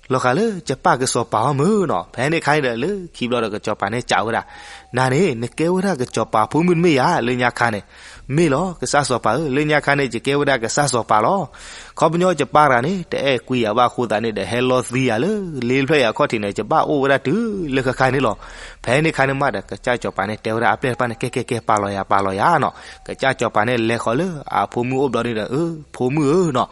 လီၤဂာ်လၢကပၢ်ကစီၤပၤဟီမၢ်နီၤ. ဖဲန့ၣ်ခါန့ၣ်ဒီး လၢခံဘျီဒီး ကစီၤပၤန့ၣ်စံးဝဲဒၣ်, နၤန့ၣ် နကဲဝဲဒၣ်ကစီၤပၤဖိမုၣ်တမ့ၢ်ဧါ, လၢညါခါန့ၣ်. မ့ၢ်လီၤ ကစၢ်စီၤပၤဧၢ, လၢညါခါန့ၣ် ယကဲဝဲဒၣ်ကစၢ်စီၤပၤလီၤ. ခီပညီယပၢ်တဂၤန့ၣ် တအဲၣ်ကွံယၤဘၣ်အဃိသတးန့ၣ်ဒီး ဟဲလီၤသံယၤလၢ လ့တဖျၢၣ်အံၤအခီၣ်ထံးန့ၣ် ယဘၣ်အိၣ်ဝဲဒၣ်တုၤလၢခဲခါန့ၣ်လီၤ. ဖဲန့ၣ်ခါန့ၣ်မးဒီး ကစၢ်စီၤပၤန့ၣ်တဲဝဲဒၣ်အပျဲၢ်တဖၣ်န့ၣ် ကဲ ကဲ ကဲ ပာ်လီၤယၤ ပာ်လီၤယၤနီၤ. ကစၢ်စီၤပၤန့ၣ်လဲၤဃီၤလၢအဖိမုၣ်အိၣ်ဘျီန့ၣ်ဒီး အၢ ဖိမုၣ်ဧၢနီၤ,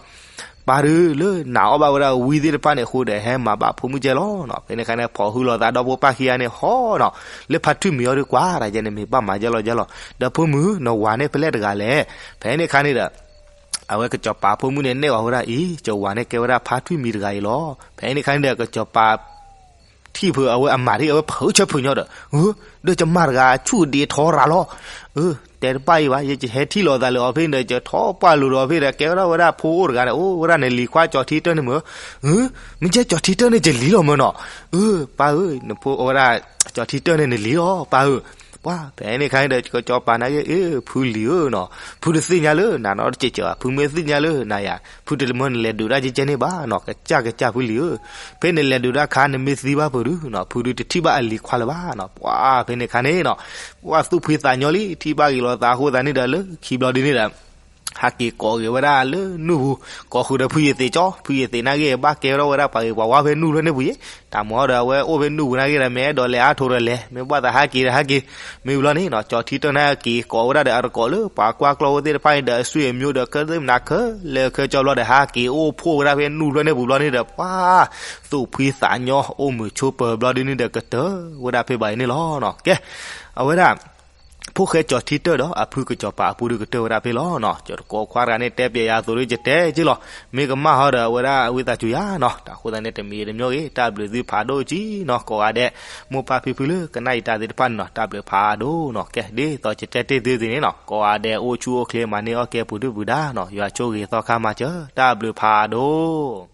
ပၢ်ဒုးလၢနာ်အီၣ်ဘၣ်ဝဲဒၣ်ဝံသ့ၣ်တဖၣ်န့ၣ်အဃိဒီး ဟဲမၤဘၣ်ဖိမုၣ်ကဲလီၤနီၤ. ဖဲန့ၣ်ခါန့ၣ် ဖိးဟုလိာ်သးဒီဖိပၢ်ခံဂၤန့ၣ်ဟီနီၤ, လၢဖါထွံၣ်မံၤအီၤဒုးကွၢ်တၢ်ယဲန့ၣ် မ့ၢ်ဘၣ်မၤယဲလီၤယဲလီၤ, ဒီးဖိမုၣ် နဝၤန့ၣ်ဖဲလဲၣ်တဂၤလဲၣ်. ဖဲန့ၣ်ခါန့ၣ်ဒီး အဝဲကစီၤပၤဖိမုၣ်န့ၣ်နဲၣ်အီၤဝဲဒၣ်အံၤ, ယဝၤန့ၣ်ကဲဝဲဒၣ်ဖါထွံၣ်မံၤတဂၤအံၤလီၤ. ဖဲန့ၣ်ခါန့ၣ်ဒီး ကစီၤပၤ ထံၣ်ဖုးအဝဲအမၤဒ်အဝဲဖုးဆၢဖုးညီဒီး, အၢ ဒီးယမါတဂၤဆူၣ်ဒ့ထီရၤလီၤ. အၢ တဲတဘၣ်အံၤဘၣ်, ယဟဲထံၣ်လိာ်သးလၢအီၤဖဲန့ၣ်ဒီး ယထီၣ်ပှၢ်လိၤဒီးအီၤဖဲဒီး ကဲဝဲဒၣ်ဝဲဒၣ်ဖိအိၣ်တဂၤဒီး အိၣ်ဝဲဒၣ်နလံၤခွါကၠီၤထံတၢၢ်န့ၣ်မၢ်. အၢ မ့ၢ်ကဲကၠီၤထံတၢၢ်န့ၣ် ယလံၤလီၤမၢ်နီၤ. အၢ ပၢ်ဧၢ, နဖိအိၣ်ဝဲဒၣ် ကၠီၤထံတၢၢ်န့ၣ်နလံၤလီၤ ပၢ်ဧၢ. ပှၤ ဖဲန့ၣ်ခါန့ၣ်ဒီး ကစီၤပၤနာ်က့ အၢ ဖုလံၤဧၢနီၤ, ဖုတသ့ၣ်ညါလၢနၤနီတစဲးစဲးဘၣ်, ဖုမ့ၢ်သ့ၣ်ညါလၢနၤယၤ ဖုတမၢနလဲၤဒုးတၢ်ကဲကဲန့ၣ်ဘၣ်နီၤ, ကစၢ်ကစၢ်ဖုလံၤဧၢ, ဖဲနလဲၤဒုးတၢ်ခါ နမ့ၢ်သံဘၣ်ဖုးဒုးနီၤ ဖုဒုးတထံၣ်ဘၣ်အလံၤခွါလၢၤဘၣ်နီၤ. ပှၤ ဖဲန့ၣ်ခါန့ၣ်နီၤ ပှၤသူၣ်ဖှံသးညီလံ, ထံၣ်ဘၣ်ဂ့ၤလိာ်သးအဃိသတးန့ၣ်ဒီး လၢခံဘျီဒ်န့ၣ်ဒီး ဟးက့ၤကိးဂ့ၤဝဲဒၣ်လၢနူၢ်ပူၤ, ကိးဃုာ်ဒီးဖုယ့ၤသ့းကၠီ, ဖုယ့ၤသ့းနာ်က့ ဘၣ်ကဲထီၣ်ဝဲဒၣ်ပှၤဂ့ၤပှၤဝါဖဲနူၢ်ဖျၢၣ်န့ၣ်ပူၤယဲ, တၢ်မၤဒီးအဝဲအိၣ်ဖဲနူၢ်ပူၤနာ်က့ဒီး မ့ၢ်အဲၣ်ဒိးလဲၤအါထိးဒီးလဲၤ, မ့ၢ်ဘၣ်သးဟးက့ၤဒီးဟးက့ၤ, မ့ၢ်ဘျီန့ၣ်နီၤ ကၠီထံတၢၢ်န့ၣ်က့ၤကိးဝဲဒၣ်ဒီးအတကိးလၢပှၤကွၢ်ကျီၢ်ဝဲသ့ၣ်တဖၣ်န့ၣ်ဒီး အဆွေမျိုးဒီး ကသ့ၣ်မနၤခဲလၢာ်ခဲဆ့ဘျီဒီး ဟးက့ၤအိၣ်ဖှိၣ်ဝဲဒၣ်ဖဲနူၢ်ဖျၢၣ်န့ၣ်ပူၤဘျီန့ၣ်ဒီး ပှၤ သူၣ်ဖှံသးညီ အိၣ်မုာ်ဆိးပၢၤဘျီဒ်န့ၣ်ဒီး ကတၢၢ်ဝဲဒၣ်ဖဲဘၣ်အံၤန့ၣ်လီၤနီၤ. ကဲ အဝဲဒၣ် ဖိၣ်ဃဲကၠီထံတၢၢ်ဒီးအဖုကစီၤပၤအပူၤဒုးကတၢၢ်ဝဲဒၣ်ဖဲလီၤနီၤ. ကၠီတကိးခွါတဂၤန့ၣ် တဲပျဲယၤအသိးဒီး ယတဲက့လီၤ, မ့ၢ်ကမၣ်ဟီဒီး အဝဲဒၣ်ဝံသးစူၤယၤနီၤ. တၢ်ဃိသတးန့ၣ် တမံၤတမံၤဂ့ၤ တၢ်ဘျုးသုဖးဒိၣ်ကံနီၤ, ကိးဂၤဒဲး မိၢ်ပၢ်ဖံဖုလၢကနၣ်အံၤတၢ်သ့ၣ်တဖၣ်န့ၣ်နီၤ, တၢ်ဘျုးဖးဒိၣ်နီၤ. ကဲ ဒ်သိးယတဲတ့ၢ်သုသ့ၣ်န့ၣ်နီၤ, ကိးဂၤဒဲးအိၣ်ဆူၣ်အိၣ်ချ့ မၤန့ၢ်အီၣ်ကဲပူၤဒုၣ်ပူၤဒါနီၤ, ယွၤဆိၣ်ဂ့ၤသီခါမၤစၢၤ, တၢ်ဘျုးဖးဒိၣ်.